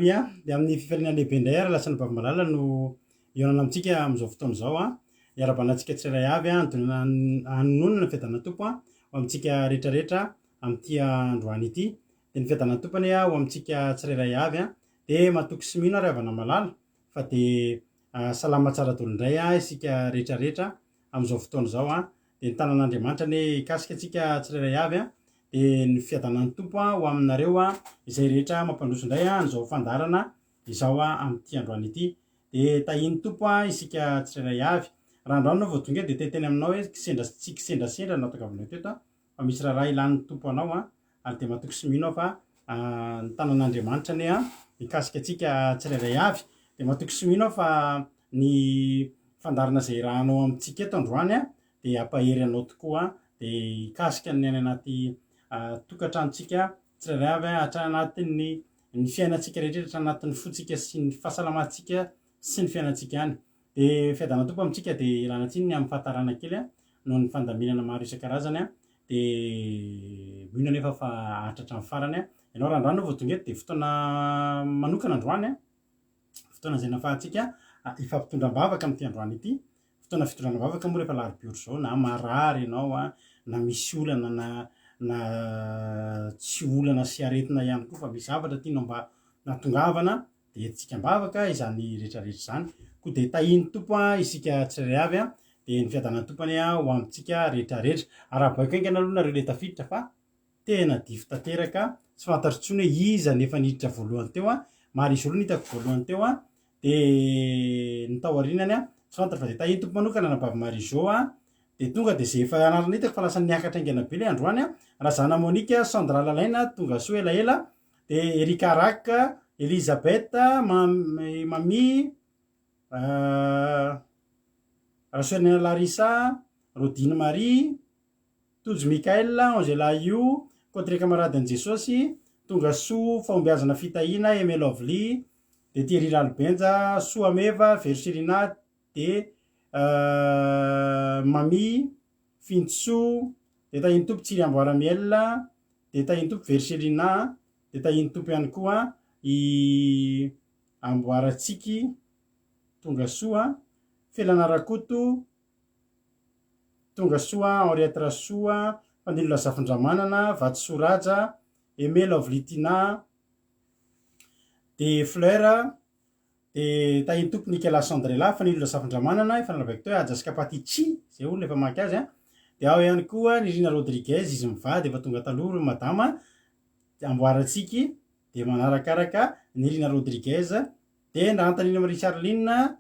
Aleloia! Dia amin'ny fifaliana lehibe indray ary lasa anabavy malala no hihaonana amintsika amin'izao fotoana izao an. Iarahabana antsika tsirairay avy an, hanonona ny fiadanan'ny Tompo an, ho amintsika rehetrarehetra amin'ity androany ity. Dia ny fiadanan'ny Tompo anie ho amintsika tsirairay avy an. Dia matoky sy mino ary havana malala fa dia salama tsara daholo indray isika rehetrarehetra amin'izao fotoana izao an. Dia ny tanan'Andriamanitra anie hikasika antsika tsirairay avy an. Dia ny fiadanan'ny Tompo ho aminareo izay rehetra mampandroso indray an'izao fandaharana izao amin'ity androany ity. Dia tahian'ny Tompo isika tsirairay avy. Raha androany ianao vao tonga eto dia te hiteny aminao hoe kisendra tsy kisendrasendra no nahatongavanao teto fa misy raharaha ilan'ny Tompo anao ary dia matoky sy mino aho fa ny tanan'Andriamanitra anie hikasika antsika tsirairay avy. Dia matoky sy mino aho fa ny fandaharana izay irahanao amintsika eto androany dia hampahery anao tokoa dia hikasika ny any anaty tokantranontsika tsirairay avy hatrany anatin'ny ny fiainantsika rehetra hatrany anatin'ny fontsika sy ny fahasalamantsika sy ny fiainantsika any. Dia fiadanan'ny Tompo amintsika dia ilana tsiny ny amin'ny fahatarana kely noho ny fandaminana maro isan-karazany dia mino anefa fa haharitra hatramin'ny farany. Ianao raha androany vao tonga eto dia fotoana manokana androany, fotoana izay nahafahantsika hifampitondra am-bavaka amin'ity androany ity. Fotoana fitondrana vavaka moa rehefa alarobia ohatr'izao na marary ianao a, na misy olana na na tsy olana sy aretina ihany koa fa misy zavatra tianao mba nahatongavana dia entintsika am-bavaka izany rehetra rehetra izany. Koa dia tahian'ny Tompo a isika tsirairay avy a, dia ny fiadanan'ny Tompo anie ho amintsika rehetra rehetra. Arahabaiko haingana aloha nareo le tafiditra fa tena dify tanteraka, tsy fantatro intsony hoe iza no efa niditra voalohany teo a, Marie-Jo aloha no hitako voalohany teo a, Dia ny tao aorianany an, tsy fantatra fa dia tahian'ny Tompo manokana anabavy Marie Jo an, dia tonga dia izay efa anarana hitako fa lasa niakatra haingana be ilay androany an, Razana Monica, Sandra Lalaina, tonga soa elaela, dia Erika Rack, Elisabeth, Mamy, Rasoanina Larissa, Rodine Marie, Tojo Michael, Angela Yu, Côte Camarade an'i Jesosy, Tonga soa, Fahombiazana Fitahiana, Aimé Lovely, de Thierry Ralibenja, Soa Meva, Vero Serina, de Mamy, Fintosoa, de Tahian'ny Tompo Tsiry Amboara Miel, de Tahian'ny Tompo Vero Serina, de Tahian'ny Tompo ihany koa i Amboara Tsiky, Tonga soa, Felana Rakoto, Tonga soa, Henriette Rasoa, Fanilo Razafindramanana, Vatosoa Raja, Aimé Lovely Tina, de Fleur, de Tahian'ny Tompo Nicolas Sandrela, Fanilo Razafindramanana, efa nalabaiko teo, Haja sy Kapati Chi, zay olona efa mamaky azy an, de ao ihany koa Nirina Rodriguez, izy mivady efa tonga taloha ry madama, amboarantsiky, de manarakaraka Nirina Rodriguez, de Ndrahantanina Marie Charline,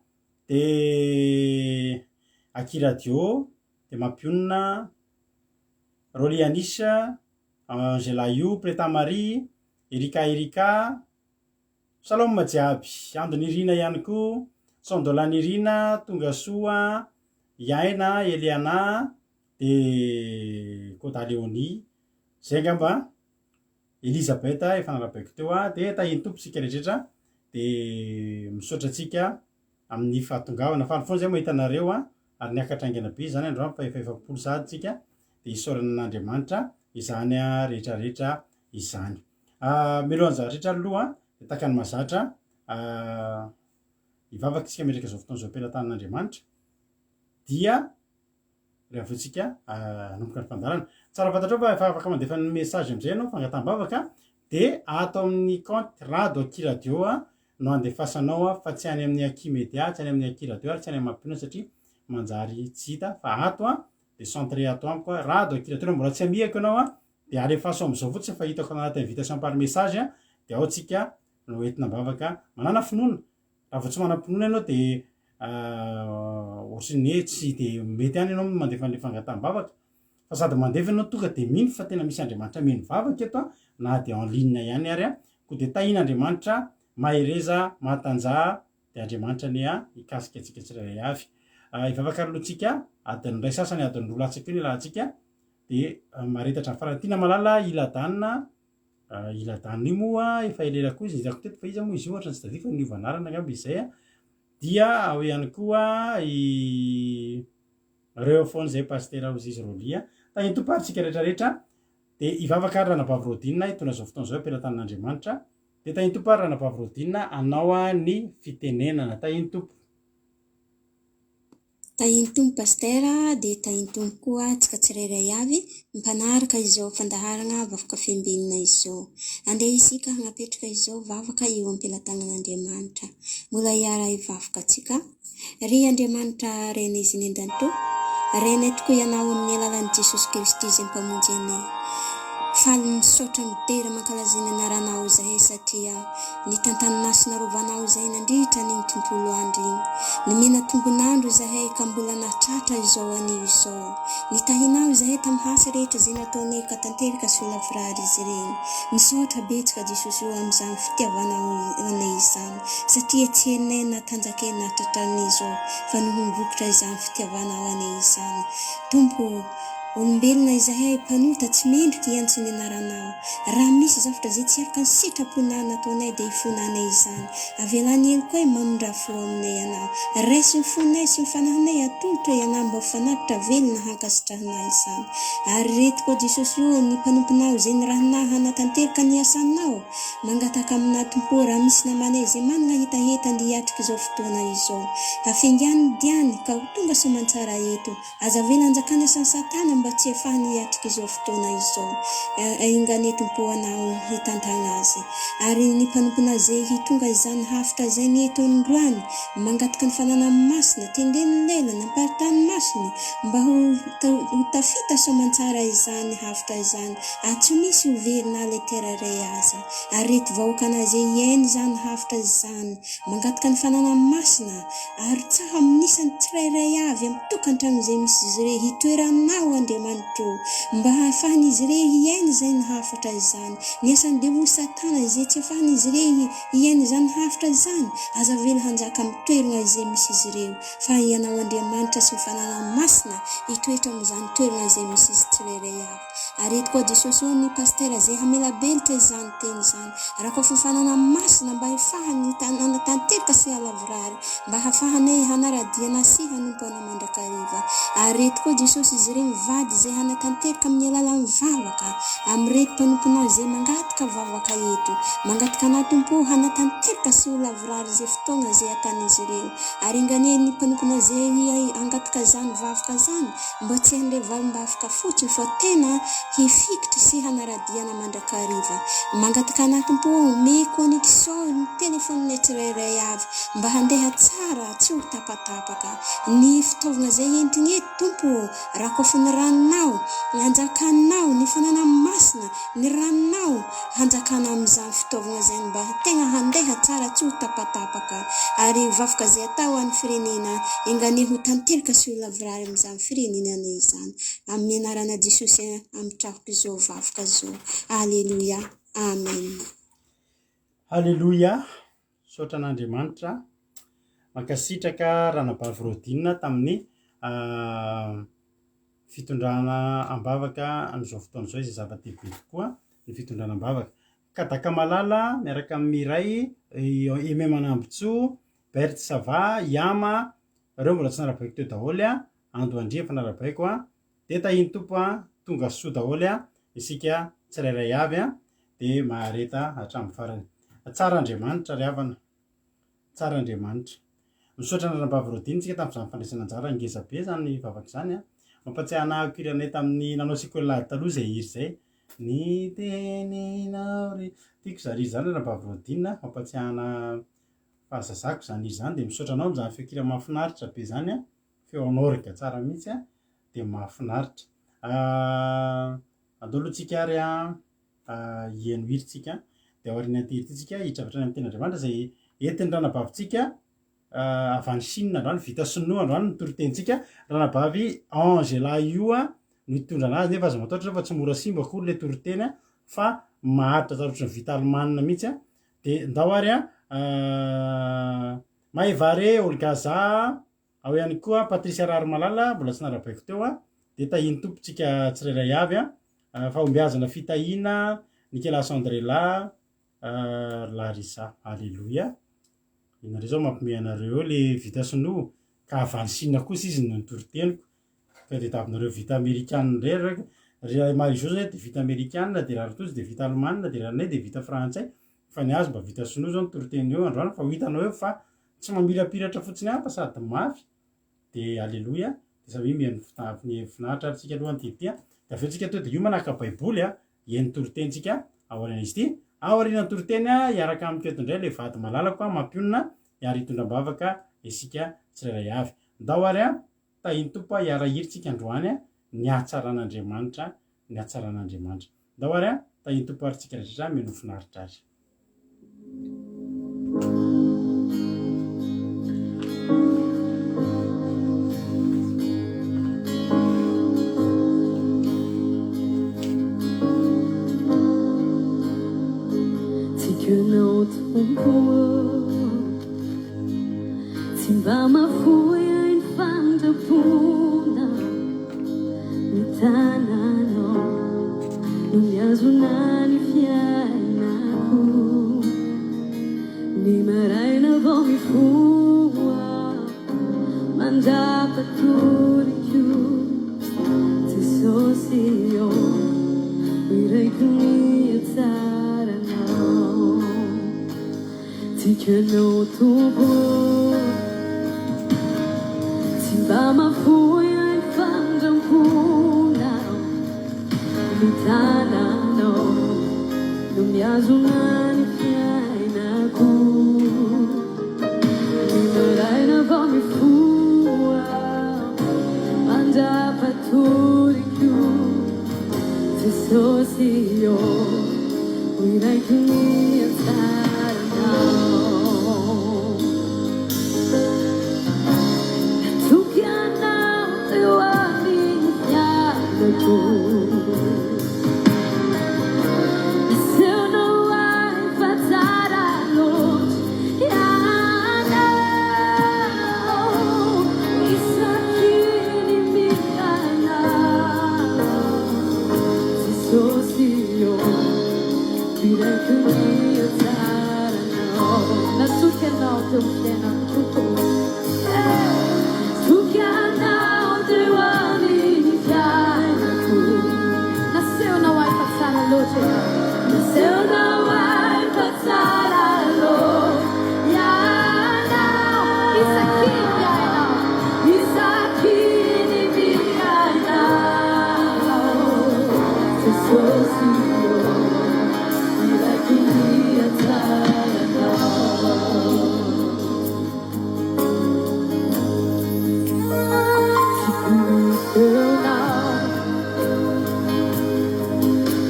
de Aky Radio, de Mampionona, Rolly Anisha, Angela Yu, Preta Marie, Erika Erika, Shalom jiaby, Ando Nirina ihany koa, Sandola Nirina, Tonga Soa, Iaina, Eliana, de Koda Leonie, zay angamba, Elizabeth efa narabaiko teo, de tahian'ny Tompo isika rehetra de misaotra antsika amin'ny fahatongavana, faly foana zay mahita anareo ary niakatra haingana be izany androany fa efa 40 sahady tsika de isaorana an'Andriamanitra izany rehetra rehetra izany. Mialohan'ny zavatra rehetra aloha dia tahaka ny mahazatra hivavaka isika miaraka izao fotoana izao am-pelatanan'Andriamanitra dia rehefa avy eo tsika hanomboka ny fandaharana. Tsara fantatrao fa efa afaka mandefa ny message amin'izay ianao fangataham-bavaka dia ato amin'ny compte Rado Aky Radio no andefasanao fa tsy any amin'ny Aky Media, tsy any amin'ny Aky Radio ary tsy any amin'ny Mampionona satria manjary tsy hita fa ato dia centré ato amiko Rado Aky Radio. Raha mbola tsy amihako ianao dia alefaso amin'izao fotsiny fa hitako anaty invitation par message dia ao tsika no entina am-bavaka. Manàna finoana. Raha vao tsy manam-pinoana ianao dia ohatran'ny hoe tsy dia mety ihany ianao mandefa an'ilay fangataham-bavaka. Fa sady mandefa ianao tonga dia mino fa tena misy Andriamanitra mihaino vavaka eto na dia en ligne ihany ary. Koa dia tahian'Andriamanitra, mahereza, mahatanjaha, dia Andriamanitra anie hikasika antsika tsirairay avy. Hivavaka aloha tsika, adiny iray sasany, adiny roa latsaka eo ny iarahantsika, dia mahareta hatramin'ny farany. Tiana malala, Iladana, Iladana io moa efa elaela koa izy nitako teto fa iza moa izy io ohatran'ny tsy tadidio fa niova anarana angamba izy izay. Dia ao ihany koa i reo foana izay Pasitera Ozizy Rolia. Tahin'ny Tompo ary tsika rehetra rehetra. Dia hivavaka ary Ranabavy Rodina hitondra izao fotoana izao am-pelatanan'Andriamanitra. Dia tahin'ny Tompo ary Ranabavy Rodina anao ny fitenenana. Tahin'ny Tompo. Tahin'ny Tompo Pasitera dia tahin'ny Tompo koa antsika tsirairay avy mpanaraka izao fandaharana Vafoka Fiambenana izao. Andeha isika hanapetraka izao vavaka eo am-pelatanan'Andriamanitra. Mbola hiara-hivavaka antsika. Ry Andriamanitra Rainay izay any an-danitra ô, Rainay tokoa Ianao amin'ny alalan'i Jesosy Kristy izay Mpamonjy anay. Faly misaotra midera mankalaza ny anaranao izahay satria nitantananao sy narovanao izahay nandritra an'iny tontolo andro iny. Nomena tombon'andro izahay ka mbola nahatratra izao anio izao. Nitahinao izahay tamin'ny asa rehetra izay nataonay ka tanteraka sy ho lavorary izy ireny. Misaotra betsaka Jesosy ô amin'izany fitiavanao anay izany. Satria tsy henonay na tanjakay na tratranay izao fa noho ny vokatra izany fitiavanao anay izany. Tompo ô, olombelona izahay, mpanota tsy mendrika hiantso ny anaranao. Raha misy zavatra izay tsy araka ny sitraponao nataonay dia ifonanay izany. Avelà ny helokay, mamindrà fo aminay Ianao. Raiso ny fonay sy ny fanahinay atolotra Ianao mba ho fanatitra velona hankasitrahanay izany. Ary ireto koa Jesosy ô, ny mpanomponao izay nirahinao hanatanteraka ny asanao. Mangataka aminà Tompo ô raha misy namanay izay manana hetaheta andeha hiatrika izao fotoana izao. Hafingano ny diany ka ho tonga soamantsara eto. Aza avela hanjakany asan'i Satana mba tsy hafahany hiatrika izao fotoana izao. Enganie Tompo ô Anao hitantana azy. Ary ny mpanompona izay hitonga izany hafitra izay eto androany, mangataka ny fananany masina, tendreny ny lelany, amparitany masony, mba ho ho tafita soamantsara izany hafitra izany. Ary tsy misy ho very na letera iray aza. Ary reto vahoakana izay hihaino izany hafitra izany, mangataka ny fananany masina, ary tsaho amin'ny isany tsirairay avy amin'ny tokantrano izay misy izy ireo hitoeranao, Andriamanitro, mba hahafahan'izy ireo hihaino izany hafatra izany. Ny asan'ny devoly Satana izay tsy ahafahan'izy ireo hihaino izany hafitra izany, aza avela hanjaka amin'ny toerana izay misy izy ireo, fa Ianao Andriamanitra sy ny fananany masina hitoetra amin'izany toerana izay misy izy tsirairay avy. Ary eto koa Jesosy ô ny Pasitera izay hamelabelitra izany teny izany, rakofofanana masina mba hifahany hanatanteraka sy halavorary, mba hafahanay hanara-dia na sy hanompo Anao mandrakariva. Ary eto koa Jesosy izy ireo mivady izay hanatanteraka amin'ny alalan'ny vavaka, amin'ireto mpanomponao izay mangataka vavaka eto, mangataka Anao Tompo ô hanatanteraka sy ho lavorary izay fotoagna izay atan'izy ireo. Ary enganie ny mpanomponao izay hangataka izany vavaka izany, Mba tsy handre valim-bavaka fotsiny fa tena hifikitra sy hanara-diana mandrakariva. Mangataka anà Tompo ô, omeko an'i Kisoa ny telefaonina tsirairay avy mba handeha tsara tsy ho tapatapaka. Ny fitaovana izay entiny eto Tompo ô, rakofy ny ranonao, hanjakanao, ny fananany masina, ny ranonao hanjakana amin'izany fitaovana izany mba tegna handeha tsara tsy ho tapatapaka. Ary vavaka izay atao ho an'ny firenena enganie ho tanteraka sy ho lavorary amin'izany firenenana izany. Amin'ny anarana Jesosy amitrahoko izao vavaka izao. Aleloia. Amen. Haleloia! Misaotra an'Andriamanitra. Mankasitraka Ranabavy Rodine tamin'ny fitondrana am-bavaka amin'izao fotoana izao izay zava-dehibe tokoa ny fitondrana am-bavaka. Kadaka Malala miaraka amin'ny Miray, Aimé Manambotsoa, Berthe Sava, Yama, ireo mbola tsy narabaiko teo daholo a, Ando Andria efa narabaiko a, dia tahin'ny Tompo a, tonga soa daholo a, isika tsirairay avy a, dia mahareta hatramin'ny farany. Tsara Andriamanitra ry havana, tsara Andriamanitra. Misaotra ny Ranabavy Rodine tsika tamin'izany fandraisana anjara ngeza be izany vavaka izany a. Mampatsiahy anah akory anay tamin'ny nanao sekoly lahady taloha izay hira izay. Ny teninao ry tiako zary izany Ranabavy Rodine a, mampatsiahy anah fahazazako izany hira izany dia misaotra anao amin'izany feon-kira mahafinaritra be izany a, feo en orgue tsara mihitsy a, dia mahafinaritra. Andao aloha tsika ary a hihaino hira tsika dia aorian'ity hira ity tsika hiditra avy hatrany amin'ny tenin'Andriamanitra izay entin'ny ranabavintsika avy any Chine androany, vita sinoa androany ny toritenintsika, ranabavy Angela io no hitondra anazy nefa aza matahotra fa tsy mora simba akory ilay toriteny fa maharitra tsara ohatran'ny vita alemana mihitsy dia ndao ary a Maevare Olgaza ao ihany koa Patricia Raharimalala mbola tsy narabaiko teo a dia tahian'ny Tompo tsika tsirairay avy a fahombiazana fitahiana Nicolas Andrela Larissa Alléluia inareo zao mampiomehy anareo eo le vita sinoa ka avy any Chine kosa izy no nitory teniko ka dia davinareo vita amerikana indray ry ry Marie Jo zay dia vita amerikana dia Raharitozy dia vita alemana dia Ranay dia vita frantsay. Fa ny azy mba vita sinoa zao ny toriteny eo androany fa ho hitanao eo fa tsy mamirapiratra fotsiny ihany fa sady mafy de aleloia de samia mihaino finaritra ary tsika aloha an'ity ity a de avy eo tsika to de hiomana haka baiboly a hihaino toriteny tsika aorian'izy ity. Aorian'ny toriteny a hiaraka amiko eto indray le vady malalako a mampionona ary hitondra am-bavaka isika tsirairay avy. Ndao ary a tahin'ny Tompo a hiara-hiry tsika androany a ny hatsaran'Andriamanitra ny hatsaran'Andriamanitra. Ndao ary a tahin'ny Tompo ary tsika rehetra mihaino finaritra ary. Tiako Tompo ô, tsy mba mahafoy ahy ny famindram-ponao, ny tananao no mihazona ny fiainako. Ny maraina vao mifoha, mandra-patoriko, Jesosy ô, hiraiko ny hatsaranao. Tiako Ianao Tompo ô, tsy mba mahafoy ahy ny famindram-ponao, ny tananao no mihazona ny fiainako. Ny maraina vao mifoha, mandra-patoriko, Jesosy ô, ho iraiko ny hatsaranao. Natoky anao teo amin'ny fiainako. Nasehonao ahy fa tsara loatra ianao. Isaky ny mila anao, Jesosy ô, hiraiko ny hatsaranao. Natoky anao teo amin'ny fiainako, Tompo ô. Natoky anao teo amin'ny fiainako. Nasehonao ahy fa tsara loatra ianao. Nasehonao ahy fa tsara loatra ianao. Isaky ny miaina aho. Isaky ny miaina aho. Jesosy ô, hiraiko ny hatsaranao. Tiako ny feonao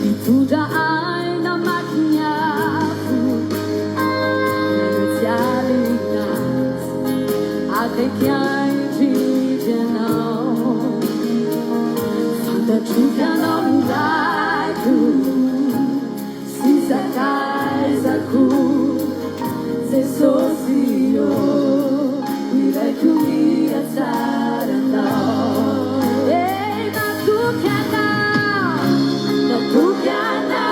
Mitondra ahy namaky ny afo Miaina tsy alina Akaiky ahy indrindra ianao Fantatro ianao no raiko Sy sakaizako Jesosy ô Hiraiko ny hatsaranao Hey, natoky anao Natoky anao.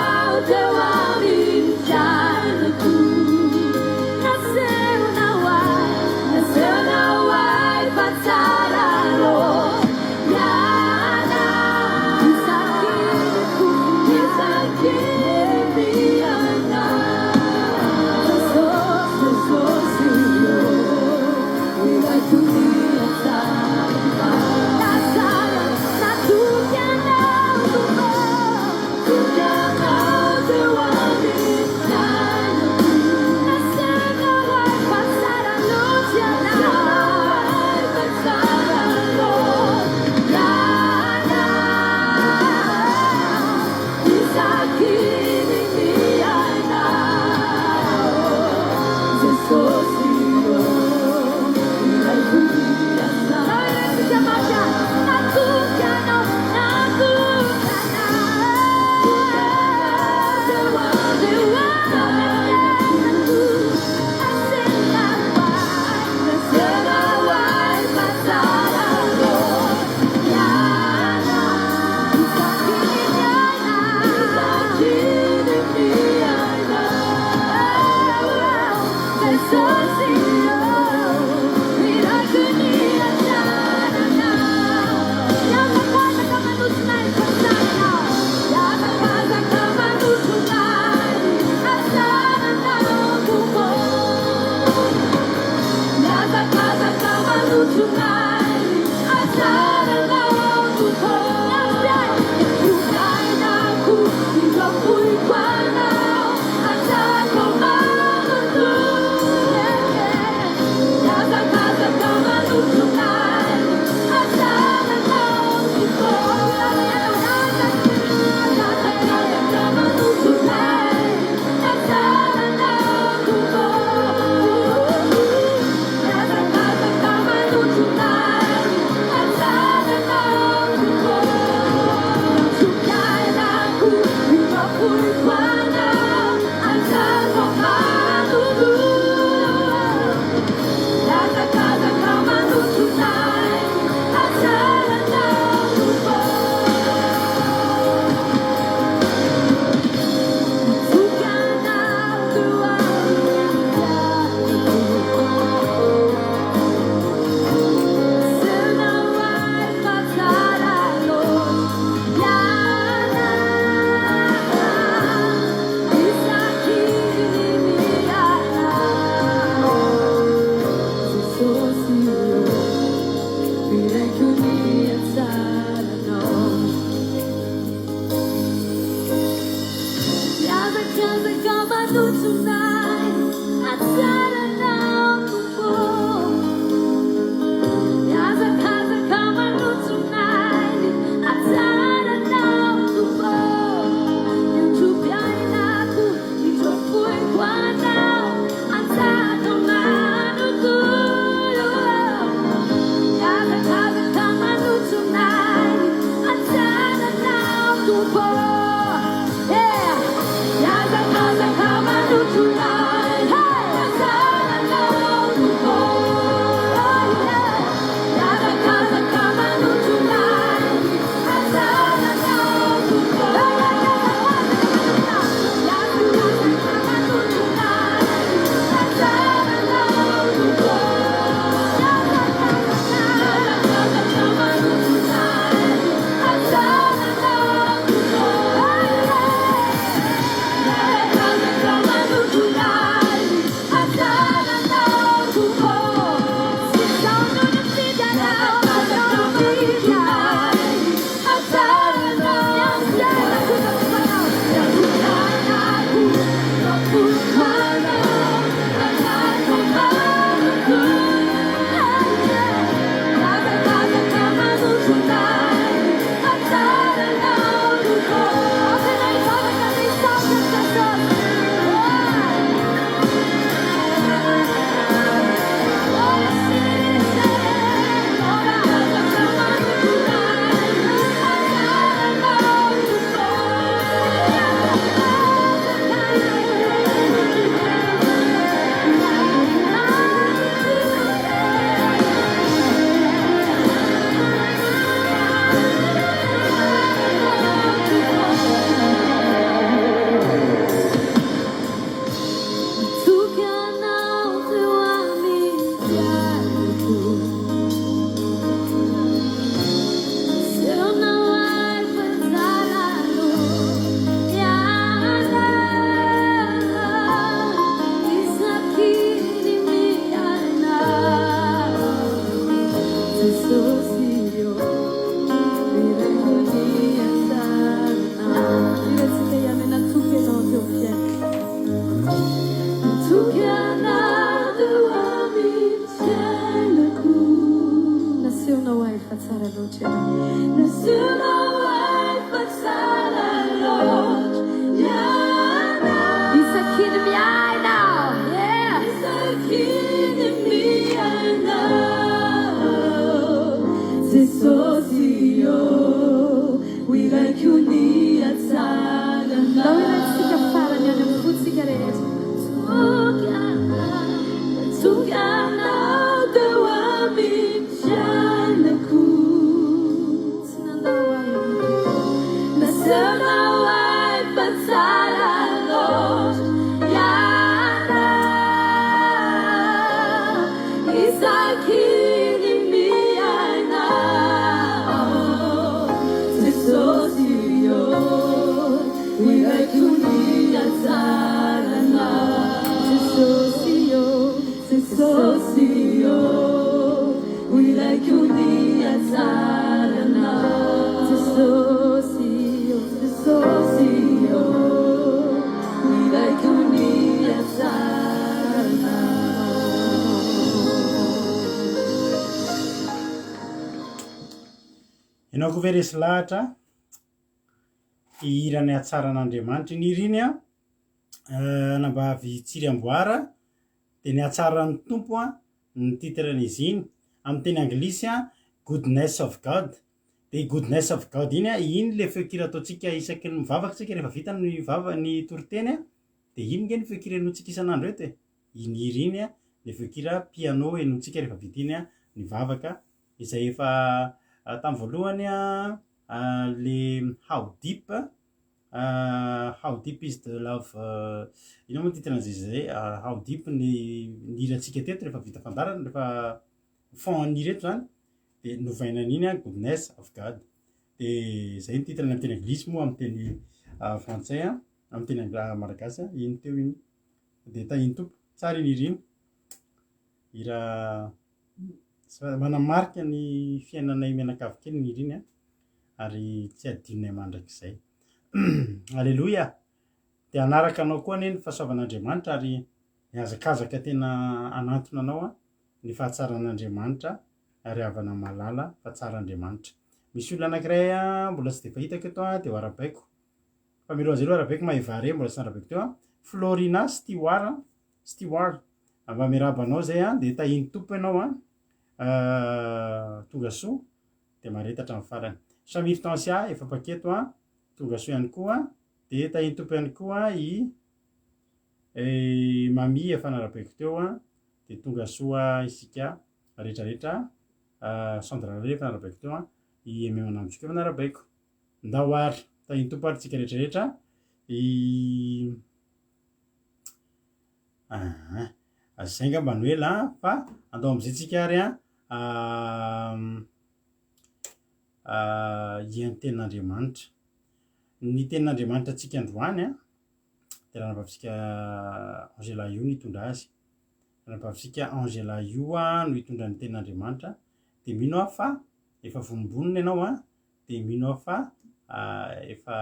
Miazakazaka manotrona ahy, hatsaranao Tompo ô. Miazakazaka manotrona ahy, hatsaranao Tompo ô. Ny androm-piainako, indro afoiko anao, anjaka manontolo ô. Miazakazaka manotrona ahy, hatsaranao Tompo ô. Yeah. Miazakazaka manotrona ahy, hatsaranao Tompo ô. Yeah. Miazakazaka manotrona ahy, hatsaranao Tompo ô. Miazakazaka manotrona ahy, hatsaranao Tompo ô. Miazakazaka manotrona ahy, hatsaranao Tompo ô. Miazakazaka manotrona ahy, hatsaranao Tompo ô. Tsy izaho no nifidy anao, ianao no nifidy ahy, hatsaranao Matoky anao teo amin'ny fiainako. Nasehonao ahy fa tsara loatra ianao. Isaky ny miaina. Jesosy ô, deraiko ny hatsaranao. Hiratsika ihany, natoky anao teo amin'ny fiainako. Natoky anao teo amin'ny fiainako. Nasehonao ahy fa tsara loatra ianao. Nasehonao ahy fa tsara loatra ianao. Isaky ny miaina. Yeah. Isaky ny miaina. Jesosy ô, hiraiko ny hatsaranao. Ndao hiratsika farany any amin'ny fontsika rehetra. Natoky anao, natoky anao teo amin'ny fiainako. Tsy nandao ahy ianao. Nasehonao ahy fa tsara loatra ianao. Isaky ny miaina. Jesosy ô, hiraiko ny hatsaranao. Jesosy ô, Jesosy ô, hiraiko ny hatsaranao. Jesosy ô, Jesosy ô, hiraiko ny hatsaranao. Ianao koa ve resy lahatra hihira ny hatsaran'Andriamanitra? Iny hira iny an, anabavy Tsiry Amboara, dia ny hatsaran'ny Tompo an, ny titre-n'izy iny. Amin'ny teny anglisy an, Goodness of God. Dia Goodness of God iny an, iny ilay feon-kira ataontsika isaky ny mivavaka isika rehefa vita ny vava ny toriteny an, dia iny nge ny feon-kira henointsika isan'andro eto e. Iny hira iny an, ilay feon-kira piano henointsika rehefa vita iny an, ny vavaka izay efa tamin'ny voalohany an, le How Deep, How Deep is the Love, inona moa ny titre-n'izay zay, How Deep ny ny hirantsika teto rehefa vita fandaharana, rehefa fond ny hira eto zany, de novaina an'iny an, Goodness of God, de zay ny titre-ny amin'ny teny anglisy moa amin'ny teny frantsay an, amin'ny teny angla- malagasy an, iny teo iny, de tahin'ny Tompo, tsara iny hira iny, hira manamarika ny fiainanay mianakavy kely ny hira iny an, ary tsy adinonay mandrakizay. Aleloia! Dia hanaraka anao koa anie ny fahasoavan'Andriamanitra ary mihazakazaka tena hanantona anao ny fahatsaran'Andriamanitra ary havana mahalala fa tsara Andriamanitra. Misy olona anankiray mbola tsy dia fahitako eto dia ho arahabaiko. Fa mialohan'izay aloha arahabaiko Mahevaré mbola tsy narahabaiko teo. Florina Stewart, Stewart. Mba miarahaba anao izay dia tahian'ny Tompo ianao an. Tonga soa dia mahareta hatramin'ny farany. Shamir Tansia efa mpaketo an. Tonga soa ihany koa. Dia tahian'ny Tompo ihany koa i Mamy efa narahabaiko teo an. Dia tonga soa isika rehetrarehetra. Sandra Rary efa narahabaiko teo an. I Aimé Manamjoka efa narahabaiko. Ndao ary, tahian'ny Tompo ary tsika rehetrarehetra. I Aha. Zay angamba no ela an, fa andao amizay tsika ary an hihaino tenin'Andriamanitra. Ny tenin'Andriamanitra antsika androany an, dia ranabavintsika Angela io no hitondra azy. Ranabavintsika Angela io no hitondra ny tenin'Andriamanitra. Dia mino aho fa efa vonombonona ianao an, dia mino aho fa efa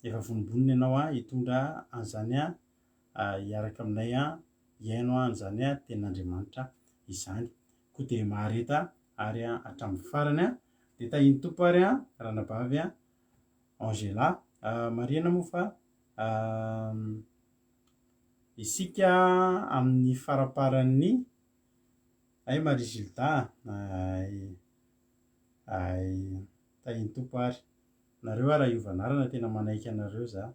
efa vonombonona ianao an hitondra an'izany an hiaraka aminay an hihaino an'izany an tenin'Andriamanitra izany. Koa dia mahareta ary an hatramin'ny farany an. Dia tahian'ny Tompo ary an ranabavy an Angela. Marihana moa fa isika amin'ny faraparan'ny Hay Marie Gilda a! Hay, tahin'ny Tompo ary. Nareo ara hiova anarana tena manaiky anareo za.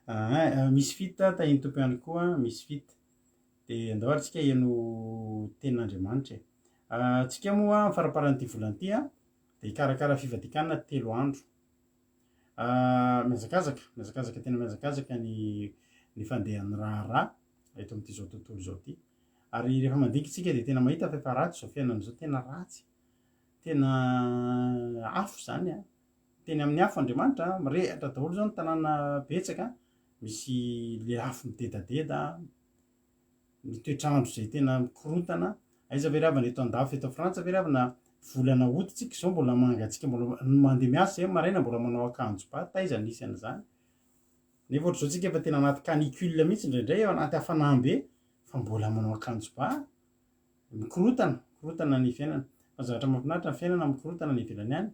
Aa misy fit tahin'ny Tompo ihany koa misy fit. Dia andao ary tsika heno tenin'Andriamanitra e. Tsika moa amin'ny faramparan'ity volana ity dia hikarakara fivadikanina telo andro. Mihazakazaka, mihazakazaka tena mihazakazaka ny ny fandehan'ny raharaha eto amin'ity izao tontolo izao ity. Ary rehefa mandinika isika dia tena mahita fa efa ratsy izao fiainana izao, tena ratsy. Tena afo izany an. Teny amin'ny afo Andriamanitra, mirehatra daholo izao ny tanàna betsaka, misy le afo midedadeda, ny toetr'andro izay tena mikorontana. Aiza ve ry havana eto andafy eto Frantsa ve ry havana volana août tsika izao mbola mangatsiaka mbola mandeha miasa izay maraina mbola manao akanjo ba, taiza nisy an'izany? Nefa ohatr'izao tsika efa tena anaty canicule mihitsy indraindray, anaty hafanam-be fa mbola manao akanjo ba. Mikorontana, mikorontana ny fiainana. Fa ny zavatra mahafinaritra ny fiainana mikorontana any ivelany any,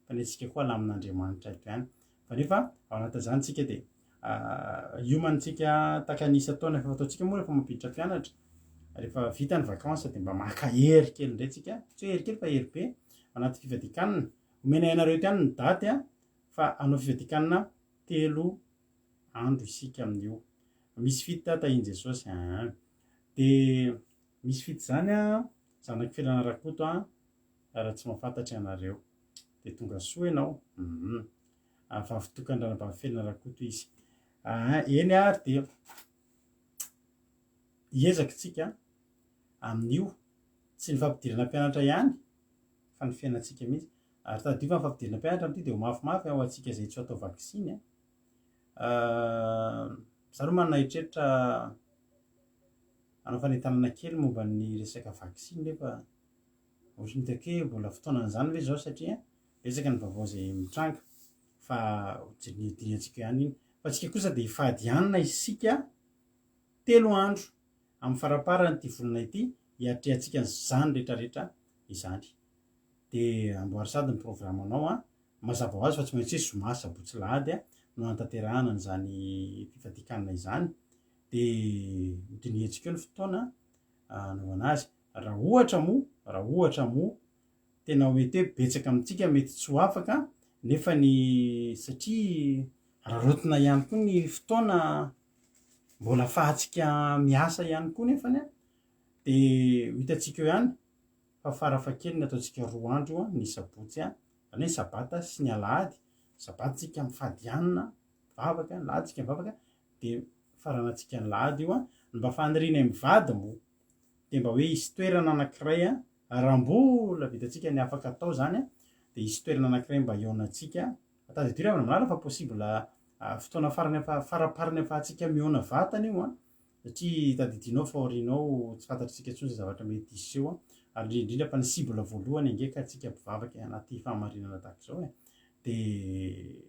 fa ny antsika koa alamin'Andriamanitra eto ihany. Fa nefa ao anatin'izany tsika dia hiomana tsika tahaka ny isan-taona efa fataontsika moa rehefa mampiditra mpianatra, rehefa vita ny vacances dia mba maka hery kely indray tsika, tsy hoe hery kely fa hery be anaty fivadikanina. Omenay anareo eto ihany ny daty fa hanao fivadikanina telo andro isika amin'io. Misy fita tahin'i Jesosy aa. Dia misy fita izany an, zanak'i Felana Rakoto an, raha tsy mahafantatra ianareo. Dia tonga soa ianao. Hum. Vavy tokan-dranabavy Felana Rakoto izy. Aa, eny ary dia hiezaka isika amin'io, tsy ny fampidirana mpianatra ihany fa ny fiainantsika mihitsy. Ary tadidio fa ny fampidirana mpianatra amin'ity dia ho mafimafy ho antsika izay tsy ho atao vaksiny an. Za aloha manana eritreritra hanao fanentanana kely momba ny resaka vaksiny nefa ohatran'ny hitako hoe mbola fotoanan'izany ve izao satria betsaka ny vaovao izay mitranga fa hodinihantsika ihany iny. Fa antsika kosa dia hifady hanina isika telo andro amin'ny faramparan'ity volana ity hiatrehantsika an'izany rehetrarehetra izany. Dia amboary sady ny programanao an. Mazava ho azy fa tsy maintsy hoe zoma, sabotsy, lahady no hanatanterahana an'izany fifadian-kanina izany. Dia hodinihantsika eo ny fotoana hanaovana azy. Raha ohatra moa, raha ohatra moa tena mety hoe betsaka amintsika mety tsy ho afaka nefa ny satria araraotina ihany koa ny fotoana mbola afahantsika miasa ihany koa nefany an, dia ho hitantsika eo ihany fa farafahakeliny ataontsika roa andro ny sabotsy an, izany hoe sabata sy ny alahady, sabata tsika mifady hanina, mivavaka, ny lahady tsika mivavaka, dia faranantsika ny lahady io an, ny mba fanirianay mivady moa dia mba hoe hisy toerana anankiray an, raha mbola vitantsika ny afaka atao izany an, dia hisy toerana anankiray mba hihaonantsika, tadidio ry havana malala fa possible fotoana farany faraparany afahantsika mihaona vatana io an, Satria tadidinao fa aorianao tsy fantatr'tsika intsony izay zavatra mety hiseho ary indrindra indrindra fa ny cible voalohany ange ka tsika mpivavaka anaty fahamarinana tahaka izao e! Dia.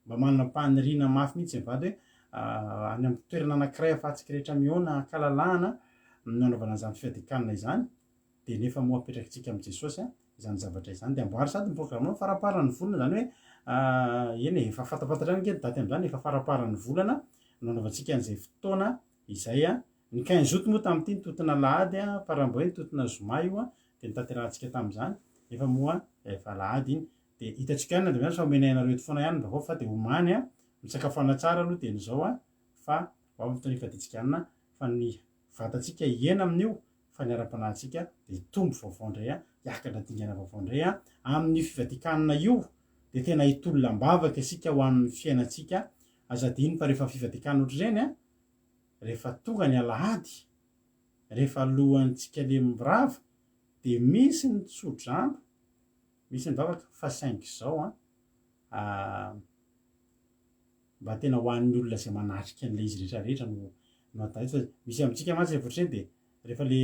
Mba manam-paniriana mafy mihitsy mivady hoe any amin'ny toerana anankiray ahafahantsika rehetra mihaona ankalalahana no anaovana an'izany fiadian-kanina izany, dia nefa moa apetrakitsika amin'i Jesosy izany zavatra izany. Dia amboary sady ny programanao faramparan'ny volana, izany hoe eny e, efa fantapantatra ihany ange ny daty amin'izany, efa faramparan'ny volana no anaovantsika an'izay fotoana izay. Ny quinze août moa tamin'ity nitontona alahady, fa raha mba hoe nitontona zoma io dia notanterahantsika tamin'izany, nefa moa efa alahady iny. Dia hitantsika ihany na dia miandry fa omenay anareo eto foana ihany ny vaovao fa dia omany a, misakafoana tsara aloha dieny izao a, fa ho avy ny fotoana hifadiantsika hanina fa ny vatantsika hihena amin'io fa ny ara-panahintsika dia hitombo vaovao indray a, hiakatra dingana vaovao indray a, amin'io fivadian-kanina io dia tena hitolona am-bavaka isika ho an'ny fiainantsika, aza adino fa rehefa fivadian-kanina ohatr'ireny a, rehefa tonga ny alahady, rehefa alohantsika le mirava dia misy ny tso-drano, Misy ny vavaka fa saingy izao an, mba tena ho an'ny olona izay manatrika an'ilay izy rehetra rehetra no no atao eto fa misy amintsika mantsy rehefa ohatr'izay dia rehefa le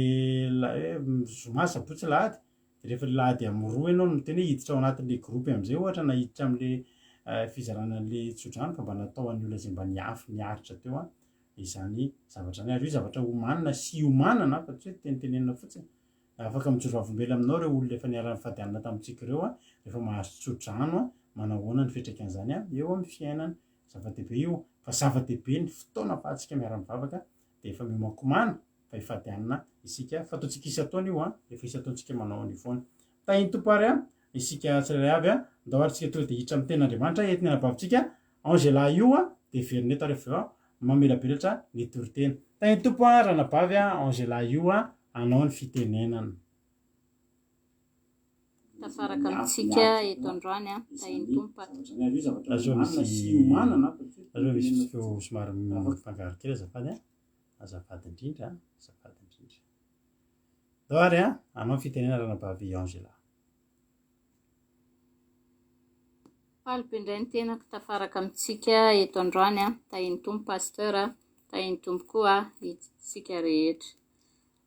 hoe zoma, sabotsy, lahady dia rehefa le lahady amin'ny roa ianao no miteny hoe hiditra ao anatin'le groupe amin'izay ohatra na hiditra amin'le fizarana an'le tsodrano fa mba natao an'ny olona izay mba niafy niaritra teo an izany zavatra izany ary io zavatra omanina sy iomanana fa tsy hoe tenitenenina fotsiny. Afaka mijoro vavolombelona aminao ireo olona efa niara-nifady hanina tamintsika ireo rehefa mahazo tso-drano, manao ahoana ny fiantraikan'izany eo amin'ny fiainana. Zava-dehibe io, fa zava-dehibe ny fotoana ahafahantsika miara-mivavaka dia efa miomankomana fa hifady hanina isika, fa ataontsika isan-taona io an, efa isan-taontsika manao an'io foana. Tahin'ny Tompo ary isika tsirairay avy, ndao ary tsika tonga dia hiditra amin'ny tenin'Andriamanitra, entin'ny anabavintsika Angela io dia heverina eto ary avy eo mamelabelatra ny toriteny. Tahin'ny Tompo ranabavy Angela io anao ny fitenenana. Tafaraka amintsika eto androany an, tahin'ny Tompo ato. Lazao misy lazao misy feo somary mifangaro kely azafady an, azafady indrindra an, azafady indrindra. Ndao ary an, anao ny fitenenana ranabavy Angela. Faly be indray ny tenako tafaraka amintsika eto androany an, tahin'ny Tompo Pasteur, tahin'ny Tompo koa isika rehetra.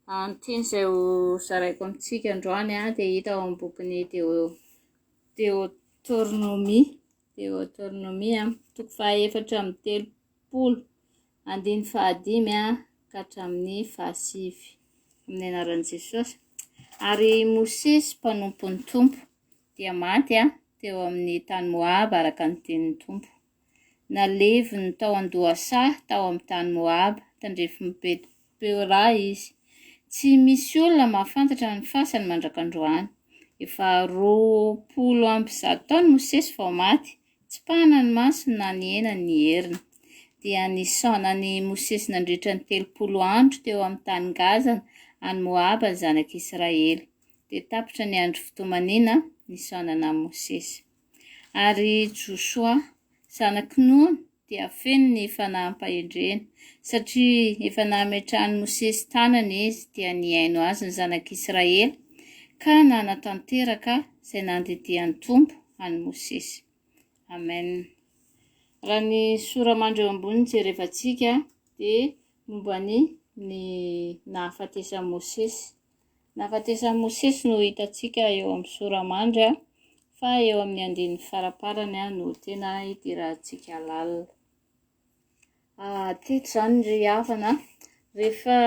Ny teny izay ho zaraiko amintsika androany an, dia hita ao amin'ny bokin'ny Deotornomia, Deotornomia, toko fahaefatra amby 30, andininy fahadimy ka hatramin'ny fahasivy. Amin'ny anaran'i Jesosy. Ary Mosesy mpanompon'ny Tompo dia maty teo amin'ny tany Moaba araka ny tenin'ny Tompo. Naleviny tao an-dohasaha tao amin'ny tany Moaba, tandrifin'i Beti-Peora izy. Tsy misy olona mahafantatra ny fasany mandrak'androany. Efa 120 taona Mosesy vao maty, Tsipahana ny masony na nihena ny heriny. Dia nisaona an'i Mosesy nandritra ny 30 andro teo amin'ny tany ngazana any Moaba ny zanak'Israely. Dia tapitra ny andro fitomaniana nisaonana an'i Mosesy. Ary Josoa, zanak'i Nona, dia feno ny fanahim-pahendrena, satria efa nametrahan'i Mosesy tanana izy, dia nihaino azy ny zanak'Israely, ka nanatanteraka izay nandidian'ny Tompo an'i Mosesy. Amen. Raha ny sora-mandry eo ambony no jerevantsika dia momba ny ny nahafatesan'i Mosesy. Nahafatesan'i Mosesy no hitantsika eo amin'ny sora-mandry fa eo amin'ny andininy faraparany no tena hidirantsika lalina. Teto izany ry havana, rehefa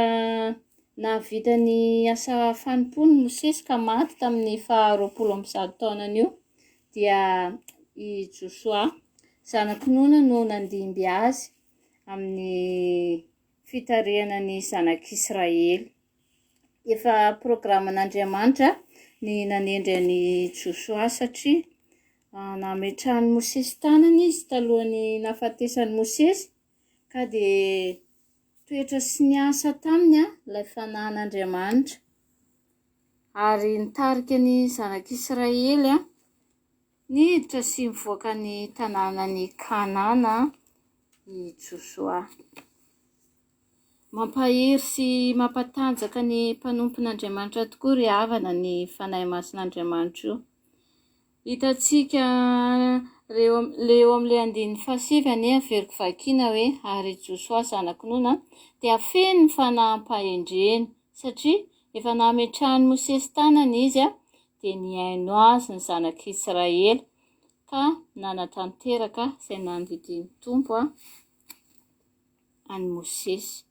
nahavita ny asa fanompoany Mosesy ka maty tamin'ny faha 120 taonany io, dia i Josoa zanak'i Nona no nandimby azy amin'ny fitarihana ny zanak'Israely. Efa programan'Andriamanitra ny nanendry an'i Josoa satria nametrahan'i Mosesy tanana izy talohan'ny nahafatesan'i Mosesy ka dia toetra sy niasa taminy ilay fanahin'Andriamanitra ary nitarika ny zanak'Israely niditra sy nivoaka ny tanànan'i Kanana i Josoa. Mampahery sy mampatanjaka ny mpanompon'Andriamanitra tokoa ry havana ny Fanahy Masin'Andriamanitra io. Hitantsika reo le eo amin'ilay andininy fahasivy anie averiko vakiana hoe ary i Josoa zanak'i Nona dia feno ny fanaham-pahendrena satria efa nametrahan'i Mosesy tanana izy dia nihaino azy ny zanak'Israely. ka nanatanteraka izay nandidian'ny Tompo an'i Mosesy.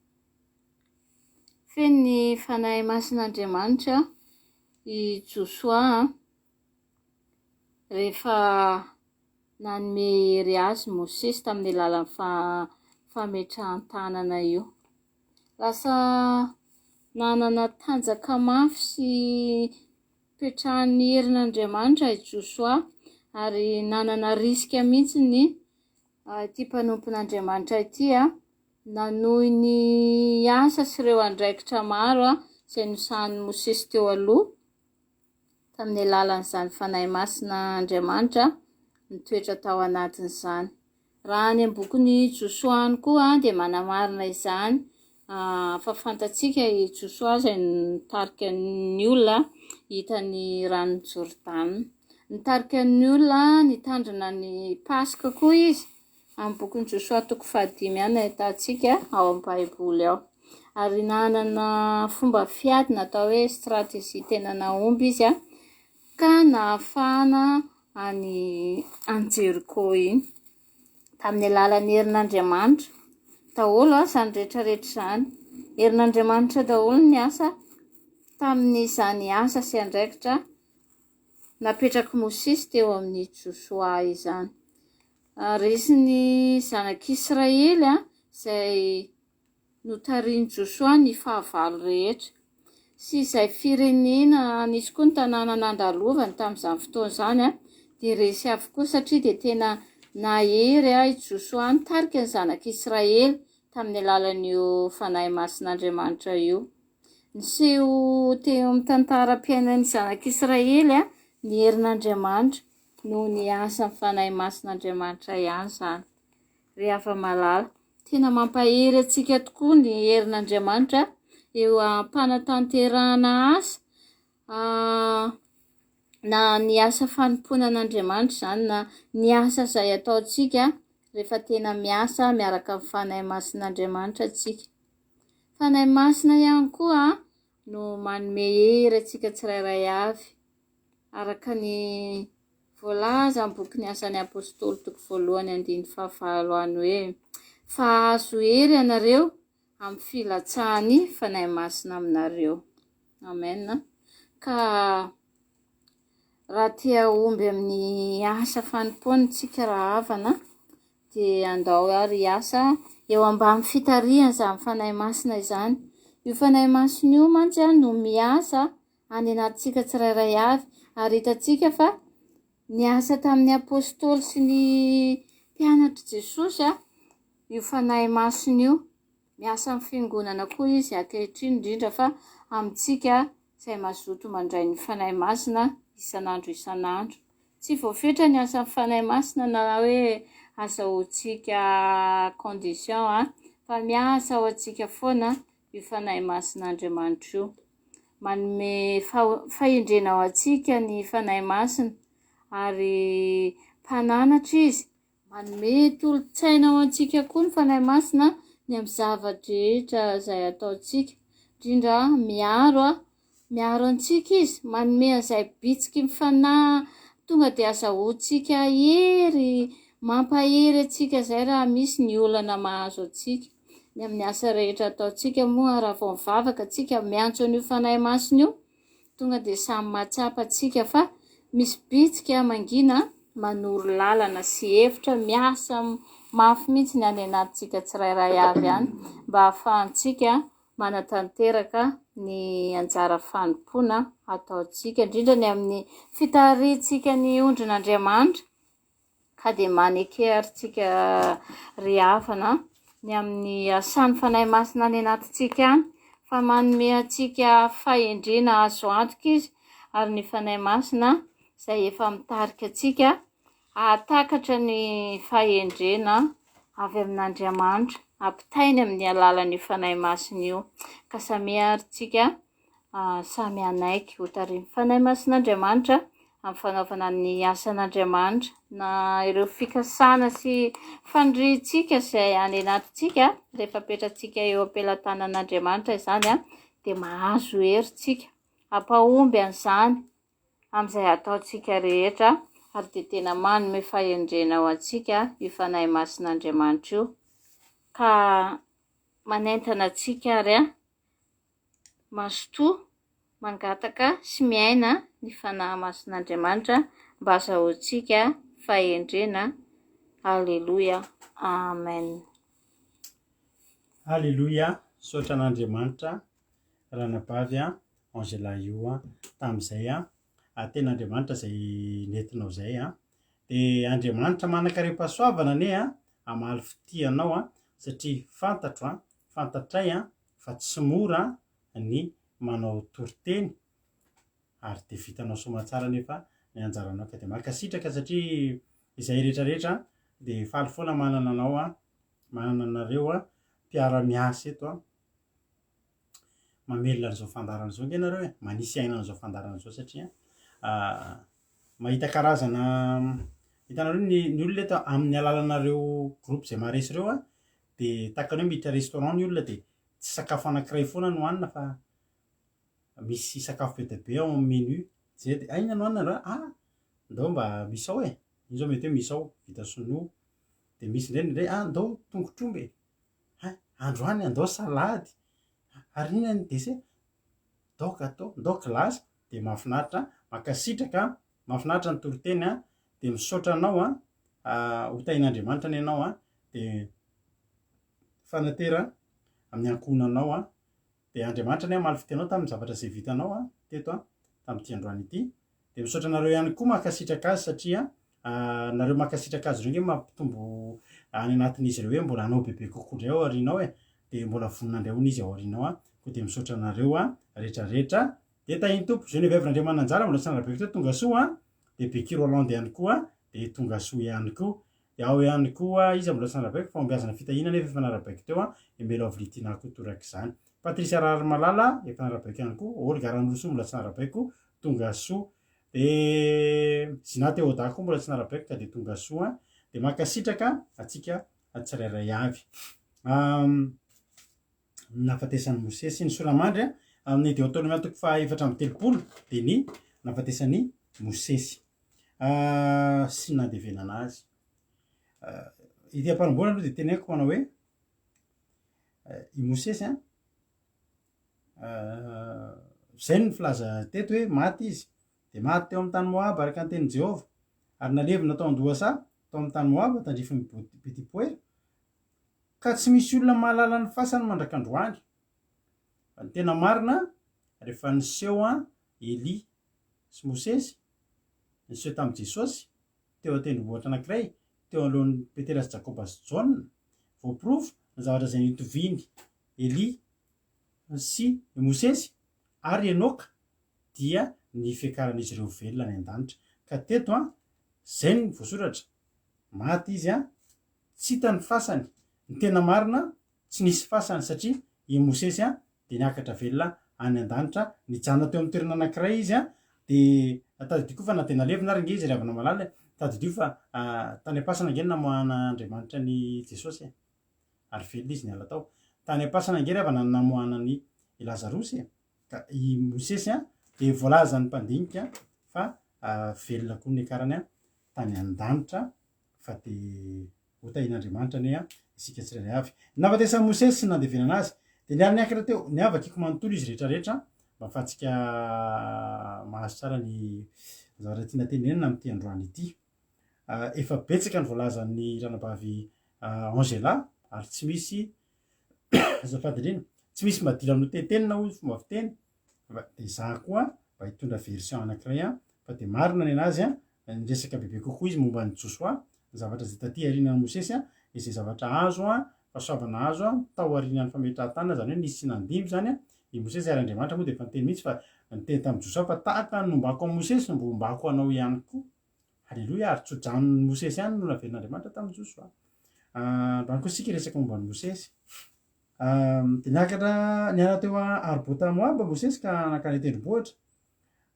Feno ny Fanahy Masin'Andriamanitra i Josoa rehefa nanome hery azy Mosesy tamin'ny alalan'ny fametrahan-tanana io. Lasa nanana tanjaka mafy sy Nipetrahan'ny herin'Andriamanitra i Josoa, ary nanana risika mihitsy ny ity mpanompon'Andriamanitra ity nanohy ny asa sy ireo andraikitra maro izay nosahanin'i Mosesy teo aloha, tamin'ny alalan'izany Fanahy Masina Andriamanitra nitoetra tao anatin'izany. Raha any amin'ny bokin'i Josoa any koa dia manamarina izany fa fantatsika i Josoa izay nitarika ny olona hita ny ranon'i Jordana. Nitarika ny olona nitandrina ny Paska koa izy. Amin'ny bokin'i Josoa toko fahadimy ihany ahitantsika ao amin'ny Baiboly ao. Ary nanana fomba fiady natao hoe stratégie tena nahomby izy ka nahafahana any any Jeriko iny. Tamin'ny alalan'ny herin'Andriamanitra daholo izany rehetra rehetra izany. Herin'Andriamanitra daholo ny asa tamin'izany asa sy andraikitra napetrak'i Mosesy teo amin'i Josoa izany. Resin'ny zanak'Israely izay Notarihin'i Josoa ny fahavalo rehetra, sy izay firenena nisy koa ny tanàna nandalovany tamin'izany fotoana izany, dia resy avokoa, satria dia tena nahery i Josoa nitarika ny zanak'Israely tamin'ny alalan'io Fanahy Masin'Andriamanitra io. Niseho teo amin'ny tantaram-piainan'ny zanak'Israely ny herin'Andriamanitra noho ny asan'ny Fanahy Masin'Andriamanitra ihany izany. Ry hava-malala, tena mampahery antsika tokoa ny herin'Andriamanitra eo am-panatanterahana asa, na ny asa fanompoana an'Andriamanitra izany na ny asa izay ataontsika rehefa tena miasa miaraka amin'ny Fanahy Masin'Andriamanitra isika. Fanahy Masina ihany koa no manome hery antsika tsirairay avy, araka ny Voalaza amin'ny bokin'ny Asan'ny Apostoly toko voalohany andininy fahavalo any hoe, Fa hahazo hery ianareo amin'ny filatsahan'ny Fanahy Masina aminareo. Amen. Ka raha te hahomby amin'ny asa fanompoana isika rahavana, dia andao ary hiasa eo ambany fitarihan'izany Fanahy Masina izany. Io Fanahy Masina io mantsy no miasa any anatintsika tsirairay avy, ary hitantsika fa niasa tamin'ny Apostoly sy ny mpianatr'i Jesosy io Fanahy Masina io. Miasa amin'ny Fiangonana koa Izy ankehitriny, indrindra fa amintsika izay mazoto mandray ny Fanahy Masina isan'andro isan'andro. Tsy voafetra ny asan'ny Fanahy Masina na hoe azahoantsika condition, fa miasa ao antsika foana io Fanahy Masin'Andriamanitra io. Manome fahendrena ho antsika ny Fanahy Masina ary mpananatra Izy. Manome tolo-tsaina ho antsika koa ny Fanahy Masina ny amin'ny zava-drehetra izay ataontsika, indrindra miaro Miaro antsika Izy, manome an'izay bitsiky ny Fanahy tonga dia azahoantsika hery, mampahery antsika izay raha misy ny olana mahazo antsika. Ny amin'ny asa rehetra ataontsika moa raha vao mivavaka tsika miantso an'io Fanahy Masina io, tonga dia samy mahatsapa tsika fa misy bitsika mangina manoro lalana sy hevitra miasa mafy mihitsy ny any anatintsika tsirairay avy any mba hahafahantsika manatanteraka ny anjara fanompoana ataontsika, indrindra ny amin'ny fitarihintsika ny ondrin'Andriamanitra, ka dia maneke ary tsika ry havana ny amin'ny asan'ny Fanahy Masina any anatintsika any, fa manome antsika fahendrena azo antoka Izy, ary ny Fanahy Masina izay efa mitarika antsika hahatakatra ny fahendrena avy amin'Andriamanitra ampitainy amin'ny alalan'io Fanahy Masina io. Ka samia ary tsika samy hanaiky ho tarihin'ny Fanahy Masin'Andriamanitra amin'ny fanaovana ny asan'Andriamanitra na ireo fikasana sy faniriantsika izay any anatintsika, rehefa apetratsika eo am-pelatanan'Andriamanitra izany dia mahazo hery tsika hampahomby an'izany amin'izay ataontsika rehetra. Ary dia tena manome fahendrena ho antsika io Fanahy Masin'Andriamanitra io. Ka manentana antsika ary mazotoa mangataka sy miaina ny Fanahy Masin'Andriamanitra mba hazahoantsika fahendrena. Aleloia. Amen. Aleloia, misaotra an'Andriamanitra ranabavy Angela io tamin'izay tena Andriamanitra izay nentinao izay an. Dia Andriamanitra manan-karem-pahasoavana anie an, hamaly fitia anao an, satria fantatro an, fantatray an, fa tsy mora ny manao toriteny ary dia vitanao soamatsara nefa ny anjaranao ka dia mankasitraka satria izay rehetra rehetra dia faly foana manana anao an, manana anareo an, mpiara-miasa eto an, mamelona an'izao fandaharana izao ange nareo e, manisy aina an'izao fandaharana izao satria mahita karazana hitanareo ny ny olona eto amin'ny alalanareo groupe izay maharesy ireo an, dia tahaka ny hoe miditra restaurant ny olona dia tsy sakafo anankiray foana no hanina fa misy sakafo be dia be ao amin'ny menu, zay dia inona no hanina androany? Ah! ndao mba misao e, io zao mety hoe misao vita sinoa, dia misy indray indray ah ndao tongotr'omby e, hay androany andao salady, ary inona ny dessert? Ndao gateau, ndao glace, dia mahafinaritra, mankasitraka, mahafinaritra ny toriteny an, dia misaotra anao an, ho tahian'Andriamanitra anie ianao an, dia fanatera amin'ny ankohonanao an, dia Andriamanitra anie hamaly fitia anao tamin'ny zavatra izay vitanao an, teto an, tamin'ity androany ity. Dia misaotra anareo ihany koa mankasitraka azy satria nareo mankasitraka azy ireo nge mampitombo any anatin'izy ireo hoe mbola hanao bebe kokoa indray ao aoriana ao e, dia mbola vonona indray hono izy ao aoriana ao an, koa dia misaotra anareo an, rehetra rehetra. Dia tahin'ny Tompo, Geneviève Randriamananjara mbola tsy narabeky teo tonga soa an, dia Becky Rolande ihany koa dia tonga soa ihany koa. Dia ao ihany koa iza mbola tsy narabaiko, fahombiazana fitahiana nefa efa narabaiko teo an, Emela Ovlitina koa torak'izany. Patricia Raharimalala efa narabaiko ihany koa, Olga Ranorosoa mbola tsy narabaiko, tonga soa. Dia Zina Théoda koa mbola tsy narabaiko ka dia tonga soa. Dia mankasitraka antsika tsirairay avy. Ny nahafatesan'i Mosesy. Ny soramandry amin'ny Deoteronomia toko faha 34 dia ny nahafatesan'i Mosesy sy ny nandevenana azy. Ity am-panombohana aloha dia teneniko manao hoe i Mosesy an, Izay no filaza teto hoe maty izy, dia maty teo amin'ny tany Moaba araka ny tenin'i Jehovah, ary nalevina tao an-dohasaha tao amin'ny tany Moaba tandrifin'i Beti-poera, ka tsy misy olona mahalala ny fasany mandrak'androany. Fa ny tena marina, rehefa niseho an Elia sy Mosesy, niseho tamin'i Jesosy, teo an-tendrombohitra anankiray, teo anoloan'i Petera sy Jakoba sy Jaona, voaporofo ny zavatra izay nitoviany Elia sy i Mosesy ary Enoka dia ny fiakaran'izy ireo velona any an-danitra. Ka teto an, izay no voasoratra, maty izy an, tsy hita ny fasany, ny tena marina tsy nisy fasany satria i Mosesy an dia niakatra velona any an-danitra, nijanona teo amin'ny toerana anankiray izy an, dia tadidio koa fa na dia nalevina ary ange izy ry havana malala e, tadidio fa tany am-pasana ange no namoahan'Andriamanitra an'i Jesosy e. ary velona izy niala tao. Tany am-pasana ange ry havana no namoahana an'i Lazarosy e! Ka i Mosesy an, dia voalazan'ny mpandinika fa velona koa ny niakarany tany an-danitra, fa dia ho tahian'Andriamanitra anie isika tsirairay avy. Ny nahafatesan'i Mosesy sy ny nandevenana azy, dia niara-niakatra teo, niavakiko manontolo izy rehetra rehetra, mba ahafahantsika mahazo tsara ny zavatra tiana tenenina amin'ity androany ity. Efa betsaka ny voalazan'ny ranabavy Angela ary tsy misy azafady indrindra, tsy misy madila notentenina hoy ny fomba fiteny fa dia izaho koa mba hitondra version anankiray an, fa dia marina ny anazy an, niresaka bebe kokoa izy momba an'i Josoa, ny zavatra izay taty aorianan'i Mosesy an, izay zavatra azo an, fahasoavana azo an, tao aorianan'ny fametrahan-tanana, izany hoe nisy nandimby izany an, i Mosesy ary Andriamanitra moa dia efa niteny mihitsy fa niteny tamin'i Josoa fa tahaka ny nombako an'i Mosesy no mba hombako anao ihany koa. Aleloia! Ary tso-dranon'i Mosesy ihany no naverin'Andriamanitra tamin'i Josoa. Androany koa isika hiresaka momba an'i Mosesy. Dia niakatra niala teo Arbota Moaba Mosesy ka nankany an-tendrombohitra,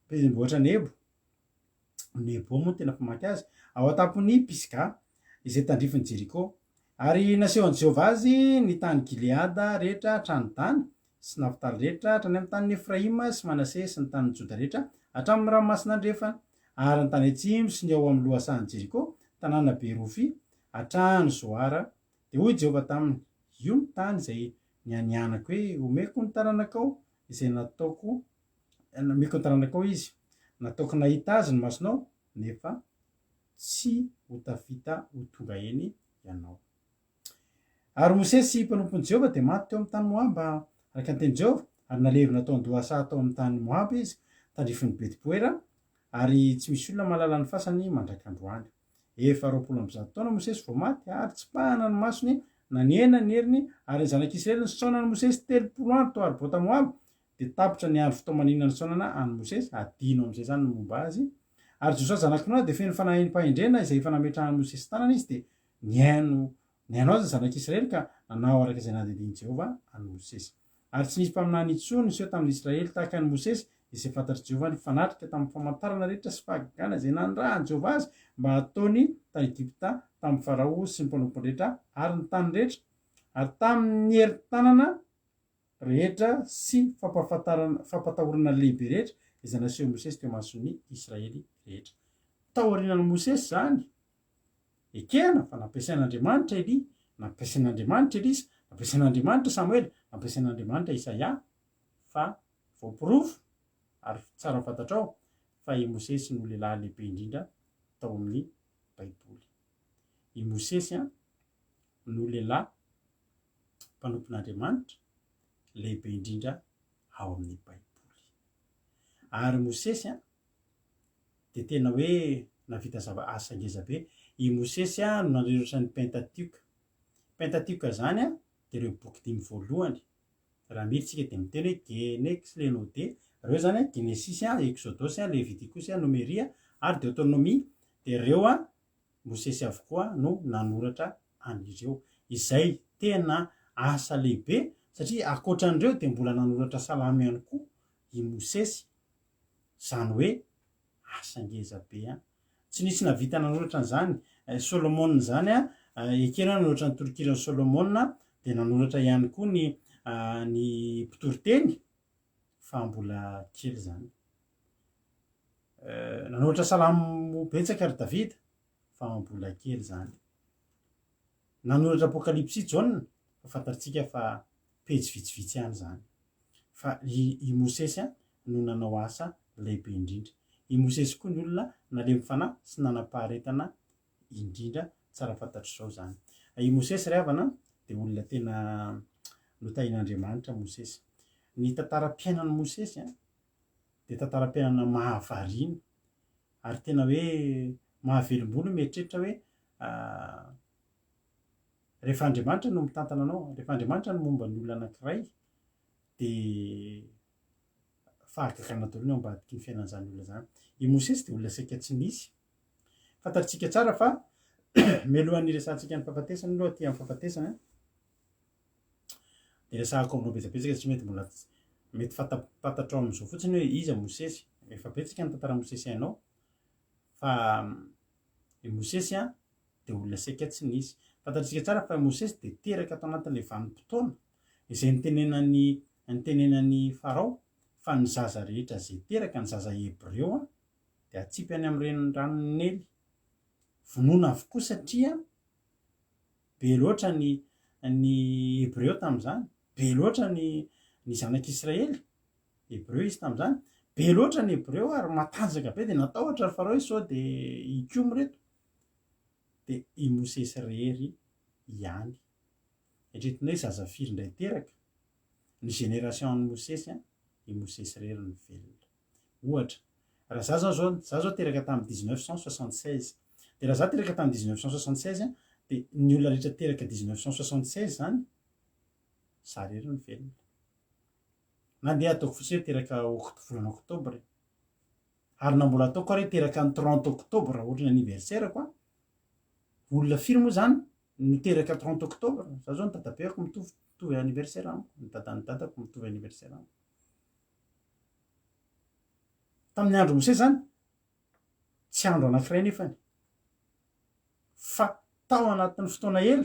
tendrombohitra Nebo. Nebo moa no tena famaky azy, ao an-tampon'i Pisga, izay tandrifin'i Jeriko. Ary nasehon'i Jehovah azy ny tany Gileada rehetra hatrany Dana, sy Naftaly rehetra hatrany amin'ny tanin'i Efraima sy Manase sy ny tanin'i Joda rehetra hatramin'ny ranomasina andrefana. Ary ny tany atsimo sy ny ao amin'ny lohasahan'i Jeriko, tanàna be rofia, hatrany Zoara. Dia hoy Jehovah taminy, Io ny tany izay nianianako hoe, 'Homeko ny taranakao, izay nataoko, nomeko ny taranakao izy. Nataoko nahita azy ny masonao, nefa tsy ho tafita ho tonga eny ianao. Ary Mosesy mpanompon'i Jehovah dia maty teo amin'ny tany Moaba, araka ny tenin'i Jehovah, ary nalevina tao an-dohasaha tao amin'ny tany Moaba izy, tandrifin'i Beti-poera, ary tsy misy olona mahalala ny fasany mandrak'androany. Efa 120 taona Mosesy vao maty, ary tsipahana ny masony, na nihena ny heriny, ary ny zanak'Israely nisaona an'i Mosesy 30 andro tao Arbota Moaba, dia tapitra ny andro fitaomanina nisaonana an'i Mosesy, adino amin'izay izany ny momba azy. Ary Josoa zanak'i Nona dia feno fanahiam-pahendrena izay efa nametrahan'i Mosesy tanana izy, dia Nihaino nihaino azy ny zanak'Israely ka nanao araka izay nandidian'i Jehovah an'i Mosesy. Ary tsy nisy mpaminany intsony niseho tamin'ny Israely tahaka an'i Mosesy, izay fantatr'i Jehovah nifanatrika tamin'ny famantarana rehetra sy fahagagana izay nanirahan'i Jehovah azy mba hataony tany Egypta tamin'i Farao sy ny mpanompony rehetra ary ny tany rehetra, ary tamin'ny herin-tanana rehetra sy fampahafantarana fampatahorana lehibe rehetra izay nasehon'i Mosesy teo imason'ny Israely rehetra. Taorianan'i Mosesy izany, Ekena fa nampiasain'Andriamanitra Elia, nampiasain'Andriamanitra Elisa, nampiasain'Andriamanitra Samoela, nampiasain'Andriamanitra Isaia, fa voaporofo ary tsara fantatrao fa i Mosesy no lehilahy lehibe indrindra tao amin'ny Baiboly. I Mosesy no lehilahy mpanompon'Andriamanitra lehibe indrindra ao amin'ny Baiboly. Ary Mosesy dia tena hoe nahavita zava asa ngeza be. I Mosesy no nanoratra ny Pentatioka. Pentatioka izany dia ireo boky dimy voalohany. Raha mila isika dia miteny hoe Genex, Lenode. Ireo izany Genesisy, Eksodosy, Levitikosy, Nomeria ary Deoteronomia. Dia ireo Mosesy avokoa no nanoratra an'ireo. Izay tena asa lehibe satria ankoatra an'ireo dia mbola nanoratra salamo ihany koa i Mosesy. Izany hoe asa ngeza be an! Tsy nisy nahavita nanoratra an'izany. Solomona izany an, ekena hoe nanoratra ny toronkiran'i Solomona, dia nanoratra ihany koa ny ny mpitoriteny, fa mbola kely izany. Nanoratra salamo betsaka ry Davida, fa mbola kely izany. Nanoratra Apokalypsy Jaona, fa fantatsika fa pejy vitsivitsy ihany izany. Fa i i Mosesy no nanao asa lehibe indrindra. I Mosesy koa ny olona nalemy fanahy sy nanam-paharetana indrindra, tsara fantatr'izao izany. I Mosesy ry havana dia olona tena notahian'Andriamanitra Mosesy. Ny tantaram-piainan'i Mosesy dia tantaram-piainana mahavariana ary tena hoe mahavelom-bolo mieritreritra hoe Rehefa Andriamanitra no mitantana anao, rehefa Andriamanitra no momba ny olona anankiray, dia fahagagana daholo ny ao ambadiky ny fiainan'izany olona izany. I Mosesy dia olona saika tsy nisy. Fantatsika tsara fa mialohan'ny hiresahantsika ny fahafatesana aloha aty amin'ny fahafatesana, dia resahako aminao betsabetsaka satria mety mbola mety fantatrao amin'izao fotsiny hoe iza Mosesy. Efa betsaka ny tantaran'i Mosesy hainao fa i Mosesy an, dia olona saika tsy nisy. Fantatsika tsara fa i Mosesy dia teraka tao anatin'ilay vanim-potoana izay nitenenan'i nitenenan'i Farao fa ny zaza rehetra izay teraka, ny zaza hebreo, dia atsipy any amin'ny reniranon'i Neily. Vonoina avokoa satria be loatra ny ny hebreo tamin'izany, be loatra ny ny zanak'Israely, hebreo izy tamin'izany, be loatra ny hebreo ary matanjaka be dia natahotra ry Farao hoe sao dia hikomy ireto. dia i Mosesy irery ihany. Eritreretina hoe zaza firy indray teraka? Ny génération an'i Mosesy, i Mosesy irery no velona. Ohatra, raha za zao zao, za zao teraka tamin'ny 1976. Dia raha za teraka tamin'ny 1976, dia ny olona rehetra teraka 1976 zany, za irery no velona. Na ndeha ataoko fotsiny hoe teraka volana oktobra e. Ary na mbola ataoko ary hoe teraka ny 30 octobre ohatry ny anniversaire-ko an, olona firy moa zany no teraka 30 octobre? Za zao ny dadabeako mitovy mitovy anniversaire amiko, ny dadan'ny dadako mitovy anniversaire amiko. Tamin'ny andro Mosesy zany, tsy andro anankiray nefany, fa tao anatin'ny fotoana ela,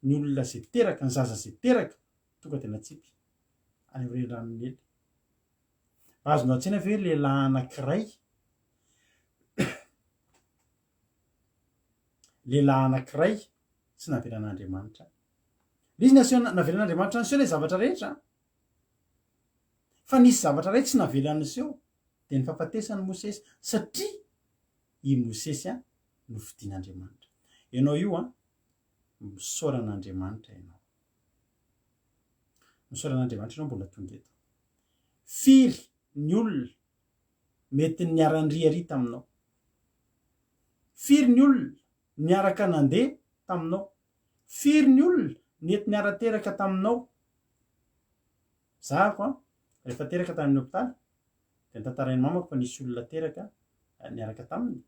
ny olona zay teraka, ny zaza zay teraka, tonga de natsipy any amin'ny reniranon'i Nily. Azonao an-tsaina ve lehilahy anankiray lehilahy anankiray tsy navelan'Andriamanitra. Ilay izy naseho navelan'Andriamanitra niseho ilay zavatra rehetra. Fa nisy zavatra iray tsy navelany niseho, dia ny fahafatesan'i Mosesy, satria i Mosesy nofidin'Andriamanitra. Ianao io an, misaora an'Andriamanitra ianao. Misaora an'Andriamanitra ianao mbola tonga eto. Firy ny olona mety niara-niriaria taminao? Firy ny olona niaraka nandeha taminao? Firy ny olona nety niara-teraka taminao? Zahako an, rehefa teraka tany amin'ny hopitaly dia notantarain'ny mamako fa nisy olona teraka niaraka taminy.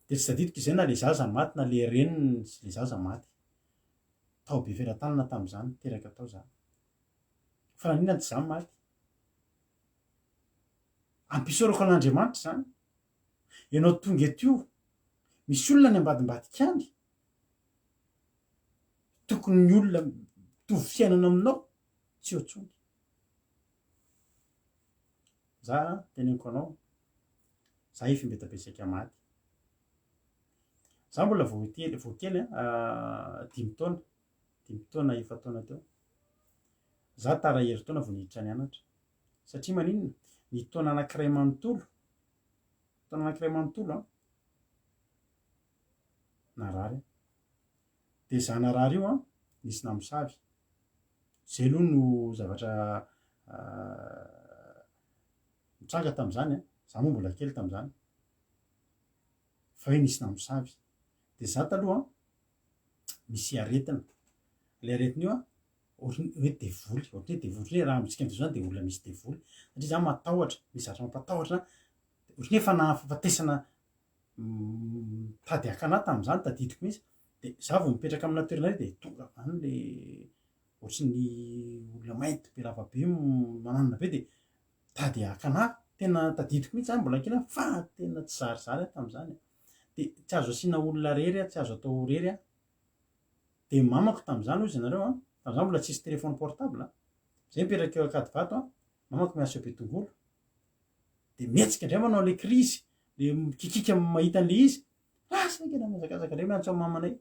Dia tsy tadidiko izay na le zaza maty na le reniny sy le zaza maty. Tao Befelatanana tamin'izany, teraka tao za. Fa naninona tsy za maty? Ampisaorako an'Andriamanitra izany. Ianao tonga eto io, misy olona any ambadimbadika any, tokony ny olona mitovy fiainana aminao tsy eo intsony. Za teneniko anao, za efa imbetsabe saika maty. Za mbola vao kely, vao kely an, dimy taona, dimy taona, efa-taona teo. Za tara herintaona vao niditra nianatra. Satria maninona? Ny taona anankiray manontolo, taona anankiray manontolo an, narary aho. Dia za narary io an, nisy namosavy. Zay aloha no zavatra nitranga tamin'izany an, za moa mbola kely tamin'izany, fa hoe nisy namosavy. Dia za taloha an, misy aretina, ilay aretina io an, ohatran'ny hoe devoly, ohatran'ny hoe devoly, ohatran'ny hoe raha amintsika amin'izao zany dia olona misy devoly, satria za matahotra, misy zavatra mampatahotra ahy, ohatran'ny hoe efa nahafafatesana mitady haka anah tamin'izany, tadidiko mihitsy, dia za vao mipetraka amina toerana iray dia tonga avy any le ohatran'ny olona mainty be lava be mananona be dia mitady haka anah, tena tadidiko mihitsy zany mbola kely aho fa tena tsy zarizary aho tamin'izany e, dia tsy azo asiana olona irery aho, tsy azo atao irery aho. Dia mamako tamin'izany hozy ianareo an, tamin'izany mbola tsisy téléphone portable an, zay mipetraka eo Ankadivato an, mamako miasa eo Betongolo, dia mihetsika indray manao ilay crise, le mikikika mahita an'ilay izy, lasa haingana mihazakazaka indray miantso an'i mamanay.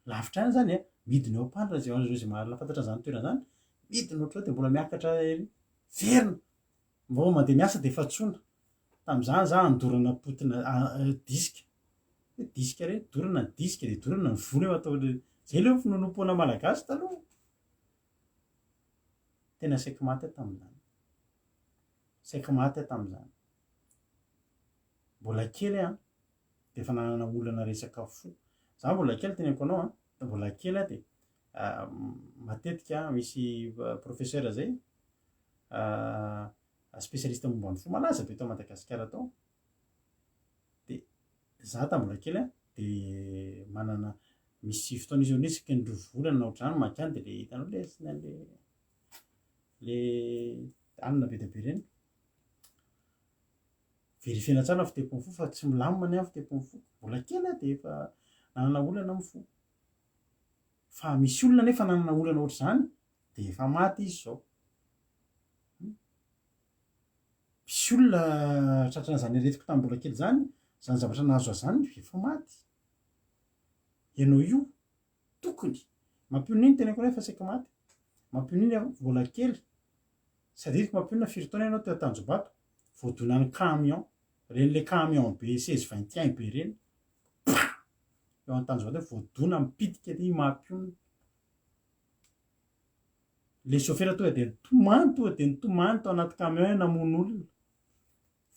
Lavitra ihany izany an, midina eo Ampandrina izay ho an'ireo izay mahafantatra an'izany toerana izany, midina ohatr'izao dia mbola miakatra ery, verina, vao mandeha miasa dia efa antsoina. Tamin'izany za andorana potina disque, hoe disque re, dorana ny disque dia dorana ny vola eo atao le, zay aloha finoanoam-poana malagasy taloha. Tena saiky maty aho tamin'izany. Saiky maty aho tamin'izany. Mbola kely aho dia efa nanana olana resaka fo. Za mbola kely teneniko anao an, mbola kely aho dia matetika misy professeur zay spécialiste momba ny fo malaza be tao Madagasikara tao, de za ta mbola kely an, de manana misy fotoana izy eo isaky ny roa volana na ohatr'izany mankany de le hitanao le asiana le le hanina be dia be ireny, verifiena tsara ny fitepon'ny fo fa tsy milamina ny ahy ny fitepon'ny foko, mbola kely aho de efa nanana olana amin'ny fo, fa misy olona nefa nanana olana ohatr'izany de efa maty izy zao. Misy olona tratran'izany aretiko tamin'ny mbola kely izany, izany zavatra nahazo azy izany efa maty. Ianao io tokony mampionona iny teneniko anao efa saika maty. Mampionona iny aho mbola kely. Tsy adidiko mampionona firy taona ianao teo Tanjombato voadonan'ny camion. Ireny le camion be seize vingt et un be ireny. Pah! Eo Antanjombato eo voadona mipitika aty mampionona. Le chauffeur tonga dia nitomany, tonga dia nitomany tao anaty camion namono olona.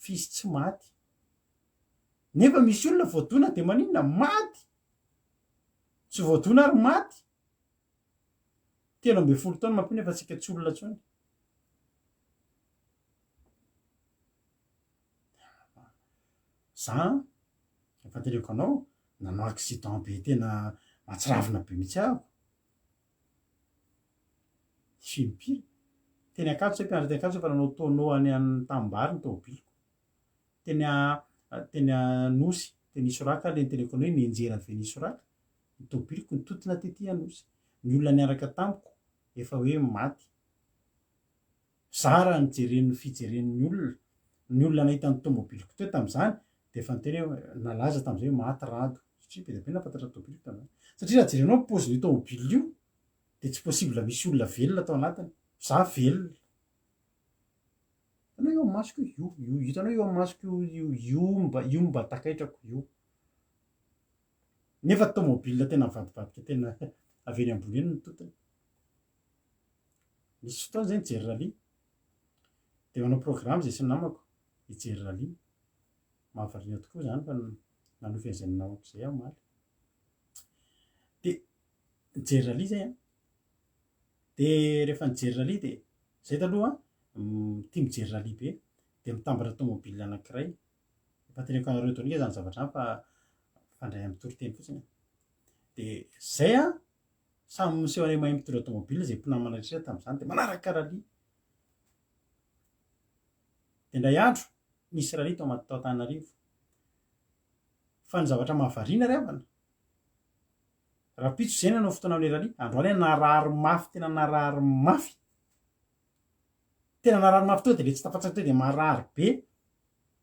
F'izy tsy maty. Nefa misy olona voadona dia maninona? Maty! Tsy voadona ary maty. 13 taona mampino efa tsika tsy olona intsony. Za, efa teneniko anao, nanao accident be tena mahatsiravina be mihitsy aho. Fimpiry. Teny Ankatso zay mpianatra teny Ankatso efa nanao tonneau any an-tanimbary ny tomobiliko. Teny teny Anosy, teny Isoraka le niteneniko anao hoe nianjera avy eny Isoraka ny tomobiliko nitontona tety Anosy. Ny olona niaraka tamiko efa hoe maty. Zara ny jeren'ny fijeren'ny olona. Ny olona nahita ny tomobiliko teo tamin'izany. Dia efa niteny hoe nalaza tamin'izay hoe maty Rado. Satria be dia be nahafantatra ny tomobiliko tamin'izany. Satria raha jerenao ny paozin'io tomobile io dia tsy possible misy olona velona tao anatiny. Za velona. Hitanao io amin'ny masoko io, io, io, hitanao io amin'ny masoko io, io, io mba, io mba takaitrako io. Nefa tomobile tena mivadibadika tena avy eny ambony eny ny totony. Nisy fotoana zay nijery rallye. Dia manao programme zay sy ny namako hijery rallye. Mahavariana tokoa izany fa nanofy an'izay namako izay aho omaly. Dia nijery rallye zay an. Dia rehefa nijery rallye dia zay taloha tia mijery rallye be. Dia mitambatra tomobile anankiray. Efa teneniko anareo daholo nge izany zavatra izany fa mifandray amin'ny toriteny fotsiny. Dia zay an, samy miseho any mahay mitondra tomobile izay mpinamana rehetra tamin'izany dia manaraka rallye. Dia indray andro nisy rallye tao tao Antananarivo. Fa ny zavatra mahavariana ry havana, rahampitso izay nanao fotoana amin'ilay rallye, androany aho narary mafy, tena narary mafy. Tena narary mafy teo dia ilay tsy tafatsaka teo dia marary be,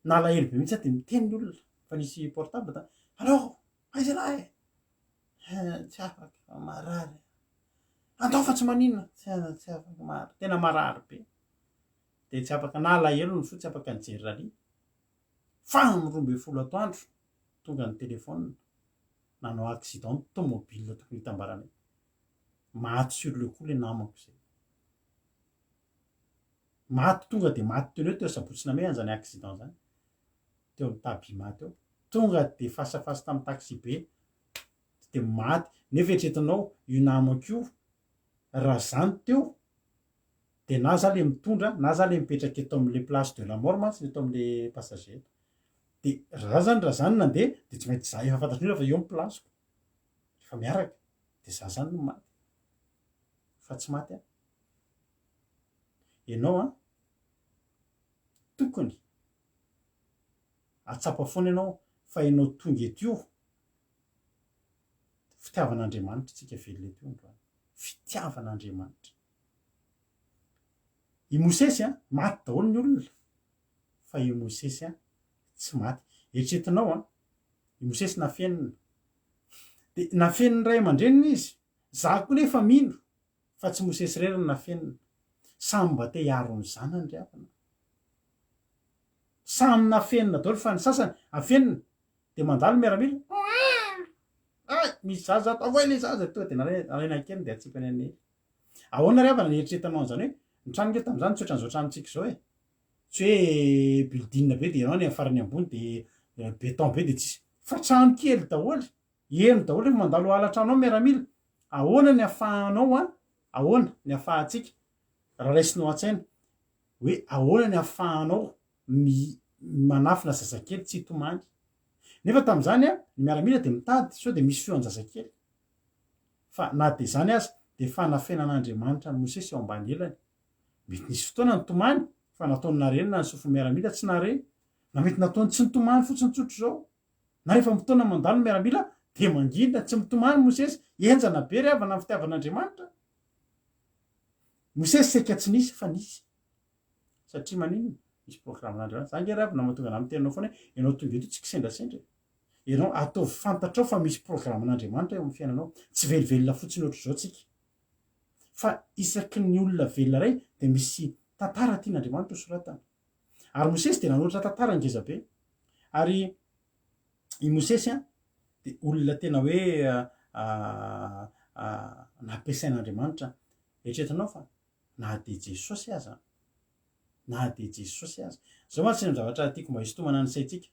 nalahelo be mihitsy aho dia miteny ny olona fa nisy portable ta, allo, aiza ialahy e? Tsy afaka, marary. Andao fa tsy maninona, tsy tsy afaka, marary, tena marary be. Dia tsy afaka, na alahelo ny fo tsy afaka nijery rallye. Fa amin'ny 12 atoandro, tonga ny téléphone, nanao accident ny tomobile tokony hitambaranay. Maty sur le coup le namako zay. Maty tonga dia maty teo teo Sabotsy Namehana zany accident zany. Teo amin'ny Tabima teo. Tonga dia face à face tamin'ny taxi be dia maty. Nefa eritreretinao io namako io raha zany teo dia na za le mitondra na za le mipetraka eto amin'le place de la mort mantsy eto amin'le passager eto. Dia raha zany raha zany nandeha dia tsy maintsy za efa fantatry ny olona fa eo ny place-ko. Efa miaraka. Dia za zany no maty. Fa tsy maty aho. Ianao an, tokony atsapa foana ianao fa ianao tonga eto io, fitiavan'Andriamanitra tsika velona eto io androany. Fitiavan'Andriamanitra. I Mosesy an, maty daholo ny olona, fa i Mosesy an, tsy maty. Eritreretinao an, i Mosesy nafenina. Dia nafenin'ny ray aman-dreniny izy. Za koa nefa mino fa tsy Mosesy irery no nafenina. Samy mba te hiaro ny zanany ry havana. Samy nafenina daholo fa ny sasany afenina dia mandalo ny miaramila, Ay! Misy zaza ato, avoay ilay zaza! Tonga dia nalaina an-keriny dia atsipany any. Ahoana ry havana ny eritreretanao an'izany hoe ny trano nge tamin'izany tsy ohatran'izao tranontsika izao e. Tsy hoe building be dia ianao any amin'ny farany ambony dia béton be dia tsisy. Fa trano kely daholo. Heno daholo rehefa mandalo ala trano ao miaramila. Ahoana ny afahanao an, ahoana ny afahantsika raha raisinao an-tsaina hoe ahoana ny afahanao mi manafina zazakely tsy hitomany. Nefa tamin'izany an, ny miaramila dia mitady sao dia misy feon-jazakely. Fa na dia izany aza dia fanafenan'Andriamanitra an'i Mosesy eo ambany elany. Mety nisy fotoana nitomany fa nataony narenina ny sofin'ny miaramila tsy nahare, na mety nataony tsy nitomany fotsiny tsotr'izao. Na rehefa fotoana mandalo ny miaramila dia mangina, tsy mitomany Mosesy, henjana be ry havana ny fitiavan'Andriamanitra. Mosesy saika tsy nisy fa nisy. Satria maninona? Misy programme-n'Andriamanitra. Za nge ry havana mahatonga anah miteny anao foana hoe ianao tonga eto tsy kisendrasendra e. Ianao ataovy fantatrao fa misy programme-n'Andriamanitra eo amin'ny fiainanao. Tsy velovelona fotsiny ohatr'izao tsika. Fa isaky ny olona velona iray dia misy tantara tian'Andriamanitra ho soratana. Ary Mosesy dia nanoratra tantara ngeza be. Ary i Mosesy an, dia olona tena hoe nampiasain'Andriamanitra. Eritreretinao fa na dia Jesosy aza, na dia Jesosy aza. Izao mantsy ny zavatra tiako mba hisintomana ny saintsika.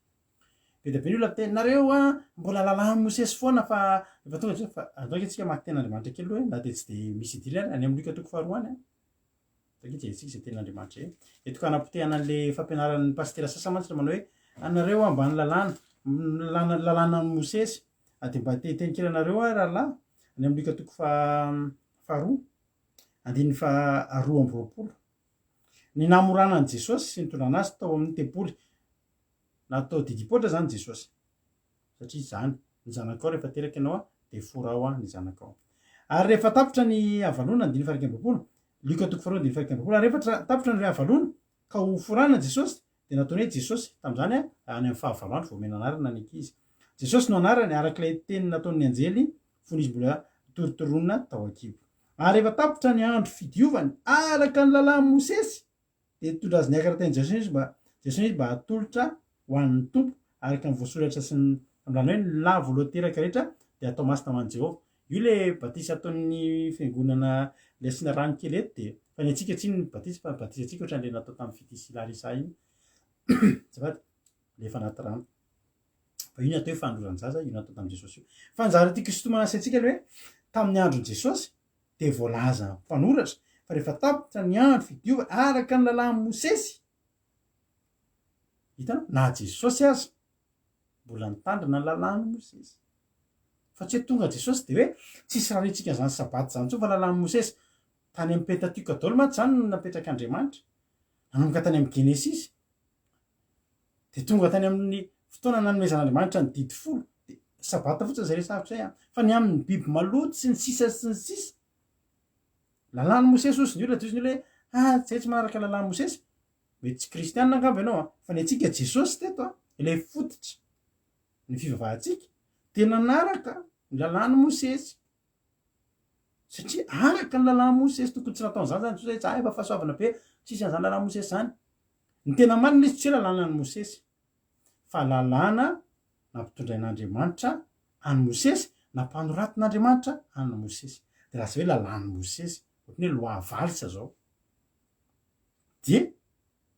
Be dia be ny olona miteny, nareo an, mbola lalàn'i Mosesy foana fa efa tonga Jesosy. Fa andao ange tsika maka tenin'Andriamanitra kely aloha e, na dia tsy dia misy idirany ary, any amin'ny Lioka toko faharoa any an. Andao ange jerentsika izay tenin'Andriamanitra izay. Eto ka hanapotehana an'ilay fampianaran'ny pasitera sasany mantsy ilay manao hoe, anareo ambany lalàna, lalàna, lalànan'i Mosesy. Dia mba te hiteny kely anareo aho rahalahy, any amin'ny Lioka toko faharoa, andininy faha 22. Ny namorana an'i Jesosy sy nitondrana azy tao amin'ny tempoly. Natao didipoitra izany Jesosy. Satria izany, ny zanakao rehefa teraka ianao dia forao ny zanakao. Ary rehefa tapitra ny havaloana, andininy faha 21, Lioka toko faharoa andininy faha 21, ary rehefa tapitra ny havaloana ka ho forana Jesosy, Dia nataony hoe Jesosy. Tamin'izany, any amin'ny fahavalo andro vao omena anarana ny ankizy. Jesosy no anarany, araka ilay teny nataon'ny anjely fony izy mbola torotoroana tao an-kibo. Ary rehefa tapitra ny andro fidiovany, araka ny lalàn'i Mosesy, dia nitondra azy niakatra tany Jerosalema izy mba Jerosalema izy mba hatolotra ho an'ny Tompo, araka ny voasoratra sy ny famindràna hoe, Ny lahy voalohany teraka rehetra dia hatao masina ho an'i Jehovah. Io ilay batisa ataon'ny fiangonana ilay asiana rano kely eto dia, fa ny antsika tsy iny ny batisa fa ny batisantsika ohatran'ilay natao tamin'ny Fitia sy Larissa iny, azafady, ilay efa anaty rano. Fa io ny atao hoe fanoloran-jaza, io natao tamin'i Jesosy io. Fa ny zavatra tiako hisintomana saintsika aloha hoe, tamin'ny andron'i Jesosy dia voalaza mpanoratra fa rehefa tapitra ny andro fidiovana araka ny lalàn'i Mosesy, hitanao, na Jesosy aza mbola nitandrina ny lalàn'i Mosesy. Fa tsy hoe tonga Jesosy dia hoe tsisy raritsika an'izany sabata izany intsony fa lalàn'i Mosesy. Tany amin'ny Pentatioka daholo mantsy izany no napetrak'Andriamanitra. Nanomboka tany amin'ny Genesisy. Dia tonga tany amin'ny fotoana nanomezan'Andriamanitra ny didy folo, dia sabata fotsiny izay resahako izay an. Fa ny amin'ny biby maloto sy ny sisa sy ny sisa, lalàn'i Mosesy hozy ny olona, dia hozy ny olona hoe, ah, izay tsy manaraka lalàn'i Mosesy. Mety tsy kristianina angamba ianao an, fa ny antsika Jesosy teto an, ilay fototra ny fivavahantsika, dia nanaraka ny lalàn'i Mosesy. Satria araka ny lalàn'i Mosesy, tokony tsy nataon'izany izany Jesosy hoe za efa fahasoavana be, tsisy an'izany lalàn'i Mosesy izany. Ny tena marina izy tsy hoe lalànan'i Mosesy, fa lalàna nampitondrain'Andriamanitra an'i Mosesy, nampanoratin'Andriamanitra an'i Mosesy. Dia lasa hoe lalàn'i Mosesy, ohatran'ny hoe loi valse zao. Dia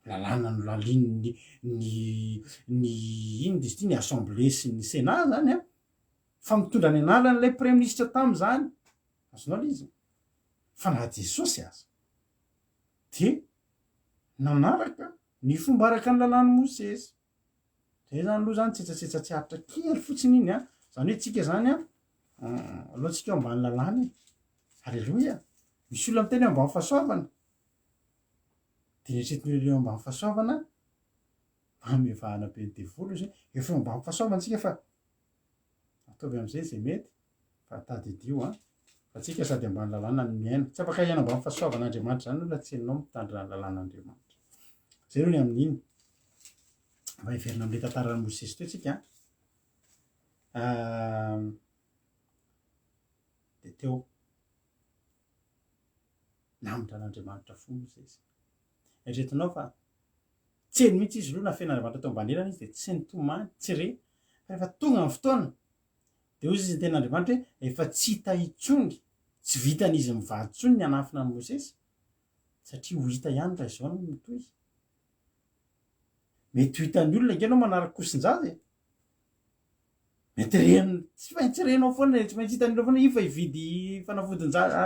lalàna nolalian'ny ny ny inona izy ity, ny assemblée sy ny sénat zany an, fa mitondra ny anaran'ilay praiminisitra tamin'izany, azonao ilay izy? Fa na Jesosy aza dia nanaraka ny fomba araka ny lalàn'i Mosesy. Zay zany aloha zany tsetsatsetsa tsy aritra kely fotsiny iny an, zany hoe tsika zany an, aleo tsika eo ambany lalàna e, aleloia, misy olona miteny hoe ambany fahasoavana, dia ny eritreretin'ny olona eo ambany fahasoavana, Famevahana be ny devoly ozy efa eo ambany fahasoavana tsika fa ataovy amizay zay mety fa tadidio an fa tsika sady ambany lalàna no miaina tsy afaka hiaina ambany fahasoavan'Andriamanitra zany olona tsy enao mitandrina ny lalàn'Andriamanitra zay aloha ny amin'iny mba hiverina amin'ilay tantaran'i Mosesy teo tsika an dia teo namindran'Andriamanitra fo Mosesy eritreretinao fa Tsy heno mihitsy izy aloha na feno Andriamanitra tao ambany elany izy dia tsy nitomany, tsy re. Fa rehefa tonga ny fotoana dia hoy izy ny tenin'Andriamanitra hoe efa tsy hita intsony, tsy vitan'izy mivady intsony ny hanafina an'i Mosesy satria ho hita ihany raha izao no mitohy. Mety ho hitan'ny olona ange ianao manara-kosin-jaza e. Mety reny, tsy maintsy renao foana e, tsy maintsy hitan'ny olona foana io fa hividy fanafodin-jaza,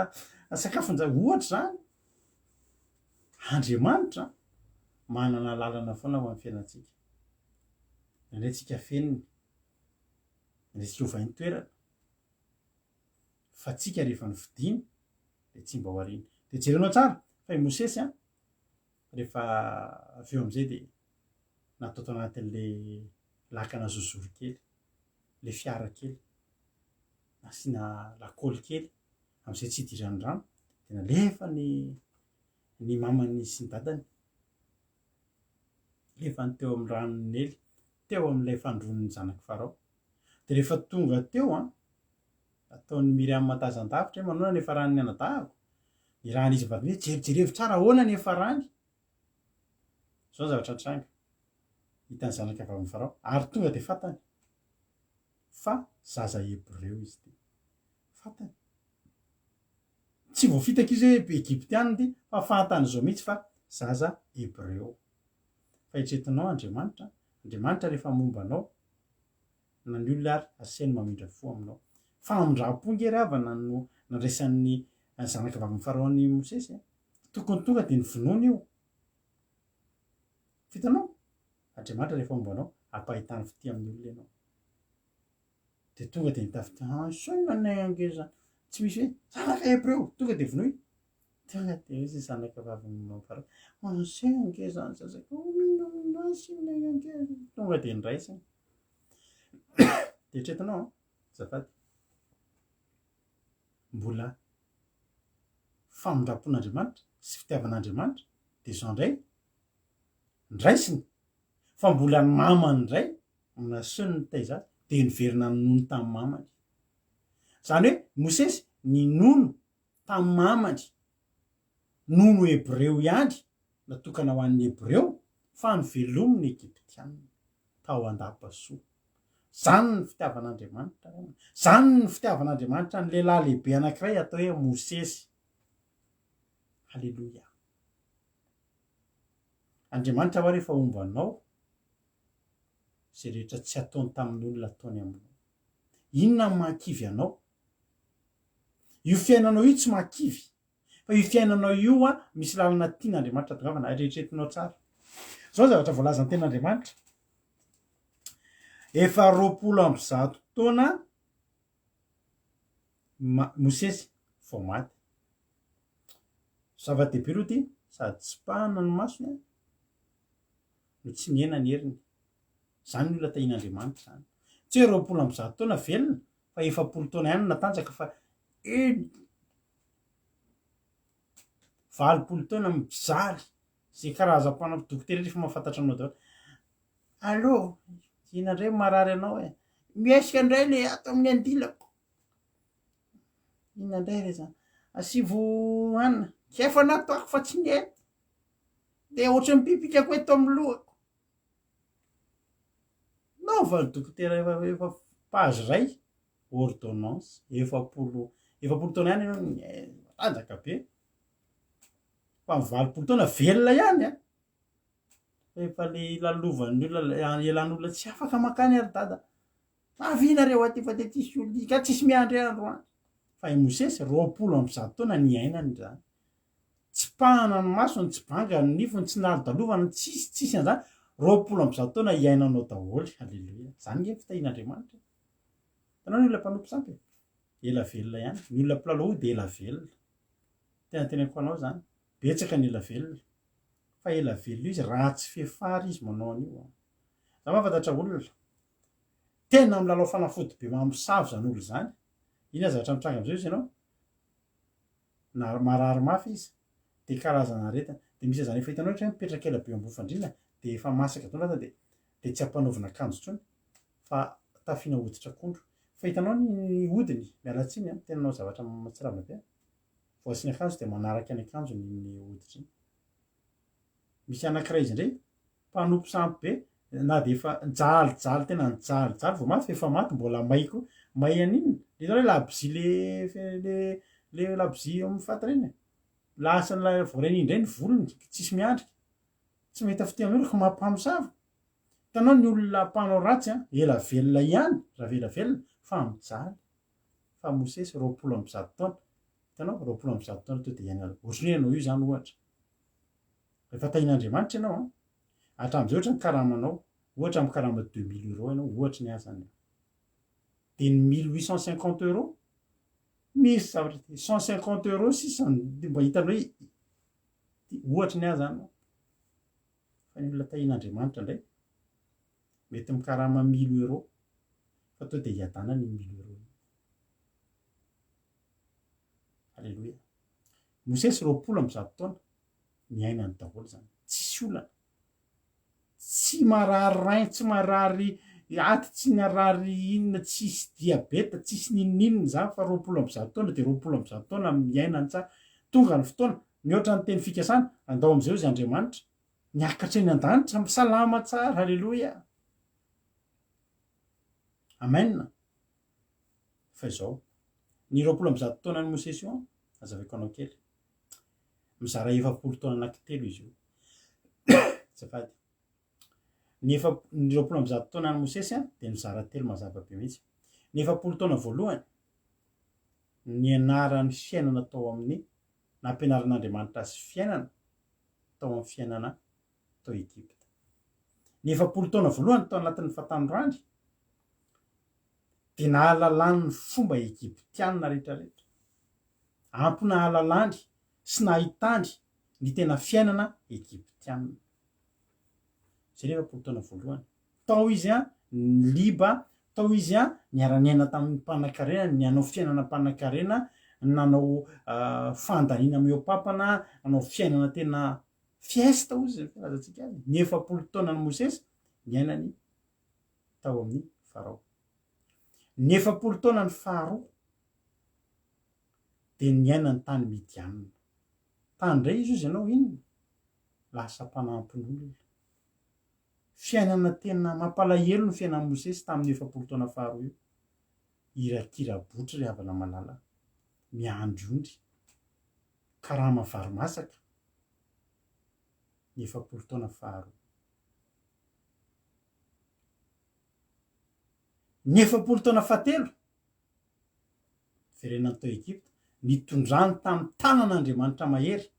sakafon-jaza, ohatra izany. Andriamanitra manana lalana foana ho an'ny fiainantsika. Indraindray tsika feniny, indraindray tsika ovainy toerana, fa tsika rehefa nofidiny dia tsy mba ho ariana. Dia jerenao tsara fa i Mosesy an, rehefa avy eo amin'izay dia natao tao anatin'ilay lakana zozoro kely, ilay fiara kely, nasiana lakôly kely amin'izay tsy hidiran'ny rano, dia nalefa ny ny mamany sy ny dadany, nalefany teo amin'ny ranon'i Nely, teo amin'ilay fandroan'ny zanak'i Farao. Dia rehefa tonga teo an, ataon'i Miriama tazan-davitra hoe manaona ny niafaran'ny anadahiko? Nirahan'izy mivady hoe jerijerevo tsara ahoana ny niafarany? Izao ny zavatra nitranga, hitan'ny zanaka vavin'i Farao, ary tonga dia fantany fa zaza hebreo izy ity. Fantany. Tsy voafitaka izy hoe Egyptiana ity, fa fantany izao mihitsy fa zaza hebreo. Fa eritreretinao Andriamanitra, Andriamanitra rehefa momba anao, na ny olona ary asainy mamindra fo aminao. Famindram-po nge ry havana no nandraisan'ny zanaka vavin'i Farao an'i Mosesy e. Tokony tonga dia novonoina io. Hitanao? Andriamanitra rehefa momba anao, ampahitany fitia amin'ny olona ianao. Dia tonga dia nitafy ah, saina ny ange zany. Tsy misy hoe zanaka hebreo, tonga dia vonoy. Tonga dia izy zanaka vavin'i Farao. Anse ange zany zazaka, oh, mino mino asina ange. Tonga dia niraisiny. Dia eritreretinao, azafady. Mbola famindram-pon'Andriamanitra sy fitiavan'Andriamanitra dia izao indray, ndraisiny. Fa mbola ny mamany indray no nasehony nitaiza azy, dia niverina ninono tamin'ny mamany. Izany hoe Mosesy ninono tamin'ny mamany, nono hebreo ihany, natokana ho an'ny hebreo, fa novelominy ny Egyptiana tao an-dapa soa. Izany ny fitiavan'Andriamanitra. Izany ny fitiavan'Andriamanitra ny lehilahy lehibe anankiray atao hoe Mosesy. Haleloia. Andriamanitra va rehefa homba anao? Izay rehetra tsy ataony tamin'olona ataony aminao. Inona no mahakivy anao? Io fiainanao io tsy mahakivy. Fa io fiainanao io a, misy lalana tian'Andriamanitra tongavana, ary eritreretinao tsara. Izao ny zavatra voalazan'ny tenin'Andriamanitra. Efa 120 taona Mosesy vao maty. Zava-dehibe aloha ity, sady tsy pahana ny masony no tsy nihena ny heriny. Izany ny olona tahian'Andriamanitra izany. Tsy hoe 120 taona velona fa 40 taona ihany no natanjaka fa 80 taona mijaly izay karazam-panao dokotera rehetra efa mahafantatra anao daholo. Allô, inona indray marary anao e? Mihesika indray le ato amin'ny andilako. Inona indray re zany? Asivo hanina. Tsy efa nataoko fa tsy nety. Dia ohatran'ny mipipika koa eto amin'ny lohako. Naovan'ny dokotera efa efa page iray ordonnance 40 taona ihany ianao matanjaka be. Fa ny 80 taona velona ihany an. Efa le lalovan'ny olona elan'olona tsy afaka makany ary dada. Avia nareo aty fa dia tsisy olona ka tsisy miandry androany. Fa i Mosesy 120 taona niainany izany. Tsy pahana ny masony, tsy banga ny nifiny, tsy nalodalovana, tsisy tsisy an'izany. 120 taona iainanao daholo. Aleloia. Izany nge fitahian'Andriamanitra. Hitanao ny olona mpanompo sampy e? Ela velona ihany. Ny olona mpilalao ody ela velona. Tena teneniko anao izany. Betsaka ny ela velona. Fa ela velona izy raha tsy fefara izy manao an'io an. Za mahafantatra olona. Tena milalao fanafody be mamosavy izany olona izany. Inona zavatra mitranga amin'izay hozy ianao? Na marary mafy izy dia karazana aretina. Dia misy an'izany efa hitanao ohatra hoe mipetraka ela be eo ambony fandriana dia efa masaka daholo ny vatana dia dia tsy ampanaovina akanjo intsony fa tafiana hoditr'akondro. Fa hitanao ny hodiny, miala tsiny an, tena nanao zavatra mahatsiravina be an. Vao asiana akanjo dia manaraka ny akanjony iny hoditra iny. Misy anankiray izy indray, mpanompo sampy be, na dia efa nijalijaly tena nijalijaly vao maty fa efa maty mbola may koa. May an'inona? Le hitanao le labozia le le le labozia eo amin'ny faty ireny e? Lasa ny vao rainy indray ny volony, tsisy miandry. Tsy mahita fitia amin'olona ka mampamosavy. Hitanao ny olona mpanao ratsy an, ela velona ihany, raha ela velona, fa mijaly. Fa Mosesy 120 taona, hitanao, 120 taona to dia iainana. Ohatran'ny hoe ianao io izany ohatra. Rehefa tahian'Andriamanitra ianao an, hatramin'izay ohatra ny karamanao, ohatra mikarama 2000 euros ianao, ohatra ny ahy izany an. Dia ny 1850 euros, misy zavatra 150 euros sisa mba hitanao hoe ohatra ny ahy izany. Fa ny olona tahian'Andriamanitra indray, mety mikarama 1000 euros, fa to dia hiadanana iny 1000 euros iny. Aleloia. Mosesy 120 taona, niainany daholo izany. Tsisy olana. Tsy marary rein, tsy marary aty, tsy narary inona, tsisy diabeta, tsisy n'inon'inona izany fa 120 taona dia 120 taona miainany tsara. Tonga ny fotoana, mihoatra ny teny fikasana, andao amin'izay hozy Andriamanitra. Niakatra eny an-danitra, salama tsara, aleloia. Amen. Fa izao, ny 120 taonan'i Mosesy io, azavaiko anao kely. Mizara 40 taona anankitelo izy io. Azafady. Ny efa ny 120 taonan'i Mosesy dia mizara telo mazava be mihitsy. Ny 40 taona voalohany, nianarany fiainana tao amin'ny nampianarin'Andriamanitra azy fiainana tao amin'ny fiainana tao Egypta. Ny 40 taona voalohany tao anatin'ny fahatanorany dia nahalalany ny fomba egyptiana rehetrarehetra. Ampy nahalalany sy nahitany ny tena fiainana egyptiana. Izay ny 40 taona voalohany. Tao izy niliba, tao izy niara-niaina tamin'ny mpanankarena, nanao fiainana mpanankarena, nanao fandaniana mihoa-pampana, nanao fiainana tena fiesta hozy ny filazantsika azy. Ny 40 taonan'i Mosesy. niainany tao amin'ny Farao. Ny 40 taonany faharoa dia niainany tany Midianina. Tany indray izy hozy ianao inona? Lasa mpanampin'olona. Fiainana tena mampalahelo ny fiainan'i Mosesy tamin'io 40 taona faharoa io. Irakira-botry ry havana malala, miandry ondry, karama vary masaka ny 40 taona faharoa. Ny 40 taona fahatelo, niverenany tao Egypta, nitondrany tamin'ny tanan'Andriamanitra mahery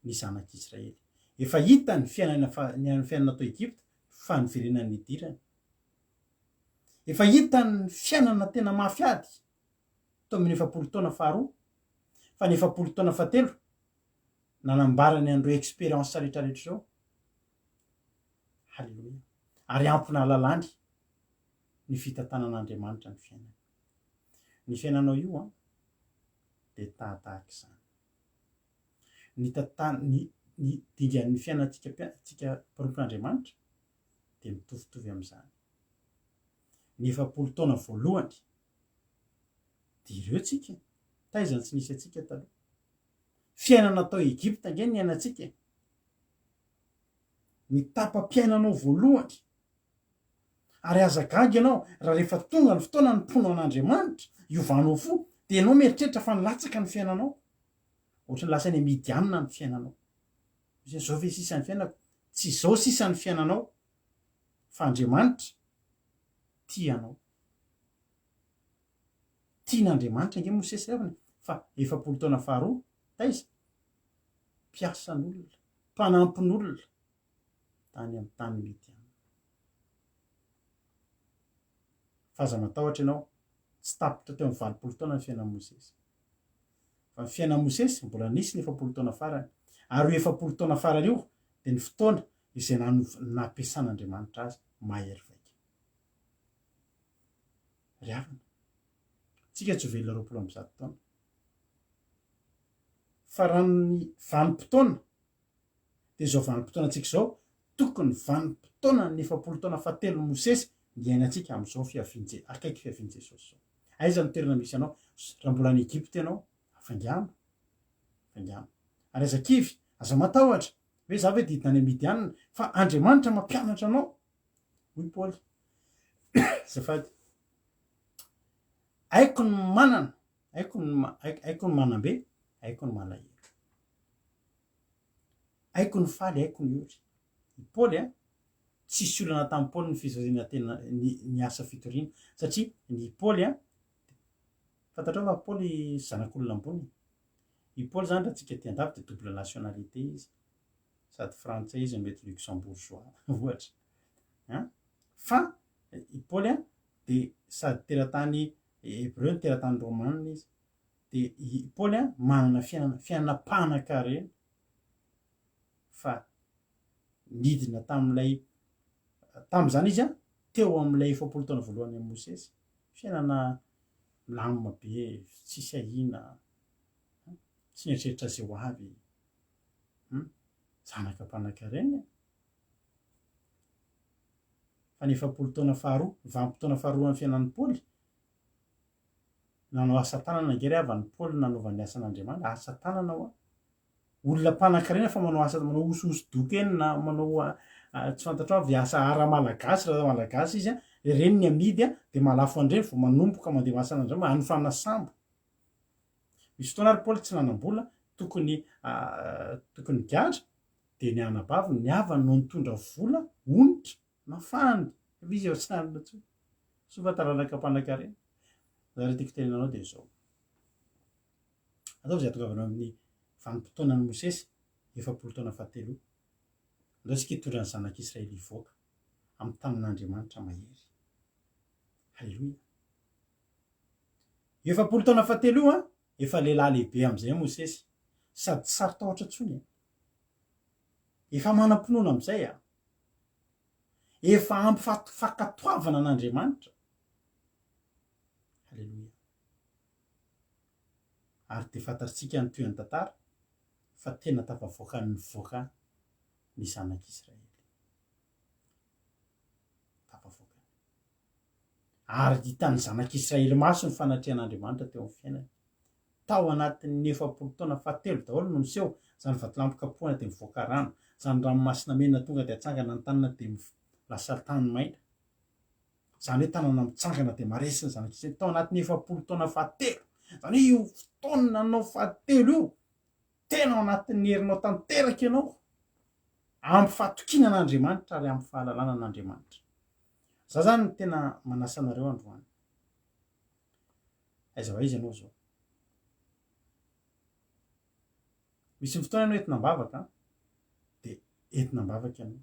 ny zanak'Israely. Efa hita ny fiainana ny fiainana tao Egypta fa niverenany nidirany. Efa hita ny fiainana tena mafy ady tao amin'ny 40 taona faharoa, fa ny 40 taona fahatelo nanambarany an'ireo expérience rehetrarehetra ireo. Haleloia. Ary ampy nahalalany ny fitantanan'Andriamanitra ny fiainany. Ny fiainanao io an, dia tahatahaka izany. Ny tantana, ny, ny dingan'ny fiainantsika tsika mpanompon'Andriamanitra dia mitovitovy amin'izany. Ny 40 taona voalohany dia ireo tsika, taiza no tsy nisy antsika taloha. Fiainana tao Egypta ange ny niainantsika e. Ny tapa-piainanao voalohany. Ary aza gaga ianao raha rehefa tonga ny fotoana hanompoanao an'Andriamanitra, hiovanao fo, dia ianao mieritreritra fa nilatsaka ny fiainanao. Ohatran'ny lasa any Midianina ny fiainanao. Misy hoe izao ve sisa ny fiainako? Tsy izao sisa ny fiainanao, fa Andriamanitra tia anao. Tian'Andriamanitra ange Mosesy ry havana e, fa 40 taona faharoa, taiza? Mpiasan'olona, mpanampin'olona tany amin'ny tany Midiana. Fa aza matahotra ianao, tsy tapitra teo amin'ny 80 taona ny fiainan'i Mosesy. Fa ny fiainan'i Mosesy mbola nisy ny 40 taona farany. Ary io 40 taona farany io dia ny fotoana izay nampiasan'Andriamanitra azy mahery vaika. Ry havana, tsika tsy ho velona 120 taona. Fa raha ny vanim-potoana, dia izao vanim-potoanantsika izao, tokony vanim-potoana ny 40 taona fahatelon'i Mosesy ny iainantsika amin'izao fiavian'i akaiky fiavian'i Jesosy izao. Aiza no toerana misy anao? Raha mbola any Egypta ianao, afaingano. Afaingano. Ary aza kivy, aza matahotra, hoe za ve didina any Midianina, fa Andriamanitra mampianatra anao. Hoy Paoly, azafady, haiko ny manana, haiko ny, haiko ny manam-be, haiko ny malahelo. Haiko ny faly, haiko ny ory. I Paoly a, tsisy olana tamin'i Paoly ny fitoriana tena, ny, ny asa fitoriana, satria ny Paoly a, fantatrao fa Paoly zanak'olona ambony. I Paoly zany raha tsika aty an-dafy dia double nationalité izy. Sady frantsay izy no mety luxembourgeois ohatra. An? Fa i Paoly a, dia sady teratany hebreu no teratany romana izy. Dia i Paoly a, manana fiainana, fiainana mpanan-karena. Fa nidina tamin'ilay, tamin'izany izy a, teo amin'ilay 40 taona voalohany amin'i Mosesy. Fiainana milamina be, tsisy ahiana, tsy nieritreritra izay ho avy. Hum, zanaka mpanan-karena e. Fa ny 40 taona faharoa, vanim-potoana faharoan'ny fiainan'i Paoly, nanao asa tanana ange ry havana Paoly nanaovany ny asan'Andriamanitra, asa tanana hoa. Olona mpanan-karena fa manao asa, manao hosohoso-doko eny na manao tsy fantatrao avy asa ara-malagasy, raha malagasy izy, ireny ny amidy dia mahalafo an'ireny vao manomboka mandeha asan'Andriamanitra, hanofana sambo. Misy fotoana ary Paoly tsy nanam-bola tokony tokony higadra dia ny anabaviny, ny havany no nitondra vola onitra nafahany fa izy efa tsy nanana intsony. Soa fa taranaka mpanankarena. Zany tiako tenenana anao dia izao. Ataovy izay hahatongavanao amin'ny vanim-potoanan'i Mosesy, 40 taona fahatelo. Andao isika hitondra ny zanak'Israely hivoaka amin'ny tanin'Andriamanitra mahery. Haleloia. Io 40 taona fahatelo io an, efa lehilahy lehibe amin'izay Mosesy, sady tsy saro-tahotra intsony e. Efa manam-pinoana amin'izay an. Efa ampy fankatoavana an'Andriamanitra. Haleloia. Ary dia fantatsika ny tohin'ny tantara fa tena tafavoaka nivoaka ny zanak'Israely. Ary hitan'ny zanak'Israely maso ny fanatrehan'Andriamanitra teo amin'ny fiainany. Tao anatin'ny 40 taona fahatelo daholo no niseho izany vatolampy kapohana dia mivoaka rano, izany ranomasina mena tonga dia atsangana ny tanana dia lasa tany maina. Izany hoe tanana mitsangana dia maresy ny zanak'Israely tao anatin'ny 40 taona fahatelo. Izany hoe io fotoananao fahatelo io, tena ao anatin'ny herinao tanteraka ianao, ampy fahatokiana an'Andriamanitra ary ampy fahalalana an'Andriamanitra. Za zany no tena manasa anareo androany. Aiza ho aiza ianao zao? Misy ny fotoana ianao entina am-bavaka dia entina am-bavaka ianao.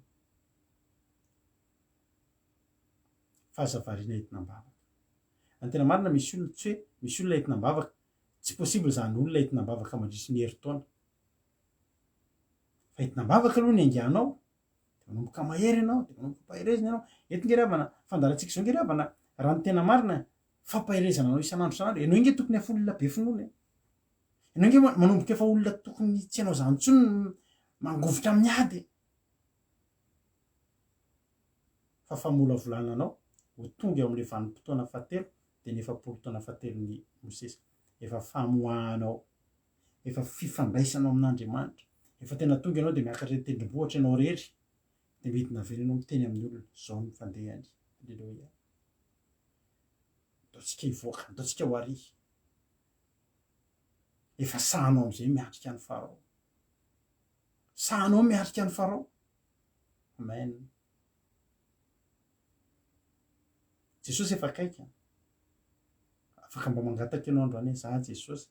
Fa aza variana entina am-bavaka. Ny tena marina misy olona tsy hoe misy olona entina am-bavaka, tsy possible izany olona entina am-bavaka mandritry ny herintaona. Fa entina am-bavaka aloha ny ainganao, dia manomboka mahery ianao, dia manomboka ampaherezina ianao. Eto nge ry havana, fandaharantsika izao nge ry havana, raha ny tena marina, fampaherezana anao isan'andro isan'andro. Ianao nge tokony efa olona be finoana e. Ianao nge manomboka efa olona tokony tsy hanao izany intsony mangovitra amin'ny ady e. Fa famolavolana anao ho tonga eo amin'ilay vanim-potoana fahatelo, dia ny 40 taona fahatelon'i Mosesy. Efa famoahanao, efa fifandraisanao amin'Andriamanitra. Efa tena tonga ianao dia miakatra eny tendrombohitra ianao irery, dia midina avy eny ianao miteny amin'ny olona, izao no fandehany. Aleloia. Ataontsika hivoaka, ataontsika ho ary. Efa sahanao amin'izay miatrika an'i Farao. Sahanao miatrika an'i Farao. Amen. Jesosy efa akaiky an. Afaka mba mangataka ianao androany hoe za Jesosy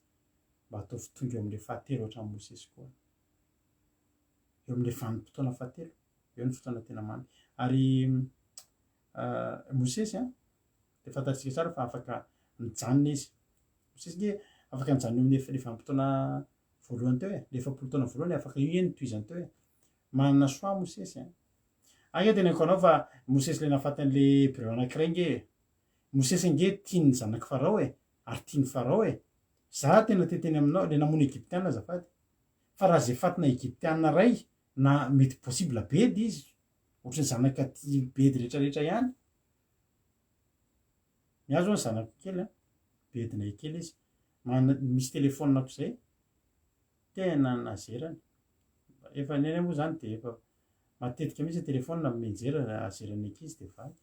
mba ataovy tonga eo amin'ilay fahatelo hatramin'i Mosesy koa. Eo amin'ilay vanim-potoana fahatelo, eo ny fotoana tena mamy. Ary Mosesy an, dia fantatsika tsara fa afaka nijanona izy. Mosesy nge afaka nijanona eo amin'ny ilay vanim-potoana voalohany teo e, ilay 40 taona voalohany afaka io nge nitohizany teo e. Manana choix Mosesy an. Ange teneniko anao fa Mosesy ilay nahafaty an'ilay Hebreo anankiray nge e. Mosesy ange tian'ny zanak'i Farao e, ary tian'i Farao e. Za tena te hiteny aminao, ilay namono Egyptiana azafady. Fa raha izay fatina Egyptiana iray na mety possible bedy izy, ohatran'ny zanaka tia bedy rehetrarehetra ihany. Ny ahy zao ny zanako kely an, bedinay kely izy, manana misy telephone-ko izay, Tena nazerany. Efa ny anay moa zany dia efa matetika mihitsy ny telephone mianjera azeran'ny ankizy dia vaky.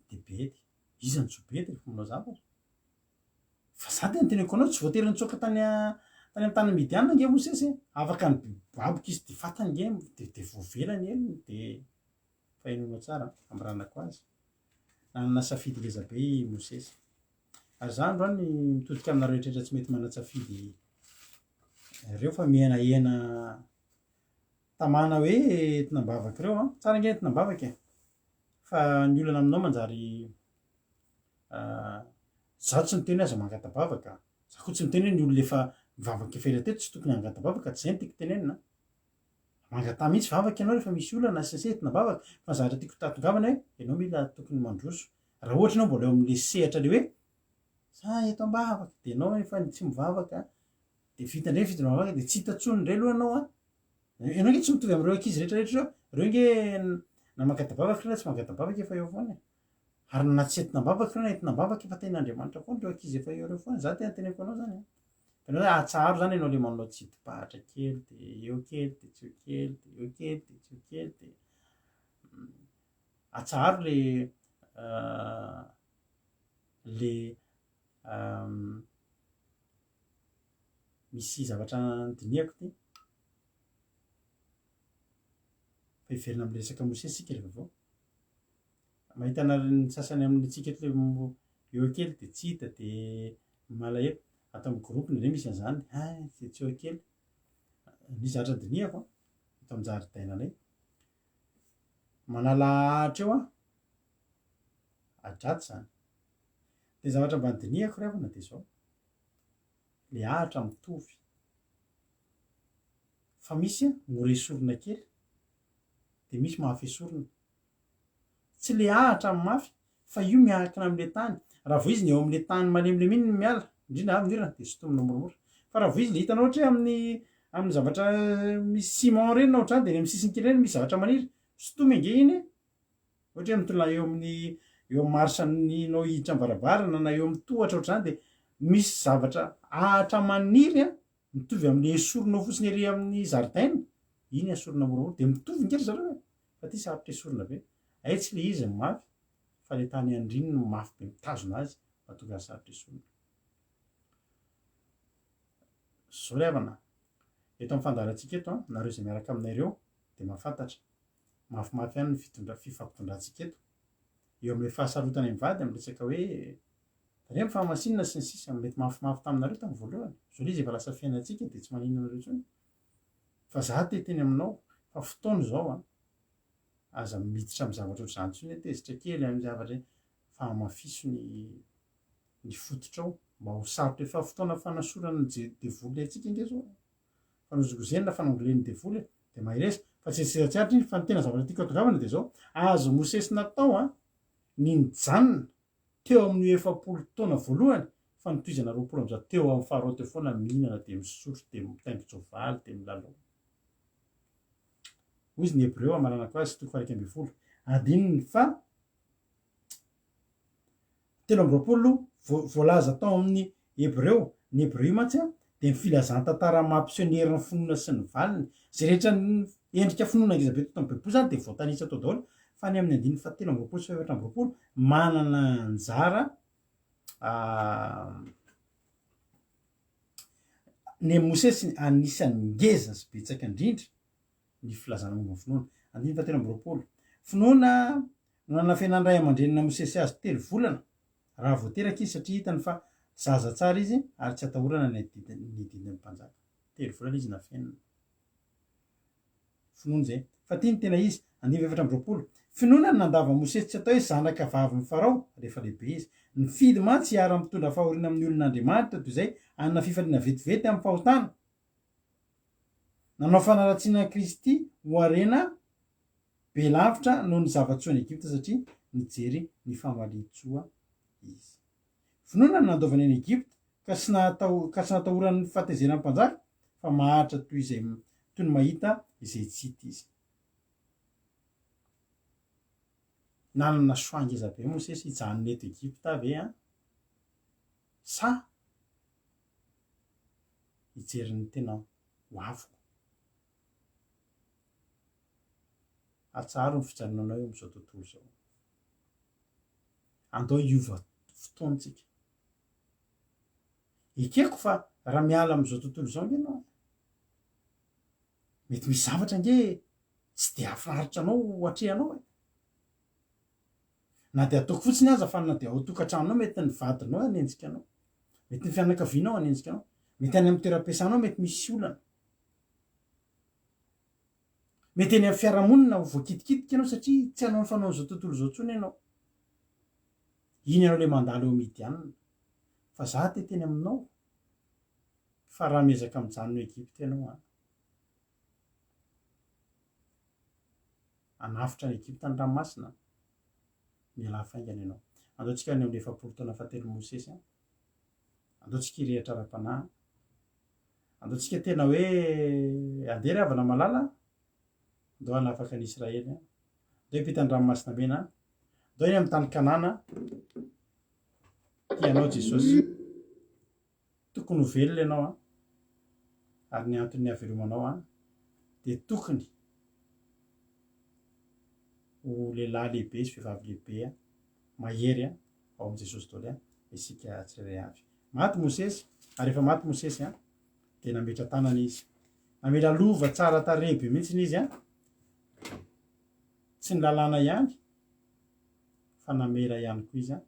Dia bedy. Iza no tsy ho bedy rehefa manao zavatra? Fa za tena teneniko anao tsy voatery nitsoaka tany tany amin'ny tany Midiana ange Mosesy e. Afaka nibaboka izy dia fantany ange dia dia voavela ny helony dia fa henoinao tsara ambaranako azy. Nanana safidy ngeza be i Mosesy. Ary za androany mitodika aminareo rehetra tsy mety manan-tsafidy ireo fa mihenahena tamana hoe entina am-bavaka ireo an. Tsara ange entina am-bavaka e. Fa ny olana aminao manjary za tsy miteny hoe aza mangata-bavaka. Za koa tsy miteny hoe ny olona efa mivavaka efa ela teto tsy tokony hangata-bavaka, tsy izay no tiako tenenina an. Mangataha mihitsy vavaka ianao rehefa misy olana sy ny sisa entina am-bavaka fa ny zavatra tiako hahatongavana hoe ianao mila tokony mandroso. Raha ohatra ianao mbola eo amin'ilay sehatra ilay hoe za eto am-bavaka dia ianao efa tsy mivavaka dia vita indray ny fitondrana vavaka dia tsy hita intsony indray aloha ianao an. Ianao ange tsy mitovy amin'ireo ankizy rehetra rehetra ireo. Ireo ange na mangata-bavaka ireo na tsy mangata-bavaka efa eo foana e. Ary na tsy entina am-bavaka ireo na entina am-bavaka efa tenin'Andriamanitra foana ireo ankizy efa eo ireo foana. Za tena teneniko anao izany an. Ianao hoe atsaharo izany ianao ilay manao tsidi-pahatra kely dia eo kely dia tsy eo kely dia eo kely dia tsy eo kely dia atsaharo le le misy zavatra dinihako ity fa hiverina amin'ny resaka Mosesy isika rehefa avy eo. Mahita anareo ny sasany amin'ny antsika eto le eo kely dia tsy hita dia malahelo. Ato amin'ny groupe indray misy an'izany, hay dia tsy eo kely. Nisy zavatra dinihako an, eto an-jaridainanay. Manala ahitra eo aho, ahidratsy izany. Dia zavatra mba nodinihako ry havana dia izao, le ahitra mitovy fa misy mora esorina kely dia misy mafy esorina. Tsy le ahitra no mafy fa io miankina amle tany, raha vao izy ny eo amle tany malemilemy iny no miala, indrindra avy ny orana dia sintomina moramora, fa raha vao izy le hitanao ohatra hoe amin'ny amin'ny zavatra misy ciment ireny na ohatr'izany dia eny amin'ny sisiny kely eny misy zavatra maniry, sintomy ange iny e, ohatra hoe mitolona eo amin'ny eo amin'ny marche-n'ny nao hiditra ny varavarana na eo amin'ny tohatra ohatr'izany dia misy zavatra ahatra maniry an, mitovy amin'ilay esorinao fotsiny ery amin'ny zaridaina, iny asorina moramora dia mitovy nge ry zareo e, fa ity sarotra esorina be, hay tsy ilay izy no mafy fa ilay tany andriny no mafy be mitazona azy mahatonga azy sarotra esorina. Zao ry havana, eto amin'ny fandaharantsika eto an, nareo izay miaraka aminay ireo dia mahafantatra, mafimafy ihany ny fitondra fifampitondrantsika eto, eo amin'ilay fahasarotana mivady amin'ny resaka hoe tandremo fahamasinana sy ny sisa, mety mafimafy taminareo tamin'ny voalohany, zao ilay izy efa lasa fiainantsika dia tsy maninona anareo intsony, fa za te hiteny aminao fa fotoana izao an, aza miditra amin'ny zavatra ohatr'izany intsony hoe tezitra kely amin'ny zavatra fa hamafiso ny ny fototrao mba ho sarotra efa fotoana fanasorana ny devoly antsika ange zao fanozongozena fanangolen'ny devoly e dia mahereza fa tsy tsy tsy iny fa ny tena zavatra tiako atongavana dia zao azo Mosesy natao an ny nijanona teo amin'io 40 taona voalohany fa nitohizana 120 teo amin'ny farao teo foana mihinana dia misotro dia mitaingin-tsoavaly dia milalao. Hoy izy ny Hebreo hamaranako azy toko faha 11 andininy fa 23 voalaza tao amin'ny Hebreo. Ny Hebreo io mantsy dia ny filazan-tantara mampiseho ny herin'ny finoana sy ny valiny. Izay rehetra endrika finoana ngeza be teto amin'ny Baiboly izany dia voatanisa tao daholo. Fa ny amin'ny andininy fahatelo amby roapolo sy fahefatra amby roapolo, manana anjara ny Mosesy anisan'ny ngeza sy betsaka indrindra ny filazana momba ny finoana. Andininy fahatelo amby roapolo. Finoana no nanafenan'ny ray aman-drenin'i Mosesy azy telo volana raha vao teraka izy satria hitany fa zaza tsara izy ary tsy atahorana ny ny didin'ny mpanjaka. Telo volana izy nafenina. Finoana izay. Fa ity no tena izy. Andininy 24. Finoana no nandavan'i Mosesy tsy atao hoe zanaka vavin'i Farao rehefa lehibe izy. Nifidy mantsy hiara-mitondra fahoriana amin'ny olon'Andriamanitra toy izay hanana fifaliana vetivety amin'ny fahotana. Nanao fanaratsiana an'i Kristy ho harena be lavitra noho ny zava-tsoan'i Egypta satria nijery ny famalian-tsoa izy. Finoana no nandaovany an'i Egypta ka tsy ka tsy natahorany ny fahatezeran'ny mpanjaka fa maharitra toy izay toy ny mahita izay tsy hita izy. Nanana soa ngeza be Mosesy hijanona eto Egypta ve an? Sa hijery ny tena ho aviko? Atsaharo ny fijanonanao eo amin'izao tontolo izao. Andao hiova fotoana tsika. Ekeko fa raha miala amin'izao tontolo izao ange ianao, mety misy zavatra ange tsy dia hahafinaritra anao ho atrehanao e. Na dia ataoko fotsiny aza fa na dia ao an-tokantranonao mety ny vadinao hanenjika anao, mety ny fianakavianao hanenjika anao, mety any amin'ny toeram-piasanao mety misy olana. Mety eny amin'ny fiarahamonina ho voakitikitika ianao satria tsy hanao ny fanaon'izao tontolo izao intsony ianao. Iny ianao ilay mandalo eo Midianina. Fa za te hiteny aminao fa raha miezaka mijanona eo Egypta ianao an, hanafotra an'i Egypta ny ranomasina, mialà faingana ianao. Andao tsika any amin'ny 40 taona fahatelon'i Mosesy an. Andao tsika hirehitra ara-panahy. Andao tsika tena hoe andeha ry havana malala, andao hanafaka an'i Israely, andao hiampita ny ranomasina mena, andao eny amin'ny tany Kanana, tia anao Jesosy. Tokony ho velona ianao an, ary ny anton'ny havelomanao an, dia tokony ho lehilahy lehibe sy vehivavy lehibe an, mahery an, ao amin'i Jesosy daholo an, isika tsirairay avy. Maty Mosesy, ary rehefa maty Mosesy an, dia nametra-tanana izy. Namela lova tsara tarehy be mihitsy izy an, tsy ny lalàna ihany, fa namela ihany koa izy an,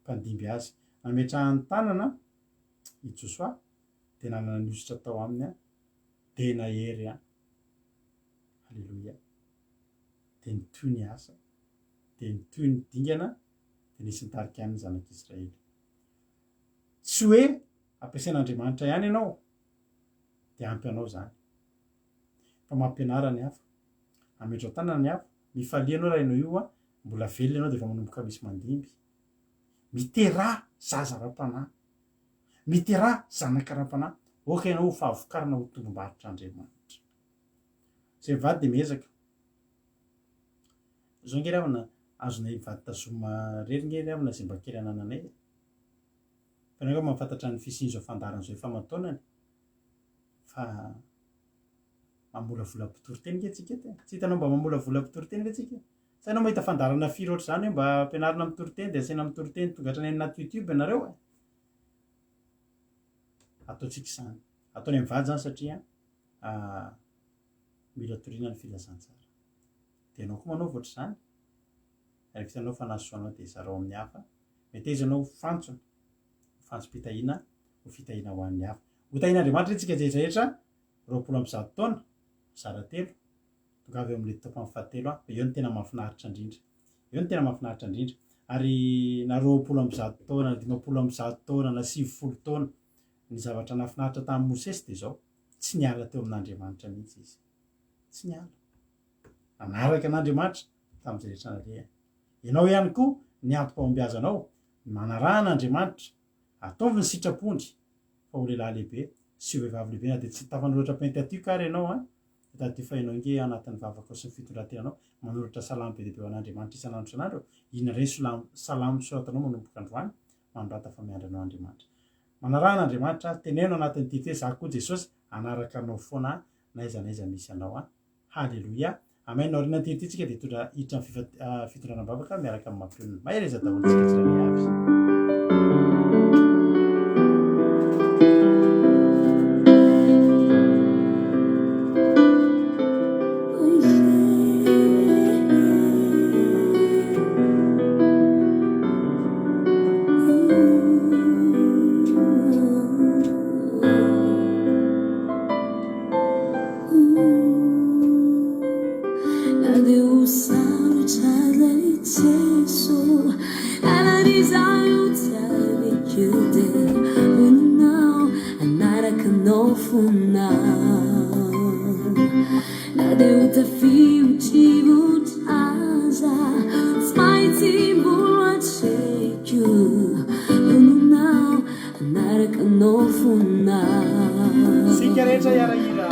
mpandimby azy. Nametrahany tanana i Josoa, dia nanana ny hosotra tao aminy an, dia nahery an. Haleloia. Dia nitohy ny asa, dia nitohy ny dingana, dia nisy nitarika ihany ny zanak'Israely. Tsy hoe ampiasain'Andriamanitra ihany ianao dia ampy anao izany. Fa mampianara ny hafa, ametrao tanana ny hafa, mifalia ianao raha ianao io mbola velona ianao dia efa manomboka misy mandimby. Miteraha zaza ara-panahy, miteraha zanaka ara-panahy, aoka ianao ho fahavokarana ho tombom-barotr'Andriamanitra. Izay mivady dia miezaka. Izao ange ry havana. Azonay mivady tazomina irery nge ry havana izay mba kely anananay e. Fa ianao angamba mahafantatra ny fisian'izao fandaharana izao efa aman-taonany fa mamolavola mpitoriteny nge tsika eto e. Tsy hitanao mba mamolavola mpitoriteny ve tsika? Sa ianao mahita fandaharana firy ohatr'izany hoe mba ampianarina mitoriteny dia asaina mitoriteny tonga hatrany anaty youtube ianareo e? Ataontsika izany. Ataonay mivady izany satria mila toriana ny filazantsara. Dia ianao koa manaova ohatr'izany. Rehefa hitanao fa nahasoa anao dia zarao amin'ny hafa. Meteza ianao ho fantsona, ho fantsom-pitahiana, ho fitahiana ho an'ny hafa. Ho tahian'Andriamanitra isika rehetra rehetra, 120 taona, mizara telo, tongava eo amin'ilay tapany fahatelo an, fa eo no tena mahafinaritra indrindra. Eo no tena mahafinaritra indrindra. Ary na 120 taona, na 150 taona, na 90 taona, ny zavatra nahafinaritra tamin'i Mosesy dia izao, tsy niala teo amin'Andriamanitra mihitsy izy. Tsy niala. Nanaraka an'Andriamanitra tamin'izay rehetra nalehany. Ianao ihany koa, ny antom-pahombiazanao, ny manaraha an'Andriamanitra, ataovy ny sitrapony fa ho lehilahy lehibe sy ho vehivavy lehibe na dia tsy tafanoratra Pentateuque ary ianao an, tadidio fa ianao ange anatin'ny vavakao sy ny fitondran-tenanao manoratra salamo be dia be ho an'Andriamanitra isan'andro isan'andro, inona indray ny salamo soratanao manomboka androany? Manorata fa miandry anao Andriamanitra. Manaraha an'Andriamanitra, teneno anatin'ity hoe za koa Jesosy hanaraka anao foana aho na aiza na aiza misy anao aho. Haleloia. Amen. Aorianan'ity ity tsika dia hitondra hiditra amin'ny fitondrana am-bavaka miaraka amin'ny mampionona. Mahereza daholo tsika tsirairay avy. Isika rehetra hiara-hira.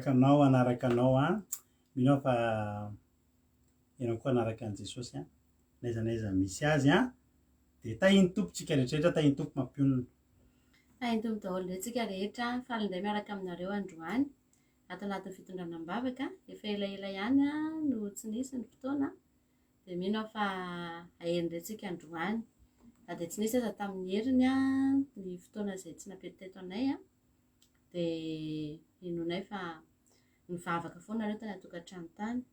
Hanaraka anao, hanaraka anao an. Mino aho fa ianao koa hanaraka an'i Jesosy an. N'aiza n'aiza misy azy an. Dia tahin'ny Tompo tsika rehetrarehetra, tahin'ny Tompo mampionona. Tahin'ny Tompo daholo indray tsika rehetra. Faly indray miaraka aminareo androany. Ato anatin'ny fitondrana am-bavaka. Efa elaela ihany no tsy nisy ny fotoana. Dia mino aho fa hahery indray tsika androany. Na dia tsy nisy aza tamin'ny heriny ny fotoana izay tsy nampety teto anay. Dia inoanay fa nivavaka foana nareo tany an-tokantrano tany.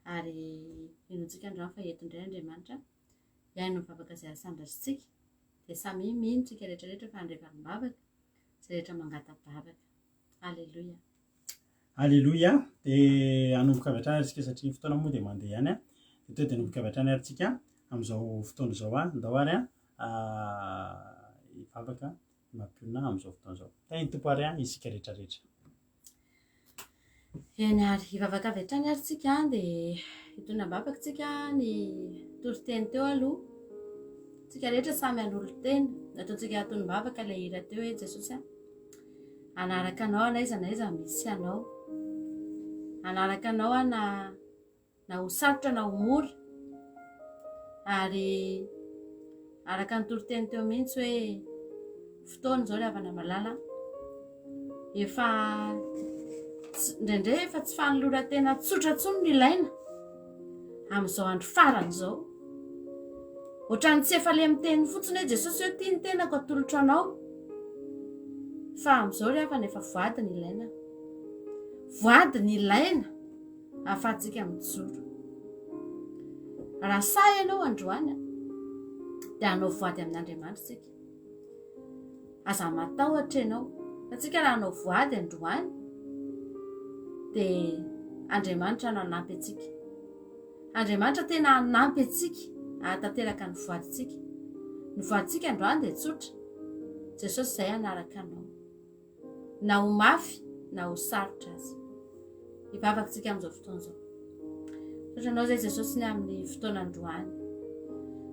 Ary inoantsika androany fa eto indray Andriamanitra hihaino ny vavaka izay asandratritsika. Dia samia mino tsika rehetra rehetra fa handre valim-bavaka izay rehetra mangata-bavaka. Aleloia. Aleloia. Dia hanomboka avy hatrany ary isika satria ny fotoana moa dia mandeha ihany an. Dia tonga dia hanomboka avy hatrany ary isika amin'izao fotoana izao an. Ndao ary an hivavaka mampionona amin'izao fotoana izao. Tahin'ny Tompo ary an isika rehetra rehetra. Eny ary, hivavaka avy hatrany ary tsika dia hitondra am-bavaka tsika ny toriteny teo aloha. Tsika rehetra samy hanolo-tena. Nataontsika tonom-bavaka ilay hira teo hoe Jesosy a. Hanaraka anao n'aiza n'aiza misy anao. Hanaraka anao aho na na ho sarotra na ho mora. Ary araka ny toriteny teo mihitsy hoe fotoana izao ry havana malala. Efa indraindray efa tsy fanoloran-tena tsotra intsony no ilaina amin'izao andro farany izao. Ohatran'ny tsy efa le miteny fotsiny hoe Jesosy hoe tia ny tenako atolotro anao. Fa amin'izao ry havana efa voady ny ilaina. Voady ny ilaina ahafahantsika mijoro. Raha sahy ianao androany dia hanao voady amin'Andriamanitra isika. Aza matahotra ianao. Fa tsika raha hanao voady androany dia Andriamanitra no hanampy antsika. Andriamanitra tena hanampy antsika hahatanteraka ny voadintsika. Ny voadintsika androany dia tsotra. Jesosy izay hanaraka anao. Na ho mafy na ho sarotra aza. Hivavaka tsika amin'izao fotoana izao. Misaotra anao izay Jesosy ny amin'ny fotoana androany.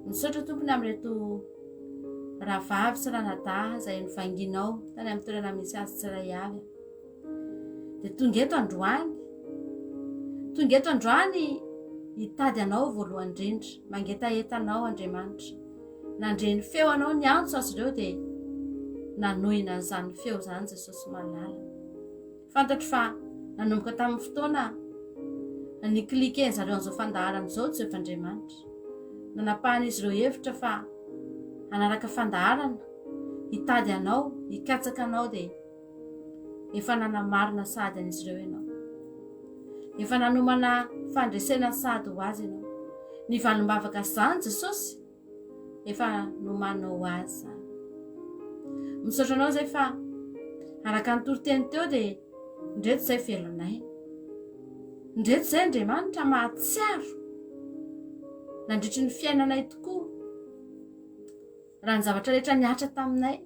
Misaotra Tompo ny amin'ireto rahavavy sy ranadahy izay novanginao tany amin'ny toerana misy azy tsiray avy. Dia tonga eto androany. Tonga eto androany hitady anao voalohany indrindra. Mangetaheta anao Andriamanitra. Nandre ny feo anao niantso azy ireo dia nanohina an'izany feo izany Jesosy malala. Fantatro fa nanomboka tamin'ny fotoana ni-cliquer zareo an'izao fandaharana izao Jehovah Andriamanitra. Nanapahan'izy ireo hevitra fa hanaraka fandaharana, hitady anao, hikatsaka anao dia efa nanamarina sahady an'izy ireo ianao. Efa nanomana fandresena sahady ho azy ianao. Ny valim-bavaka izany Jesosy efa nomaninao ho azy izany. Misaotra anao izay fa araka ny toriteny teo dia ndreto izay velonay. Ndreto izay Andriamanitra mahatsiaro nandritry ny fiainanay tokoa raha ny zavatra rehetra nihatra taminay.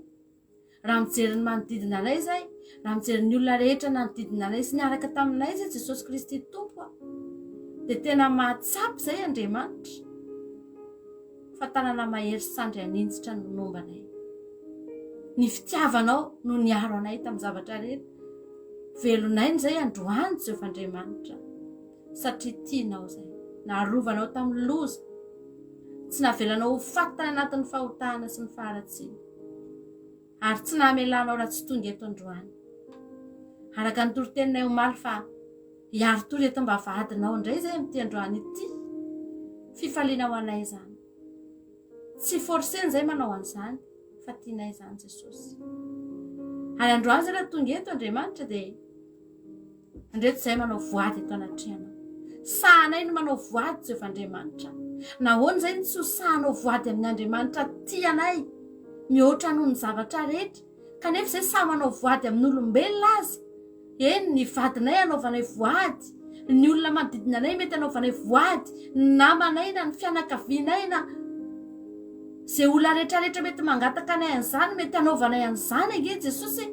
Raha mijery ny manodidina anay izay, raha mijery ny olona rehetra nanodidina anay sy niaraka taminay izay Jesosy Kristy Tompo a, dia tena mahatsapa izay Andriamanitra fa tanana mahery sy sandry haninjitra no nomba anay. Ny fitiavanao no niaro anay tamin'ny zavatra rehetra. Velon'aina izay androany Jehovah Andriamanitra. Satria tianao izay. Narovanao tamin'ny loza. Tsy navelanao ho faty tany anatin'ny fahotana sy ny faharatsiana. Ary tsy namelanao raha tsy tonga eto androany. Araka ny toriteninay omaly fa hiari-tory eto am-bavahadinao indray izay amin'ity androany ity. Fifaliana ho anay izany. Tsy forcena izay manao an'izany fa tianay izany Jesosy. Ary androany izay raha tonga eto Andriamanitra dia Indreto izahay manao voady eto anatrehanao. Sahanay no manao voady, Jehovah Andriamanitra. Nahoana izay no tsy ho sahanao voady amin'ny Andriamanitra tia anay mihoatra noho ny zavatra rehetra, kanefa izay sahy manao voady amin'olombelona aza? Eny, ny vadinay anaovanay voady, ny olona manodidina anay mety anaovanay voady, ny namanay na ny fianakavianay na izay olona rehetrarehetra mety mangataka anay an'izany mety anaovanay an'izany ange Jesosy e!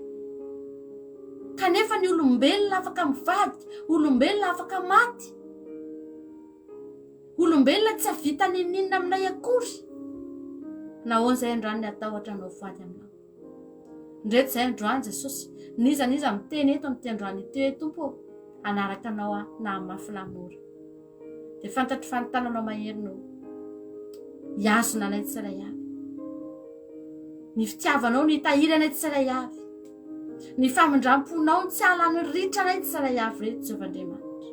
Kanefa ny olombelona afaka mivadika, olombelona afaka maty. Olombelona tsy havita n'inon'inona aminay akory. Nahoana izay androany ny hatahotra hanao voady aminao? Ndreto izay androany Jesosy. N'iza n'iza miteny eto amin'ity androany ity hoe Tompo ô, hanaraka Anao aho na amin'ny mafy na mora. Dia fantatro fa ny tananao mahery no hihazona anay tsirairay avy. Ny fitiavanao no hitahiry anay tsirairay avy. Ny famindram-ponao no tsy hahalany ritra anay tsirairay avy reto Jehovah Andriamanitra.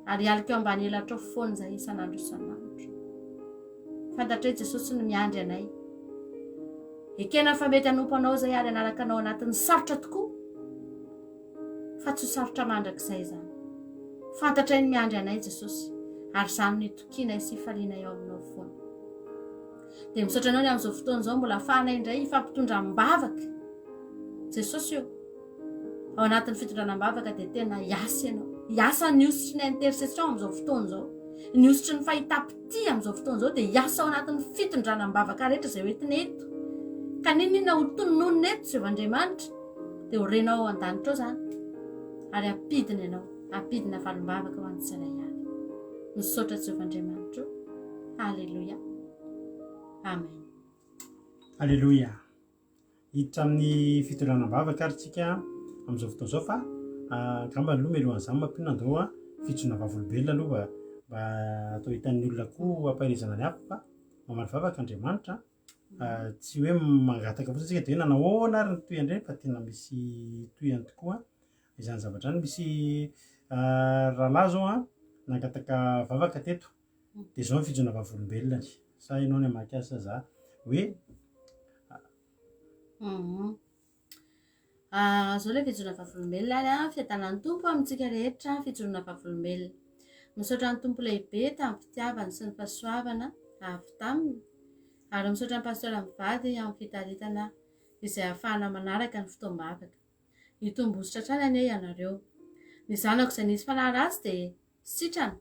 Ary hialoka eo ambany elatrao foana izahay isan'andro isan'andro. Fantatray Jesosy no miandry anay. Ekena fa mety hanompo anao izay ary hanaraka anao anatin'ny sarotra tokoa. Fa tsy ho sarotra mandrakizay izany. Fantatray ny miandry anay Jesosy ary izany no itokianay sy ifalianay ao aminao foana. Dia misaotra anao ny amin'izao fotoana izao mbola afahanay indray hifampitondra am-bavaka. Jesosy io. Ao anatin'ny fitondrana am-bavaka dia tena hiasa ianao. Hiasa ny hosotry ny intercession amin'izao fotoana izao. Ny hosotry ny fahitam-pitia amin'izao fotoana izao dia hiasa ao anatin'ny fitondrana am-bavaka rehetra izay hoentina eto. Ka n'inon'inona ho tonononina eto Jehovah Andriamanitra dia ho renao ao an-danitra ao izany ary hampidina ianao, hampidina valim-bavaka ho an'ny tsirairay avy. Misaotra Jehovah Andriamanitra o. Haleloia. Amen. Aleloia. Hiditra amin'ny fitondrana am-bavaka ary tsika amin'izao fotoana izao fa angamba aloha mialohan'izany mampino andao fijoroana vavolombelona aloha mba atao hitan'ny olona koa hampaherezana ny hafa fa mamaly vavaka Andriamanitra. Tsy hoe mangataka fotsiny tsika dia hoe nanahoana ary ny tohiny fa tena misy tohiny tokoa izany zavatra izany. Misy rahalahy izao nangataka vavaka teto dia izao ny fijoroana vavolombelonany. Sa ianao ny hamaky azy sa za? Hoe Izao ilay fijoroana vavolombelona ary an, fiadanan'ny Tompo amintsika rehetra, fijoroana vavolombelona. Misaotra ny Tompo lehibe tamin'ny fitiavany sy ny fahasoavana avy taminy, ary misaotra ny Pasteur mivady amin'ny fitaritana izay ahafahana manaraka ny fotoam-bavaka. Hitombo hosotra hatrany anie ianareo. Ny zanako izay nisy fanahy ratsy dia Sitrana.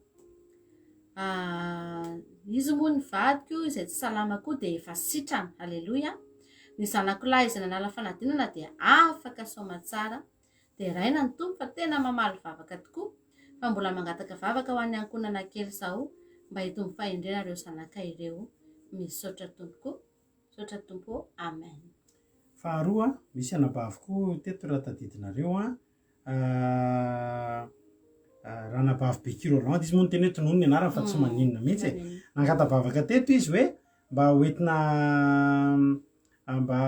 Ah, izy moa ny vadiko izay tsy salama koa dia efa sitrana. Aleloia. Ny zanako lahy izay nanala fanadinana dia afaka soamatsara. Deraina ny Tompo fa tena mamaly vavaka tokoa. Fa mbola mangataka vavaka ho an'ny ankohonana kely zaho mba hitombo fahendrena ireo zanakay ireo. Misaotra tompoko. Misaotra Tompo ô. Amen. Faharoa, misy anabavy koa teto raha tadidinareo an, Ranabavy Becky Rolland, izy moa niteny hoe tonony ny anarany fa tsy maninona mihitsy e. Nangata-bavaka teto izy hoe mba hoentina mba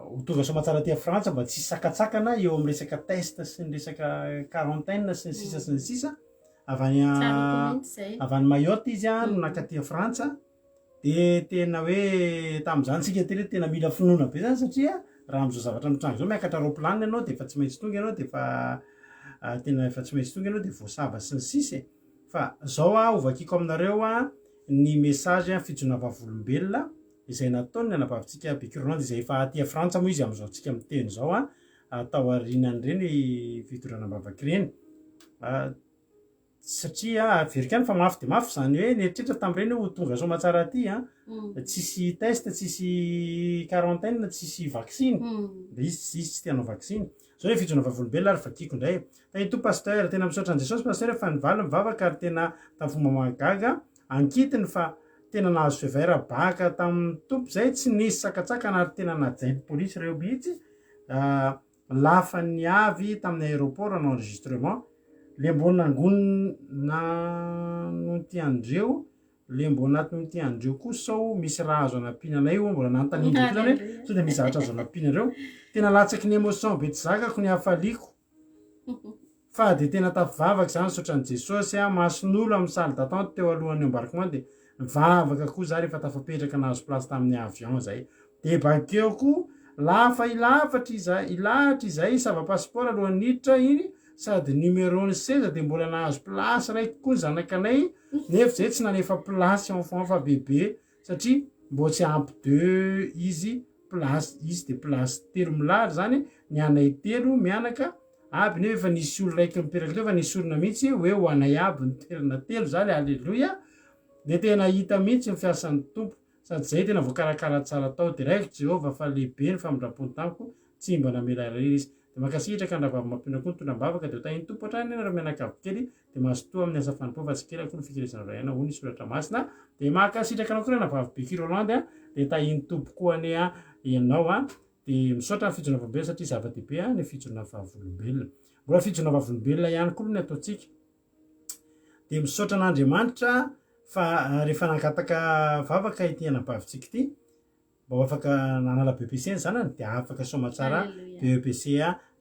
ho tonga soamatsara aty Frantsa mba tsy hisy sakantsakana eo amin'ny resaka test sy ny resaka quarantaine sy ny sisa sy ny sisa. Avy any avy any Mayotte izy no nankaty Frantsa. Dia tena hoe tamin'izany isika tena hoe tena mila finoana be zany satria raha amin'izao zavatra mitranga izao miakatra roaplanina ianao dia efa tsy maintsy tonga ianao dia efa tena efa tsy maintsy tonga ianao dia voasava sy ny sisa e. Fa zao aho hovakiko aminareo a ny message fijoroana vavolombelona izay nataon'ny anabavintsika Becky Rolland izay efa aty Frantsa moa izy amin'izao tsika miteny izao a tao aorianan'ireny fitondrana am-bavaka ireny. Satria averiko ihany fa mafy dia mafy izany hoe nieritreritra tamin'ireny hoe ho tonga soamatsara aty an, tsisy test, tsisy quarantaine, tsisy vaksiny, dia izy izy tsy te hanao vaksiny. Zao ilay fijoroana vavolombelona ary vakiko indray. Tahin'ny Tompo Pasteur, tena misaotra an'i Jesosy Pasteur fa nivaly ny vavaka ary tena tamin'ny fomba mahagaga, ankitiny fa tena nahazo feu vert baka tamin'ny Tompo izay, tsy nisy sakantsakana ary tena najain'ny polisy ireo mihitsy. Lafa niavy tamin'ny aéroport hanao enregistrement, le mbô nangonina nanontiandreo, le mbô natontiandreo koa sao misy raha azo anampiana anay ho'a, mbola nanontaniandreo koa zany hoe sao de misy zavatra azo anampianareo, tena latsaky ny émotion be tsy zakako ny hafaliako. Fa dia tena tafivavaka izany misaotra an'i Jesosy a, mason'olo amin'ny salle d'attente teo alohan'ny embarquement dia nivavaka koa za rehefa tafapetraka nahazo place tamin'ny avion zay, dia bakeo koa lafa hilafatra iza hilahatra izay hisava passeport alohan'ny hiditra iny sady numero ny seza dia mbola nahazo place raiky koa ny zanakanay nefa zay tsy nanefa place enfant fa bebe satria mbô tsy ampy deux izy place izy dia place telo milahatra zany ny anay telo mianaka aby nefa efa nisy olo raiky mipetraka teo fa nesorina mihitsy hoe ho anay aby ny toerana telo zany aleloia de tena hita mihitsy ny fiasan'ny Tompo sady zay tena voakarakara tsara tao deraiko Jehovah fa lehibe ny famindrampony tamiko tsy mba namela irery izy. Dia mankasitraka ny rahavavy mampionona koa nitondra am-bavaka dia ho tahin'ny Tompo hatrany ianareo mianakavy kely dia mazotoa amin'ny asa fanompoana fa tsy kely akory ny fikelezanareo aina hoy ny soratra masina. Dia mankasitraka anao koa ranabavy Becky Rolande a, dia tahin'ny Tompo koa anie a ianao a. Dia misaotra ny fijoroana vavolombelona satria zava-dehibe ny fijoroana vavolombelona. Mbola fijoroana vavolombelona ihany koa aloha ny ataontsika. Dia misaotra an'Andriamanitra fa rehefa nangataka vavaka ity anabavintsika ity, mba ho afaka nanala BEPC ny zanany dia afaka soamatsara BEPC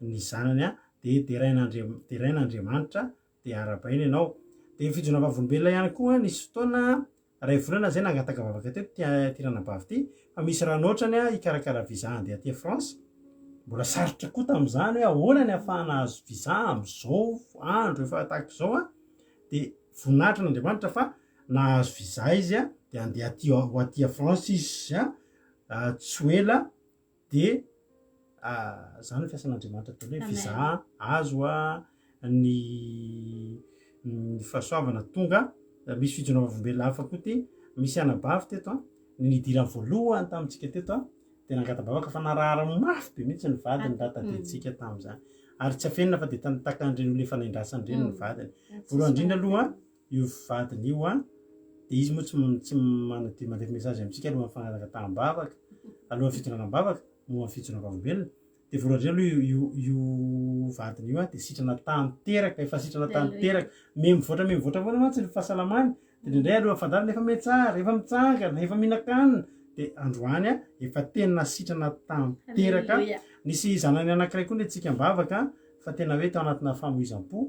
ny zanany dia deraina Andriamanitra dia arahabaina ianao. Dia ny fijoroana vavolombelona ihany koa nisy fotoana iray volana izay nangataka vavaka teto ity ity ranabavy ity fa misy rano ohatrany hikarakara visa handeha aty France. Mbola sarotra koa tamin'izany hoe ahoana ny ahafahana hahazo visa amin'izao andro efa tahaka izao an. Dia voninahitra an'Andriamanitra fa nahazo visa izy an, dia handeha aty ho aty France izy an, tsy ho ela dia zany ny fiasan'Andriamanitra daholo hoe visa azo a, ny ny fahasoavana tonga, misy fijoroana vavolombelona hafa koa ty, misy anabavy teto an, ny nidirany voalohany tamintsika teto an, dia nangata-bavaka fa narary mafy be mihitsy ny vadiny raha tadidintsika tamin'izany, ary tsy afenina fa dia takan'ireny olona efa nendrasana ireny ny vadiny, voalohany indrindra aloha io vadiny io an, dia izy moa tsy tsy manadio mandefa message amintsika alohan'ny fangataham-bavaka, alohan'ny fitondrana am-bavaka, moa ny fijoroana vavolombelona, dia voalohany indrindra aloha io io io vadiny io an, dia sitrana tanteraka, efa sitrana tanteraka, miha mivoatra miha mivoatra foana mantsy ny fahasalamany, dia indraindray alohan'ny fandaharana efa mihatsara, efa mitsangana, efa mihinan-kanina, dia androany an, efa tena sitrana tanteraka, nisy zanany anankiray koa nentintsika am-bavaka fa tena hoe tao anatina famoizam-po,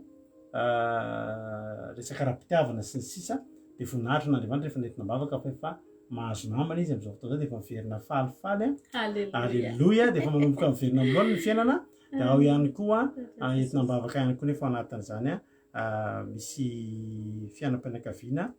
resaka ara-pitiavana sy ny sisa dia voninahitry n'Andriamanitra rehefa nentina am-bavaka fa efa mahazo namana izy amin'izao fotoana izao dia efa miverina falifaly a. Aleloia dia efa manomboka miverina amin'ny laoniny ny fiainana dia ao ihany koa entina am-bavaka ihany koa nefa ao anatin'izany a misy fiainam-pianakaviana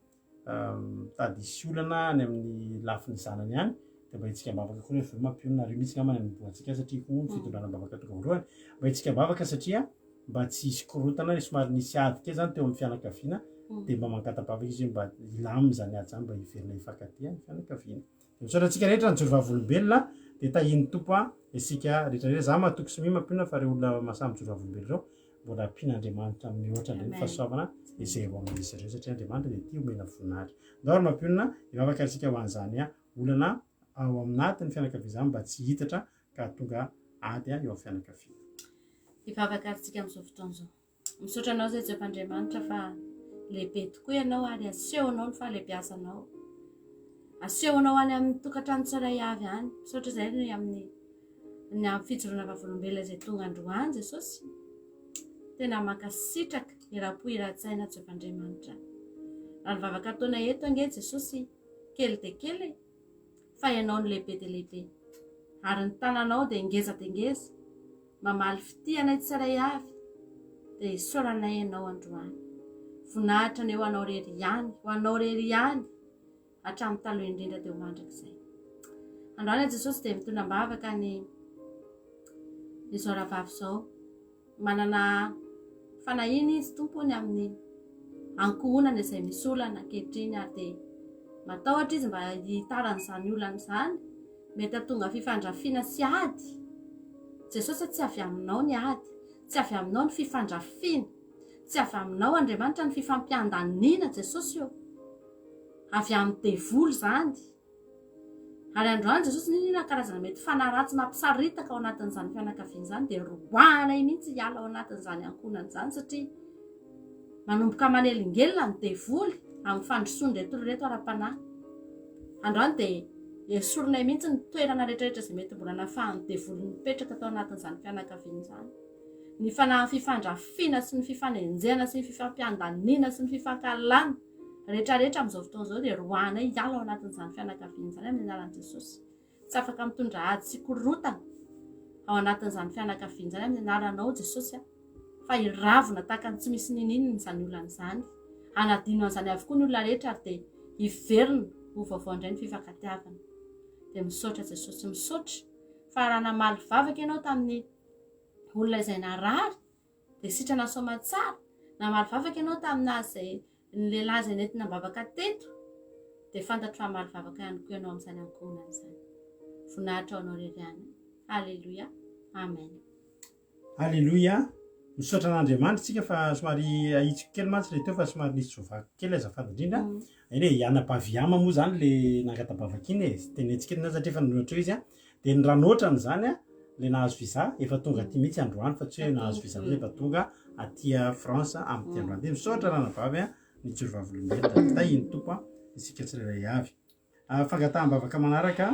mitady hisy olana any amin'ny lafiny zanany any dia mba hitsika am-bavaka koa rehefa avy eo mampionona ary io mihitsy angamba ny anombohantsika azy satria koa ny fitondrana am-bavaka tonga voalohany mba hitsika am-bavaka satria mba tsy hisy korontana ary somary nisy ady kely zany teo amin'ny fianakaviana dia mba mangata-bavaka izy hoe mba hilamina izany ady izany mba hiverina hifankatia ny fianakaviana. Dia misaotra antsika rehetra nijoro vavolombelona dia tahian'ny Tompo a isika rehetra rehetra. Za matoky sy mino mampionona fa ireo olona mahasahy mijoro vavolombelona ireo mbola ampian'Andriamanitra mihoatra indray ny fahasoavana izay eo amin'izy ireo satria Andriamanitra dia tia omena voninahitra. Ndao ary mampionona hivavaka isika ho an'izany olana ao aminatin'ny fianakaviana izany mba tsy hitatra ka hahatonga ady eo amin'ny fianakaviana. Hivavaka ary isika amin'izao fotoana izao. Misaotra anao izay Jehovah Andriamanitra fa lehibe tokoa ianao ary asehonao ny fahalehibiazanao. Asehonao any amin'ny tokantrano tsirairay avy any. Misaotra izay ny amin'ny ny amin'ny fijoroana vavolombelona izay tonga androany Jesosy. Tena mankasitraka eram-po eran-tsaina Jehovah Andriamanitra. Raha ny vavaka ataonay eto ange Jesosy kely dia kely e. Fa ianao no lehibe dia lehibe. Ary ny tananao dia ngeza dia ngeza. Mamaly fitia anay tsiray avy dia isaoranay ianao androany. Voninahitra anie ho anao rery ihany, ho anao rery ihany hatramin'ny taloha indrindra dia ho mandrakizay. Androany aho Jesosy dia mitondra am-bavaka ny izao rahavavy izao. Manana fanahiana izy Tompo ny amin'ny ankohonana izay misy olana ankehitriny ary dia matahotra izy mba hitaran'izany olana izany mety hahatonga fifandrafiana sy ady. Jesosy tsy avy aminao ny ady, tsy avy aminao ny fifandrafiana, tsy avy aminao Andriamanitra ny fifampiandaniana Jesosy ô. Avy amin'ny devoly izany. Ary androany Jesosy n'inona inona karazana mety fanahy ratsy mampisaritaka ao anatin'izany fianakaviana izany dia roahanay mihitsy hiala ao anatin'izany ankohonana izany satria manomboka manelingelina ny devoly amin'ny fandrosoan'ireto olona ireto ara-panahy. Androany dia esorinay mihitsy ny toerana rehetrarehetra izay mety mbola nafahan'ny devoly nipetraka tao anatin'izany fianakaviana izany. Ny fanahin'ny fifandrafiana sy ny fifanenjehana sy ny fifampiandaniana sy ny fifankahalana rehetrarehetra amin'izao fotoana izao dia roahanay hiala ao anatin'izany fianakaviana izany amin'ny anaran'i Jesosy. Tsy afaka mitondra ady sy korontana ao anatin'izany fianakaviana izany amin'ny anaranao Jesosy a. Fa hiravona tahaka ny tsy misy ninininona izany olana izany. Hanadino an'izany avokoa ny olona rehetra ary dia hiverina ho vaovao indray ny fifankatiavana. Dia misaotra Jesosy, misaotra fa raha namaly vavaka ianao tamin'ny olona izay narary dia sitrana soamatsara. Namaly vavaka ianao tamin'azy izay ny lehilahy izay nentina am-bavaka teto dia fantatro fa hamaly vavaka ihany koa ianao amin'izany ankohonana izany. Voninahitra ho anao irery ihany. Alléluia. Amen. Aleloia! Misaotra an'Andriamanitra isika fa somary ahitsiko kely mantsy le teo fa somary nisy voavaky kely azafady indrindra. Eny e, i Anabavy Yama moa zany le nangata-bavaka iny e, tenentsika iny satria efa nanoratra eo izy a. Dia ny ranotrany zany a, le nahazo visa efa tonga aty mihitsy androany fa tsy hoe nahazo visa fotsiny fa tonga aty France amin'ity androany ity. Misaotra ranabavy a, nijoro vavolombelona. Tahin'ny Tompo a, isika tsirairay avy. Fangataham-bavaka manaraka.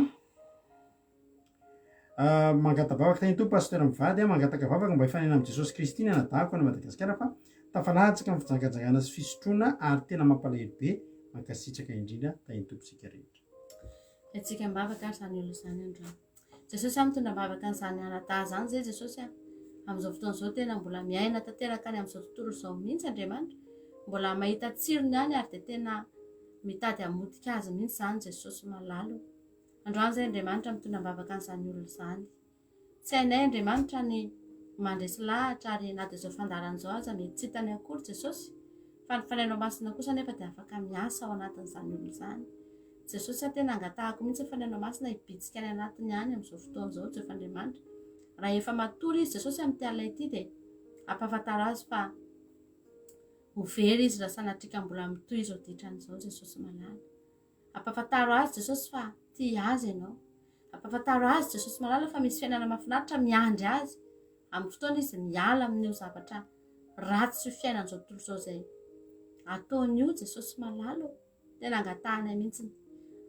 Mangata-bavaka tahin'ny Tompo Pasteur mivady a, mangataka vavaka mba hifanena amin'i Jesosy Kristy ny anadahiko any Madagasikara fa tafalatsaka amin'ny fijangajangana sy fisotroana ary tena mampalahelo be, mankasitraka indrindra tahin'ny Tompo isika rehetra. Antsika am-bavaka ary izany olona izany androany. Jesosy a, mitondra am-bavaka an'izany anadahy izany izay Jesosy a. Amin'izao fotoana izao tena mbola miaina tanteraka any amin'izao tontolo izao mihitsy Andriamanitra. Mbola mahita tsirony ihany ary dia tena mitady hamotika azy mihitsy izany Jesosy malala o. Androany izay Andriamanitra mitondra am-bavaka an'izany olona izany. Tsy hainay Andriamanitra ny mandresy lahatra ary na dia izao fandaharana izao aza mety tsy hitany akory Jesosy fa ny Fanahinao Masina kosa anefa dia afaka miasa ao anatin'izany olona izany. Jesosy a tena angatahako mihitsy ny Fanahinao Masina hibitsika any anatiny any amin'izao fotoana izao Jehovah Andriamanitra. Raha efa matory izy Jesosy amin'ity alina ity dia ampahafantaro azy fa ho very izy raha sanatria ka mbola mitohy izao ditrany izao Jesosy malala. Ampahafantaro azy Jesosy fa tia azy ianao. Ampahafantaro azy Jesosy malala fa misy fiainana mahafinaritra miandry azy amin'ny fotoana izy miala amin'io zavatra ratsy sy fiainan'izao tontolo izao izay ataony io Jesosy malala ô. Tena angatahanay mihitsy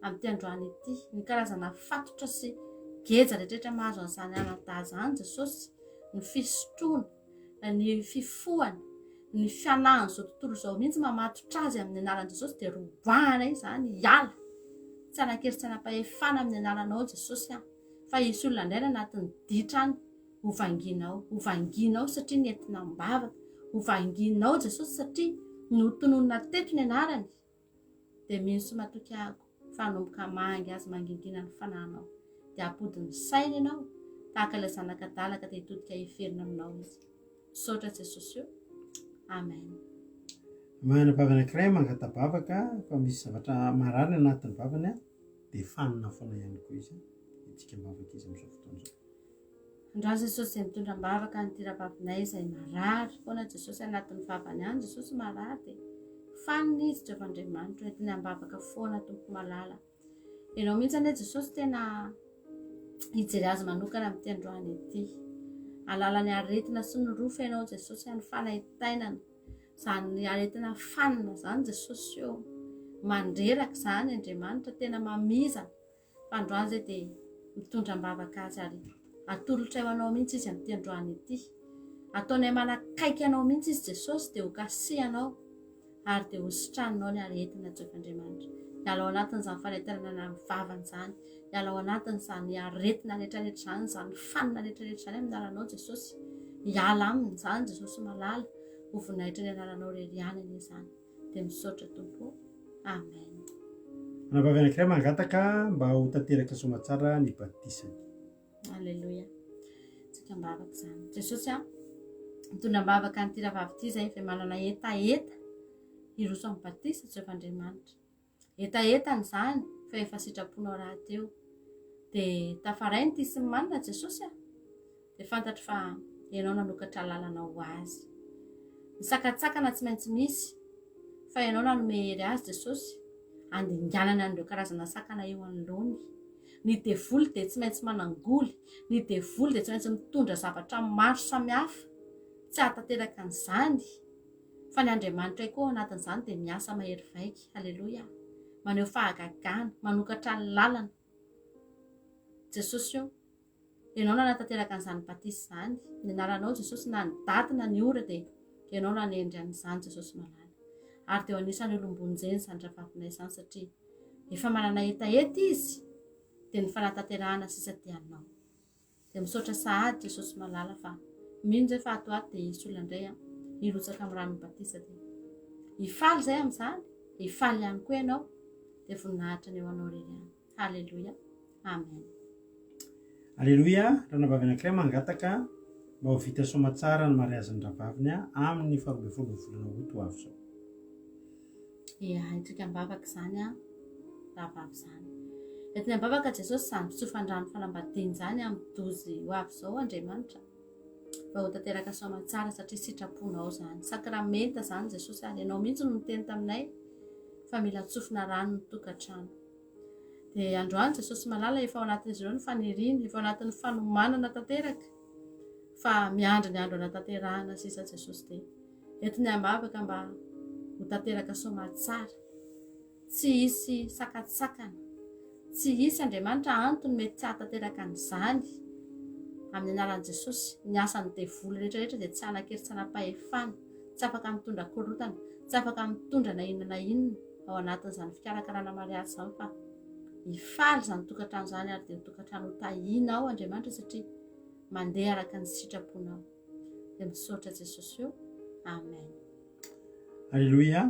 amin'ity androany ity ny karazana fatotra sy geja rehetrarehetra mahazo an'izany anadahy izany Jesosy, ny fisotroana, ny fifohana, ny fianahan'izao tontolo izao mihitsy mamatotra azy amin'ny anaran'i Jesosy dia roahana izany hiala. Tsy hanan-kery tsy hanam-pahefana amin'ny anaranao Jesosy aho. Fa hisy olona indray any anatin'ny ditra any ho vanginao, ho vanginao satria nentina am-bavaka, ho vanginao Jesosy satria notononina teto ny anarany. Dia mino sy matoky ahako fa hanomboka hamangy azy mangingina ny fanahinao. Dia hampody ny sainy ianao, tahaka ilay zanaka adala ka dia hitodika hiverina aminao izy. Misaotra Jesosy o. Amen. Manam-bava anankiray mangata-bavaka fa misy zavatra marary ny anatin'ny vavany dia fanina foana ihany koa izy. Hitsika am-bavaka izy amin'izao fotoana izao. Andraso Jesosy izay mitondra am-bavaka an'ity rahavavinay izay marary foana Jesosy anatin'ny vavany any Jesosy marary dia fanina izy Jehovah Andriamanitro entiny am-bavaka foana Tompo malala Ianao mihitsy anie Jesosy tena hijery azy manokana amin'ity androany ity alalan'ny aretina sy ny rofa ianao Jesosy any fanaintainana izany aretina fanina izany Jesosy eo mandreraka izany Andriamanitra tena mamizana Fa androany izay dia mitondra am-bavaka azy ary atolotray ho anao mihitsy izy amin'ity androany ity. Ataonay manakaiky anao mihitsy izy Jesosy dia ho kasihanao ary dia ho sitraninao ny aretina Jehovah Andriamanitra. Hiala ao anatin'izany fanaintainana amin'ny vavany izany, hiala ao anatin'izany aretina rehetrarehetra izany, izany fanina rehetrarehetra izany amin'ny anaranao Jesosy. Hiala aminy izany Jesosy malala, ho voninahitra ny anaranao irery ihany anie izany. Dia misaotra Tompo o. Amen. Anabavy anankiray mangataka mba ho tanteraka soamatsara ny batisany. Aleloia. Tsika am-bavaka izany. Jesosy a, mitondra am-bavaka an'ity rahavavy ity izay efa manana hetaheta hiroso amin'ny batisa Jehovah Andriamanitra. Hetahetany izany fa efa sitraponao rahateo. Dia tafaray ny tia sy ny manina Jesosy a. Dia fantatro fa ianao nanokatra lalana ho azy. Ny sakantsakana tsy maintsy misy fa ianao nanome hery azy Jesosy handinganana an'ireo karazana sakana eo anoloany. Ny devoly dia tsy maintsy manangoly, ny devoly dia tsy maintsy mitondra zavatra maro samihafa tsy hahatanteraka an'izany. Fa ny Andriamanitray koa ao anatin'izany dia miasa mahery vaika. Aleloia. Maneho fahagagana, manokatra lalana. Jesosy o, Ianao nanatanteraka an'izany batisa izany. Ny anaranao Jesosy na ny daty na ny ora dia Ianao nanendry an'izany Jesosy malala. Ary dia ho anisan'ny olom-bonjeny izany rahavavinay izany satria efa manana hetaheta izy dia ny fanatanterahana sisa dia anao. Dia misaotra sahady Jesosy malala fa mino zay fa ato ato dia hisy olona indray an hirotsaka amin'ny ranon'ny batisa dia hifaly zay amin'izany, hifaly ihany koa ianao dia voninahitra ny eo anao irery ihany. Haleloia. Amen. Aleloia, ranabavy anankiray mangataka mba ho vita soamatsara ny mariazin'ny rahavaviny amin'ny faharoa ambin'ny folon'ny volana août ho avy izao. Ia, entintsika am-bavaka izany an, rahavavy izany. Entiny am-bavaka Jesosy izany fitsofan-drano fanambadiana izany amin'ny dozy ho avy izao Andriamanitra. Mba ho tanteraka soamantsara satria sitraponao izany. Sakramenta izany Jesosy ary ianao mihitsy no niteny taminay fa mila tsofina rano ny tokantrano. Dia androany Jesosy malala efa ao anatin'izy ireo ny faniriana, efa ao anatin'ny fanomanana tanteraka fa miandry ny andro anatanterahana sisa Jesosy dia entiny am-bavaka mba ho tanteraka soamantsara. Tsy hisy sakantsakana. Tsy hisy Andriamanitra antony mety tsy hahatanteraka an'izany. Amin'ny anaran'i Jesosy, ny asan'ny devoly rehetra rehetra dia tsy hanan-kery tsy hanam-pahefana, tsy afaka mitondra korontana, tsy afaka mitondra na inona na inona ao anatin'izany fikarakarana mariazy izany fa hifaly izany tokantrano izany ary dia ho tokantrano ho tahiana ao Andriamanitra satria mandeha araka ny sitraponao. Dia misaotra Jesosy o. Amen. Aleloia.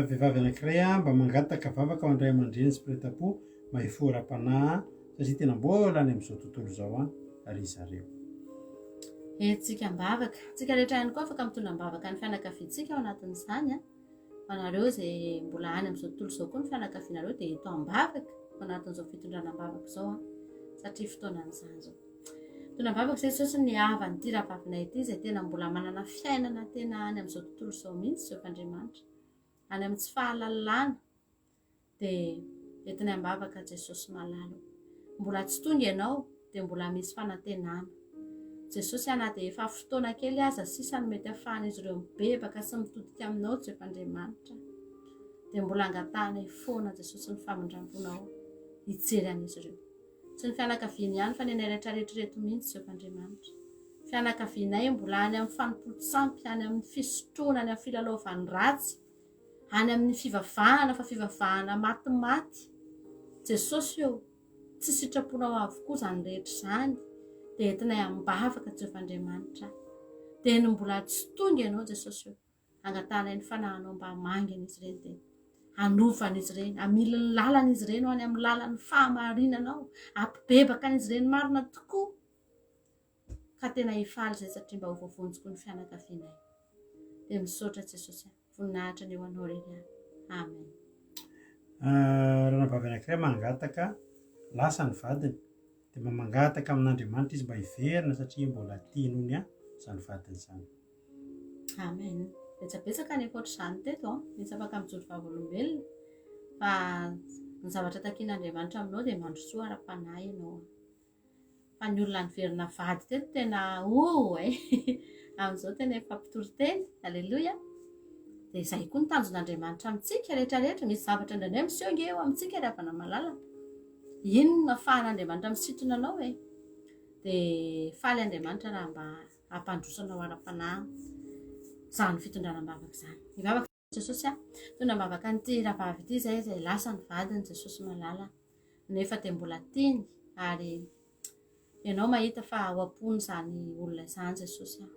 Vehivavy anankiray mba mangataka vavaka ho an-dray aman-dreny sy mpiray tampo mba hifoha ara-panahy satria tena mbola any amin'izao tontolo izao ry zareo. Entintsika am-bavaka. Tsika rehetra ihany koa afaka mitondra am-bavaka ny fianakaviantsika ao anatin'izany. Ho anareo izay mbola any amin'izao tontolo izao koa ny fianakavianareo dia eto am-bavaka ao anatin'izao fitondrana am-bavaka izao satria fotoanan'izany izao. Tona am-bavaka izay Jesosy ny havan'ity rahavavinay ity izay tena mbola manana fiainana tena any amin'izao tontolo izao mihitsy Jehovah Andriamanitra. Any amin'ny tsy fahalalana dia entinay am-bavaka Jesosy malala. Mbola tsy tonga ianao dia mbola misy fanantenana. Jesosy na dia efa fotoana kely aza sisa no mety ahafahan'izy ireo mibebaka sy mitodika aminao Jehovah Andriamanitra. Dia mbola angatahanay foana Jesosy ny famindram-ponao hijery an'izy ireo. Tsy ny fianakaviany ihany fa ny anay rehetrarehetra ireto mihitsy Jehovah Andriamanitra. Fianakavianay mbola any amin'ny fanompoan-tsampy, any amin'ny fisotroana, any amin'ny filalaovan ratsy, any amin'ny fivavahana fa fivavahana matimaty. Jesosy ô, tsy sitraponao avokoa izany rehetra izany, dia entinay am-bavaka Jehovah Andriamanitra. Dia ny mbola tsy tonga ianao Jesosy ô. Angatahanay ny fanahinao mba hamangy an'izy ireny dia hanova an'izy ireny, hamily ny lalan'izy ireny ho any amin'ny lalan'ny fahamarinanao, hampibebaka an'izy ireny marina tokoa. Ka tena hifaly izay satria mba ho voavonjy koa ny fianakavianay. Dia misaotra Jesosy a. Voninahitra ny ho anao irery ihany. Amen. Ah, ranabavy anankiray mangataka lasa ny vadiny dia mba mangataka amin'Andriamanitra izy mba hiverina satria mbola tiany hono izany vadiny izany. Amen. Betsabetsaka ny efa ohatr'izany teto an, misy afaka mijoro vavolombelona fa ny zavatra takian'Andriamanitra aminao dia mandrosoa ara-panahy ianao. Fa ny olona niverina vady teto tena oh eh. Amin'izao tena efa mpitory teny. Aleloia. Dia izay koa ny tanjon'Andriamanitra amintsika rehetra rehetra. Misy zavatra indraindray miseho nge eo amintsika ry havana malala. Inona afahan'Andriamanitra misintona anao e? Dia faly Andriamanitra raha mba hampandroso anao ara-panahy izany fitondrana am-bavaka izany. Hivavaka Jesosy a. Mitondra am-bavaka an'ity rahavavy ity izay izay lasa ny vadiny Jesosy malala. Nefa dia mbola tiany ary ianao mahita fa ao am-pony izany olona izany Jesosy a.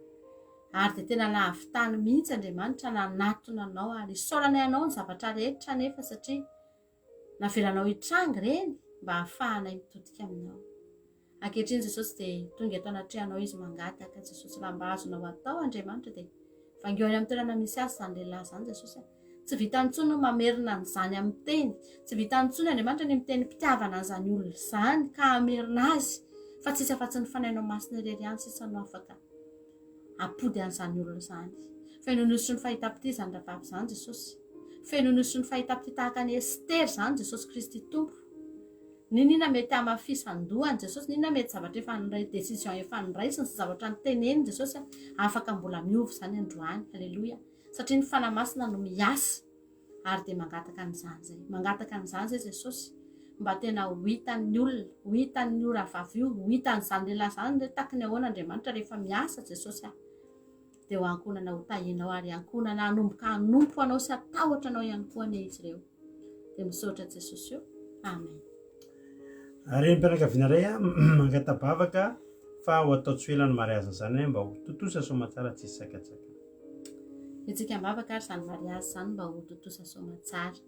Ary dia tena nahavitany mihitsy Andriamanitra nanatona anao ary isaoranay anao ny zavatra rehetra nefa satria Navelanao hitranga ireny mba hahafahanay mitodika aminao. Ankehitriny Jesosy dia tonga eto anatrehanao izy mangataka Jesosy raha mba azonao atao Andriamanitra dia vangio any amin'ny toerana misy azy izany lehilahy izany Jesosy a. Tsy vitany intsony ny mamerina an'izany amin'ny teny. Tsy vitany intsony Andriamanitra ny miteny mpitiavana an'izany olona izany ka hamerina azy fa tsisy afa-tsy ny Fanahinao Masina irery ihany sisa no afaka Ampody an'izany olona izany. Feno nosy ny fahitam-pitia izany rahavavy izany Jesosy. Feno nosy ny fahitam-pitia tahaka an'i Estera izany Jesosy Kristy Tompo. N'inona mety hamafisan-dohany Jesosy, n'inona mety zavatra efa niray décision efa noraisiny sy zavatra noteneniny Jesosy, afaka mbola miova izany androany. Aleloia. Satria ny Fanahy Masina no miasa. Ary dia mangataka an'izany izay. Mangataka an'izany izay Jesosy. Mba tena ho hitan'ny olona, ho hitan'io rahavavy io, ho hitan'izany lehilahy izany hoe taky ny ahoana Andriamanitra rehefa miasa Jesosy ah. Dia ho ankohonana ho tahianao ary ankohonana hanomboka hanompo anao sy hatahotra anao ihany koa anie izy ireo. Dia misaotra Jesosy o. Amen. Renim-pianakaviana iray mangata-bavaka fa ho atao tsy ho ela ny mariaziny izany mba ho tontosa soamantsara tsisy sakantsakana. Hetsika am-bavaka ary izany mariazy izany mba ho tontosa soamantsara.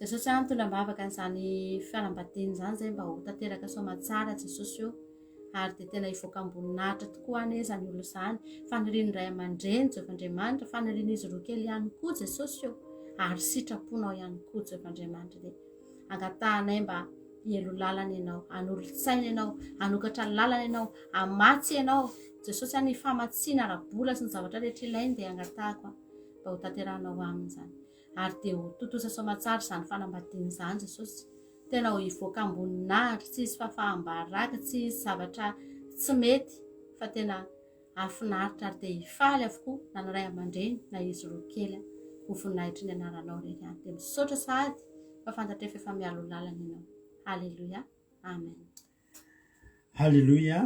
Jesosy a, mitondra am-bavaka an'izany fanambadiana izany izay mba ho tanteraka soamantsara Jesosy o. Ary dia tena hivoaka am-boninahitra tokoa anie izany olona izany. Fanirian'ny ray aman-dreny Jehovah Andriamanitra, fanirian'izy roa kely ihany koa Jesosy o. Ary sitraponao ihany koa Jehovah Andriamanitra dia angatahanay mba. Hielo lalana ianao, hanolo-tsaina ianao, hanokatra lalana ianao, hamatsy ianao. Jesosy a, ny famatsiana ara-bola sy ny zavatra rehetra ilainy dia angatahako mba ho tanterahanao aminy izany. Ary dia ho tontosa soamatsara izany fanambadiana izany Jesosy. Tena ho hivoaka am-boninahitra, tsy hisy fahafaham-baraka, tsy hisy zavatra tsy mety fa tena hahafinaritra ary dia hifaly avokoa na ny ray aman-dreny na izy roa kely ho voninahitry ny anaranao irery ihany. Dia misaotra sahady fa fantatray fa efa mialoha lalana ianao. Haleloia. Amen. Haleloia.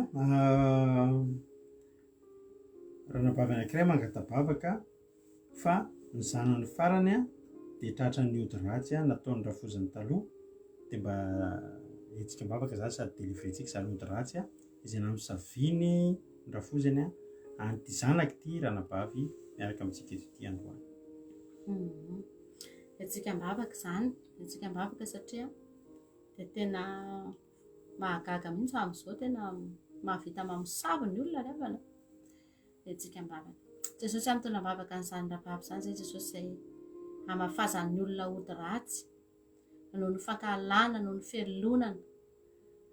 Ranabavy anankiray mangata-bavaka fa ny zanany farany dia tratran'ny ody ratsy nataon'ny rafozany taloha dia mba hetsika am-bavaka zany sady délivrer-tsika izany ody ratsy izay namosaviny ny rafozany an'ity zanaka ity ranabavy miaraka amintsika eto ity androany. Hetsika am-bavaka izany, hetsika am-bavaka satria dia tena mahagaga mihitsy fa amin'izao tena mahavita mamosavy ny olona ry havana. Hetsika am-bavaka. Jesosy amin'ny tondra am-bavaka an'izany rahavavy izany izay Jesosy izay hamafazan'ny olona ody ratsy noho ny fankahalana, noho ny felonana,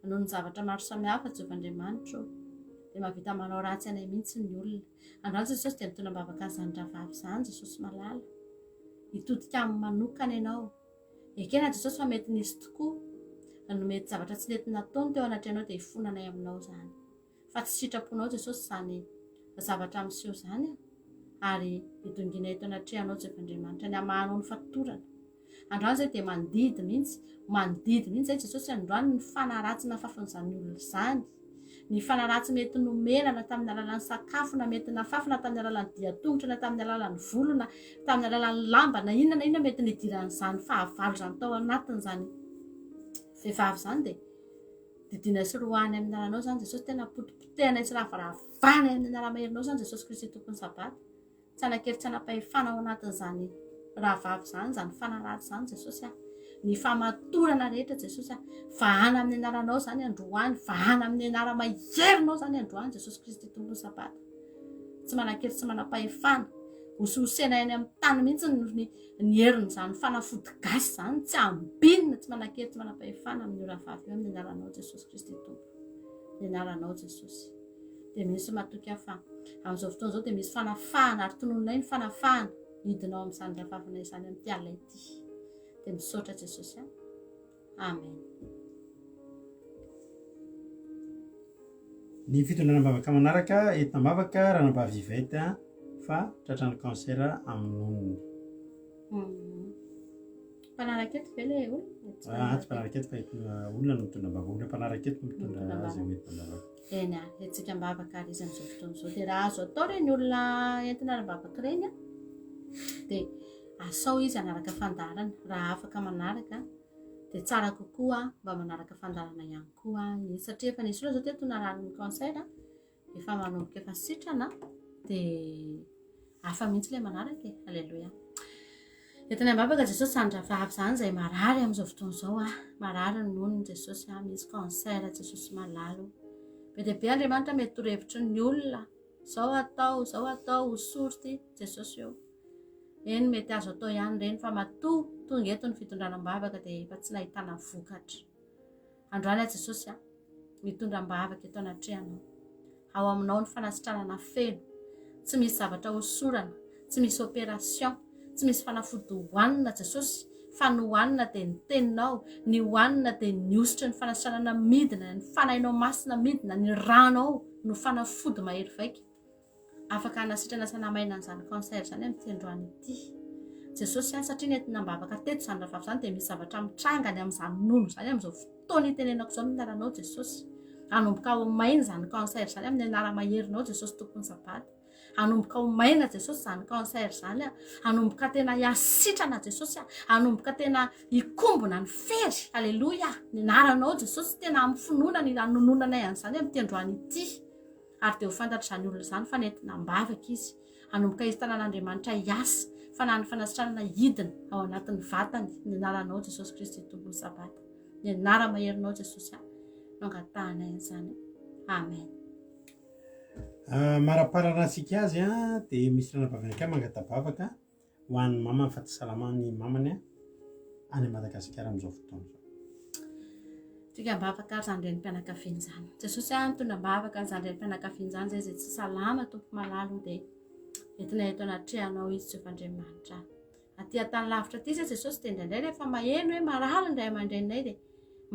noho ny zavatra maro samihafa Jehovah Andriamanitra ô. Dia mahavita manao ratsy anay mihitsy ny olona. Androany Jesosy dia mitondra am-bavaka an'izany rahavavy izany Jesosy malala. Hitodika aminy manokana ianao. Ekena Jesosy fa mety nisy tokoa no mety zavatra tsy nety nataony teo anatrehanao dia hifonanay aminao izany. Fa tsy sitraponao Jesosy izany zavatra miseho izany ary hidongiana eto anatrehanao Jehovah Andriamanitra ny hamahanao ny fatorana. Androany izay dia mandidy mihitsy, mandidy mihitsy izay Jesosy androany ny fanahy ratsy nafafin'izany olona izany. Ny fanahy ratsy mety nomena na tamin'ny alalan'ny sakafo na mety nafafy na tamin'ny alalan'ny dian-tongotra na tamin'ny alalan'ny volo na tamin'ny alalan'ny lamba na inona na inona mety nidiran'izany fahavalo izany tao anatin'izany vehivavy izany dia didiana sy roahany amin'ny anaranao izany Jesosy tena potipotehana sy ravaravana amin'ny anara-maherinao izany Jesosy Kristy Tompon'ny Sabata. Tsy hanan-kery tsy hanam-pahefana ao anatin'izany rahavavy izany, izany fanahy ratsy izany Jesosy a. Ny famatorana rehetra Jesosy a. Vahana amin'ny anaranao izany androany, vahana amin'ny anara-maherinao izany androany Jesosy Kristy Tompon'ny Sabata. Tsy manan-kery tsy manam-pahefana. Hosihosena eny amin'ny tany mihitsy ny ny herin'izany fanafody gasy izany, tsy ambinina, tsy manan-kery tsy manam-pahefana amin'io rahavavy io amin'ny anaranao Jesosy Kristy Tompo. Ny anaranao Jesosy. Dia misy matoky aho fa amin'izao fotoana izao dia misy fanafahana ary tononinay ny fanafahana hidina ao amin'izany rahavavinay izany amin'ity alina ity. Dia misaotra Jesosy a. Amen. Ny fitondrana am-bavaka manaraka entina am-bavaka Ranabavy Yvette fa tratran'ny cancer amin'ny nonony. Mpanaraka eto ve ilay olona? Ah, tsy mpanaraka eto fa olona no mitondra am-bavaka. Olona mpanaraka eto no mitondra azy ho entina am-bavaka. Eny ary, hetsika am-bavaka ary izy amin'izao fotoana izao. Dia raha azo atao ireny olona entina ara-bavaka ireny, dia asao izy hanaraka fandaharana. Raha afaka manaraka, dia tsara kokoa mba manaraka fandaharana ihany koa izy. Satria efa nisy olona izao teto nararin'ny cancer, efa manomboka efa sitrana, dia hafa mihitsy ilay manaraka e. Aleloia. Entina am-bavaka Jesosy izany rahavavy izany izay marary amin'izao fotoana izao a. Marary ny nonony Jesosy a, misy cancer Jesosy malala. Be dia be Andriamanitra mety torohevitry ny olona. Izao atao, izao atao, hosory ity Jesosy eo. Eny mety azo atao ihany ireny fa matoa tonga eto ny fitondrana am-bavaka dia efa tsy nahitana vokatra. Androany aho Jesosy a, mitondra am-bavaka eto anatrehanao. Ao aminao ny fanasitranana feno. Tsy misy zavatra hosorana, tsy misy opération, tsy misy fanafody hohanina Jesosy, fa ny hohanina dia ny teninao, ny hohanina dia ny hosotry ny fanasitranana midina, ny fanahinao masina midina, ny ranao no fanafody mahery vaika. Afaka hanasitrana sy hanamaina an'izany cancer izany amin'ity androany ity. Jesosy a, satria nentina am-bavaka teto izany rahavavy izany dia misy zavatra mitranga any amin'izany nono izany amin'izao fotoana itenenako izao amin'ny anaranao Jesosy. Hanomboka ho maina izany cancer izany amin'ny anara-maherinao Jesosy Tompon'ny Sabata. Hanomboka ho maina Jesosy izany cancer izany a. Hanomboka tena hihasitrana Jesosy a. Hanomboka tena hikombona ny fery. Aleloia. Ny anaranao Jesosy tena amin'ny finoana ny hanononanay an'izany amin'ity androany ity. Ary dia ho fantatr'izany olona izany fa nentina am-bavaka izy. Hanomboka hisy tanan'Andriamanitra hiasa, fa na ny fanasitranana hidina ao anatin'ny vatany, ny anaranao Jesosy Kristy Tompon'ny Sabata. Ny anara-maherinao Jesosy aho no angatahanay an'izany. Amen. Ah, maraparana antsika azy a dia misy ranabavy anankiray mangata-bavaka ho an'ny mamany fa tsy salama ny mamany any Madagasikara amin'izao fotoana izao. Tsika am-bavaka ary izany renim-pianakaviana izany. Jesosy a, mitondra am-bavaka an'izany renim-pianakaviana izany izay izay tsy salama Tompo malala o dia entina eto anatrehanao izy Jehovah Andriamanitra. Aty an-tany lavitra aty izay Jesosy dia indraindray rehefa maheno hoe marary ny ray aman-dreninay dia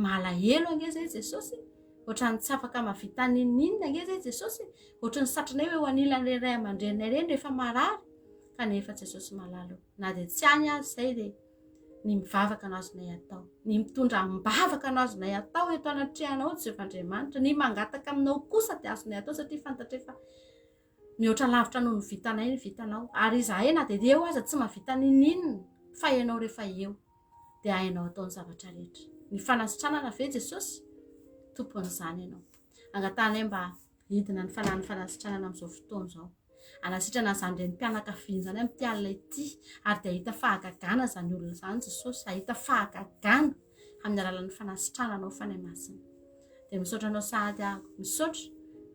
malahelo ange izay Jesosy. Ohatran'ny tsy afaka mahavita n'inon'inona ange izay Jesosy. Ohatran'ny satrinay hoe eo anilan'ireny ray aman-dreninay ireny rehefa marary. Kanefa Jesosy malala o, na dia tsy any aza izay dia ny mivavaka no azonay atao, ny mitondra am-bavaka no azonay atao eto anatrehanao Jehovah Andriamanitra, ny mangataka aminao kosa dia azonay atao satria fantatray fa mihoatra lavitra noho ny vitanay ny vitanao, ary izahay na dia eo aza tsy mahavita n'inon'inona fa ianao rehefa eo dia hainao atao ny zavatra rehetra. Ny fanasitranana ve Jesosy? Tompon'izany ianao. Angatahanay mba hidina ny fanahin'ny fanasitranana amin'izao fotoana izao. Hanasitrana an'izany renim-pianakaviana izany amin'ity alina ity, ary dia hahita fahagagana izany olona izany Jesosy, hahita fahagagana amin'ny alalan'ny fanasitrananao Fanahy Masina. Dia misaotra anao sahady aho, misaotra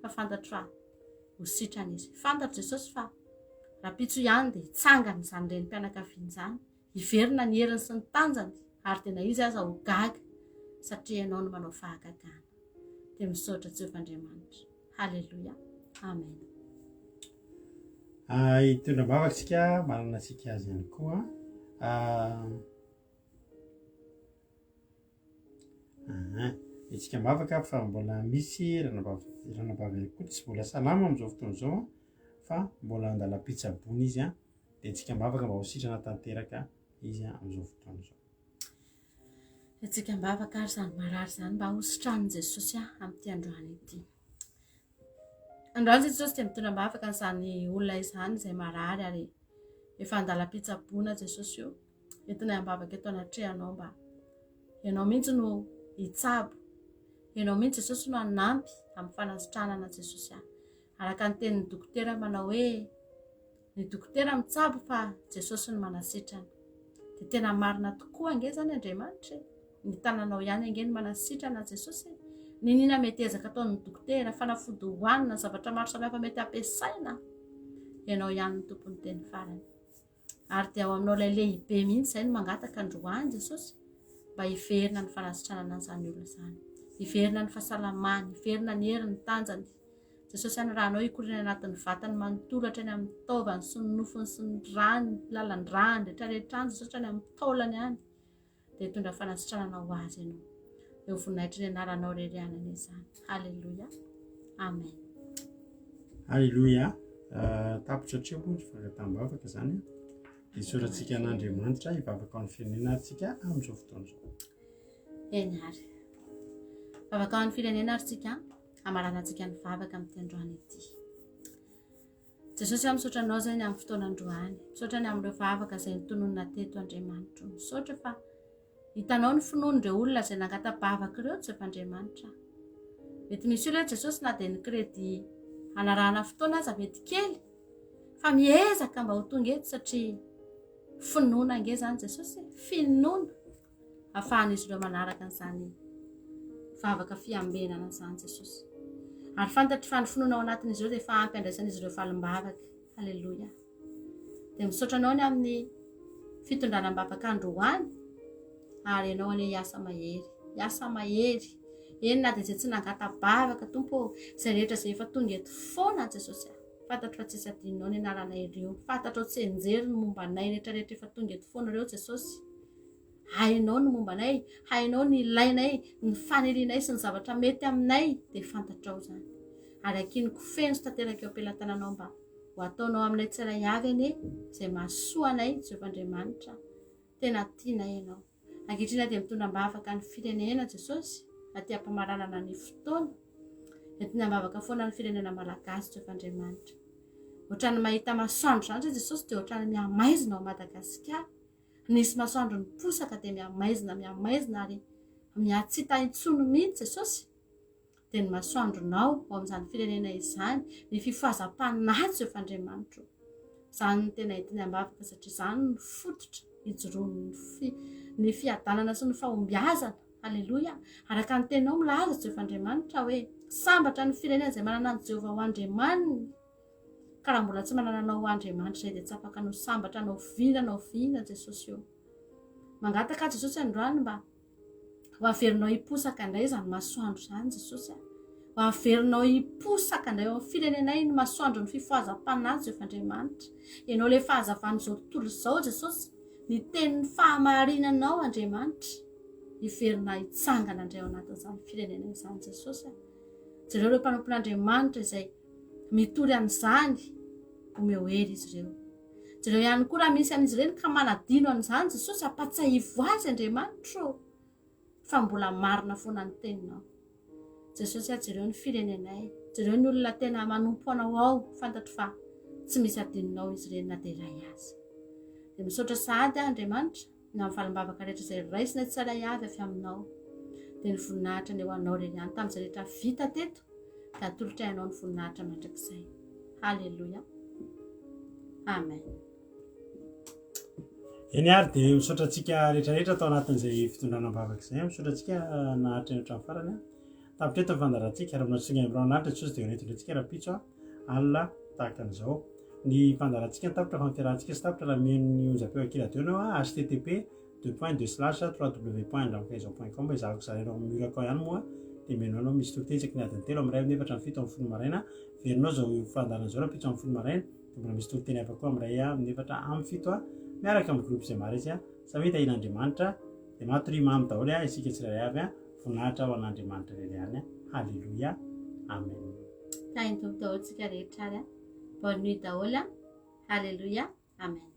fa fantatro fa ho sitrana izy. Fantatro Jesosy fa rahampitso ihany dia hitsangana izany renim-pianakaviana izany, hiverina ny heriny sy ny tanjany, ary dia na izy aza ho gaga satria ianao no manao fahagagana. Dia misaotra Jehovah Andriamanitra. Haleloia. Amen. Ah, hitondra am-bavaka isika, manana antsika azy ihany koa. Ah, ah, isika am-bavaka fa mbola misy ranabavy ranabavy ihany koa tsy mbola salama amin'izao fotoana izao fa mbola andalam-pitsaboana izy an, dia isika am-bavaka mba ho sitrana tanteraka izy amin'izao fotoana izao. Antsika am-bavaka ary izany marary izany mba ho sitranin'i Jesosy amin'ity androany ity. Androany Jesosy dia mitondra am-bavaka an'izany olona izany izay marary ary efa andalam-pitsaboana Jesosy io. Entinay am-bavaka eto anatrehanao mba ianao mihitsy no hitsabo. Ianao mihitsy Jesosy no hanampy amin'ny fanasitranana Jesosy ahy. Araka ny tenin'ny dokotera manao hoe Ny dokotera mitsabo fa Jesosy no manasitrana. Dia tena marina tokoa ange izany Andriamanitra e. Ny tananao ihany ange no manasitrana Jesosy e. Niniana mety ezaka ataon'ny dokotera, fanafody hohanina, zavatra maro samihafa mety ampiasaina. Ianao ihany no tompon'ny teny farany. Ary dia ao aminao ilay lehibe mihitsy izay no mangataka androany Jesosy mba hiverina ny fanasitranana an'izany olona izany. Hiverina ny fahasalamany, hiverina ny heriny, ny tanjany. Jesosy aniranao hikoriana anatin'ny vatany manontolo hatrany amin'ny taovany sy ny nofony sy ny rany, lalan-drany rehetra rehetra any Jesosy hatrany amin'ny taolany any dia hitondra fanasitranana ho azy ianao. Eo voninahitry ny anaranao irery ihany anie izany. Haleloia. Amen. Haleloia. Uh, tapitra hatreo ny fangataham-bavaka izany. Isaorantsika an'Andriamanitra hivavaka ao amin'ny firenena ary tsika amin'izao fotoana izao. Eny ary. Vavaka ao amin'ny firenena ary tsika. Hamaranantsika ny vavaka amin'ity androany ity. Jesosy aho misaotra anao izay ny amin'ny fotoana androany. Misaotra ny amin'ireo vavaka izay nitononina teto Andriamanitro. Misaotra fa hitanao ny finoan'ireo olona izay nangata-bavaka ireo Jehovah Andriamanitra. Mety misy olona Jesosy na dia ny crédit hanarahana fotoana aza mety kely fa miezaka mba ho tonga eto satria finoana ange izany Jesosy, finoana. ahafahan'izy ireo manaraka an'izany vavaka fiambenana izany Jesosy. Ary fantatro fa ny finoana ao anatin'izy ireo dia efa ampy andraisan'izy ireo valim-bavaka. Haleloia. Dia misaotra anao ny amin'ny fitondrana am-bavaka androany ary ianao anie hiasa mahery. Hiasa mahery. Eny na dia izay tsy nangata-bavaka Tompo ô, izay rehetra izay efa tonga eto foana Jesosy. Fantatro fa tsisy adinonao ny anaranay ireo. Fantatrao tsy enjery ny momba anay rehetra rehetra efa tonga eto foana ireo Jesosy. Hainao ny momba anay, hainao ny ilainay, ny fanirianay sy ny zavatra mety aminay dia fantatrao izany. Ary ankiniko feno sy tanteraka eo am-pelatananao mba ho ataonao aminay tsiray avy anie izay mahasoa anay Jehovah Andriamanitra. Tena tianay ianao. Ankehitriny aho dia mitondra am-bavaka ny firenena Jesosy aty am-pamaranana ny fotoana. Entina am-bavaka foana ny firenena malagasy Jehovah Andriamanitra. Ohatran'ny mahita masoandro izany izay Jesosy dia ohatran'ny mihamaizina ao Madagasikara. Nisy masoandro niposaka dia mihamaizina mihamaizina ary miha-tsy hita intsony mihitsy Jesosy. Dia ny masoandronao ao amin'izany firenena izany, ny fifohazam-panahy Jehovah Andriamanitro. Izany no tena entiny am-bavaka satria izany no fototra ijoroan'ny fi, ny fiadanana sy ny fahombiazana. Aleloia. Araka ny teninao milaza Jehovah Andriamanitra hoe sambatra ny firenena izay manana an'i Jehovah ho Andriamaniny. Ka raha mbola tsy manana anao ho Andriamanitra izay dia tsy afaka ny ho sambatra na oviana na oviana Jesosy ô. Mangataka aho Jesosy androany mba. Ho averinao hiposaka indray izany masoandro izany Jesosy a. Ho averinao hiposaka indray ao amin'ny firenenay ny masoandron'ny fifohazam-panahy Jehovah Andriamanitra. Ianao ilay fahazavan'izao tontolo izao Jesosy, ny tenin'ny fahamarinanao Andriamanitra. Hiverina hitsangana indray ao anatin'izany firenena izany Jesosy a. Jereo ireo mpanompon'Andriamanitra izay mitory an'izany, omeo hery izy ireo. Jereo ihany koa raha misy amin'izy ireny ka manadino an'izany Jesosy, ampatsiahivo azy Andriamanitra ô, fa mbola marina foana ny teninao. Jesosy a, jereo ny firenenay, jereo ny olona tena manompo anao ao, fantatro fa tsy misy adinonao izy ireny na dia iray aza. Dia misaotra sahady aho Andriamanitra, ny amin'ny valim-bavaka rehetra izay raisina tsirairay avy avy aminao. Dia ny voninahitra ny ho anao irery ihany tamin'izay rehetra vita teto, dia atolotray anao ny voninahitra mandrakizay. Haleloia. Amen. Eny ary dia misaotra antsika rehetrarehetra tao anatin'izay fitondrana am-bavaka izay. Misaotra antsika naharitra ny hatramin'ny farany. Tapitra eto ny fandaharantsika. Raha mbola tsy tonga any amin'ny lanitra Jesosy dia ho eto indray rahampitso alina tahaka an'izao. Ny fandaharantsika tapitra fa ny fiarahantsika tsy tapitra raha mihaino ny onjam-peo ankila-deo ianao http deux points deux slash www point andramakaizao point com ezahako zaraina ao amin'ny mur-ko ihany moa dia mihaino anao misy toriteny isaky ny adiny telo amin'ny iray amin'ny efatra amin'ny fito amin'ny folo maraina verinao izao fandaharana izao rahampitso amin'ny folo maraina dia mbola misy toriteny hafa koa amin'ny iray amin'ny efatra amin'ny fito miaraka amin'ny groupe izay maro izy samy tahian'Andriamanitra dia matoria mamy daholo isika tsirairay avy voninahitra ho an'Andriamanitra irery ihany haleloia amen Tahin'ny Tompo daholo tsika rehetra ary a. Bonne nuit daholo a. Haleloia. Amen.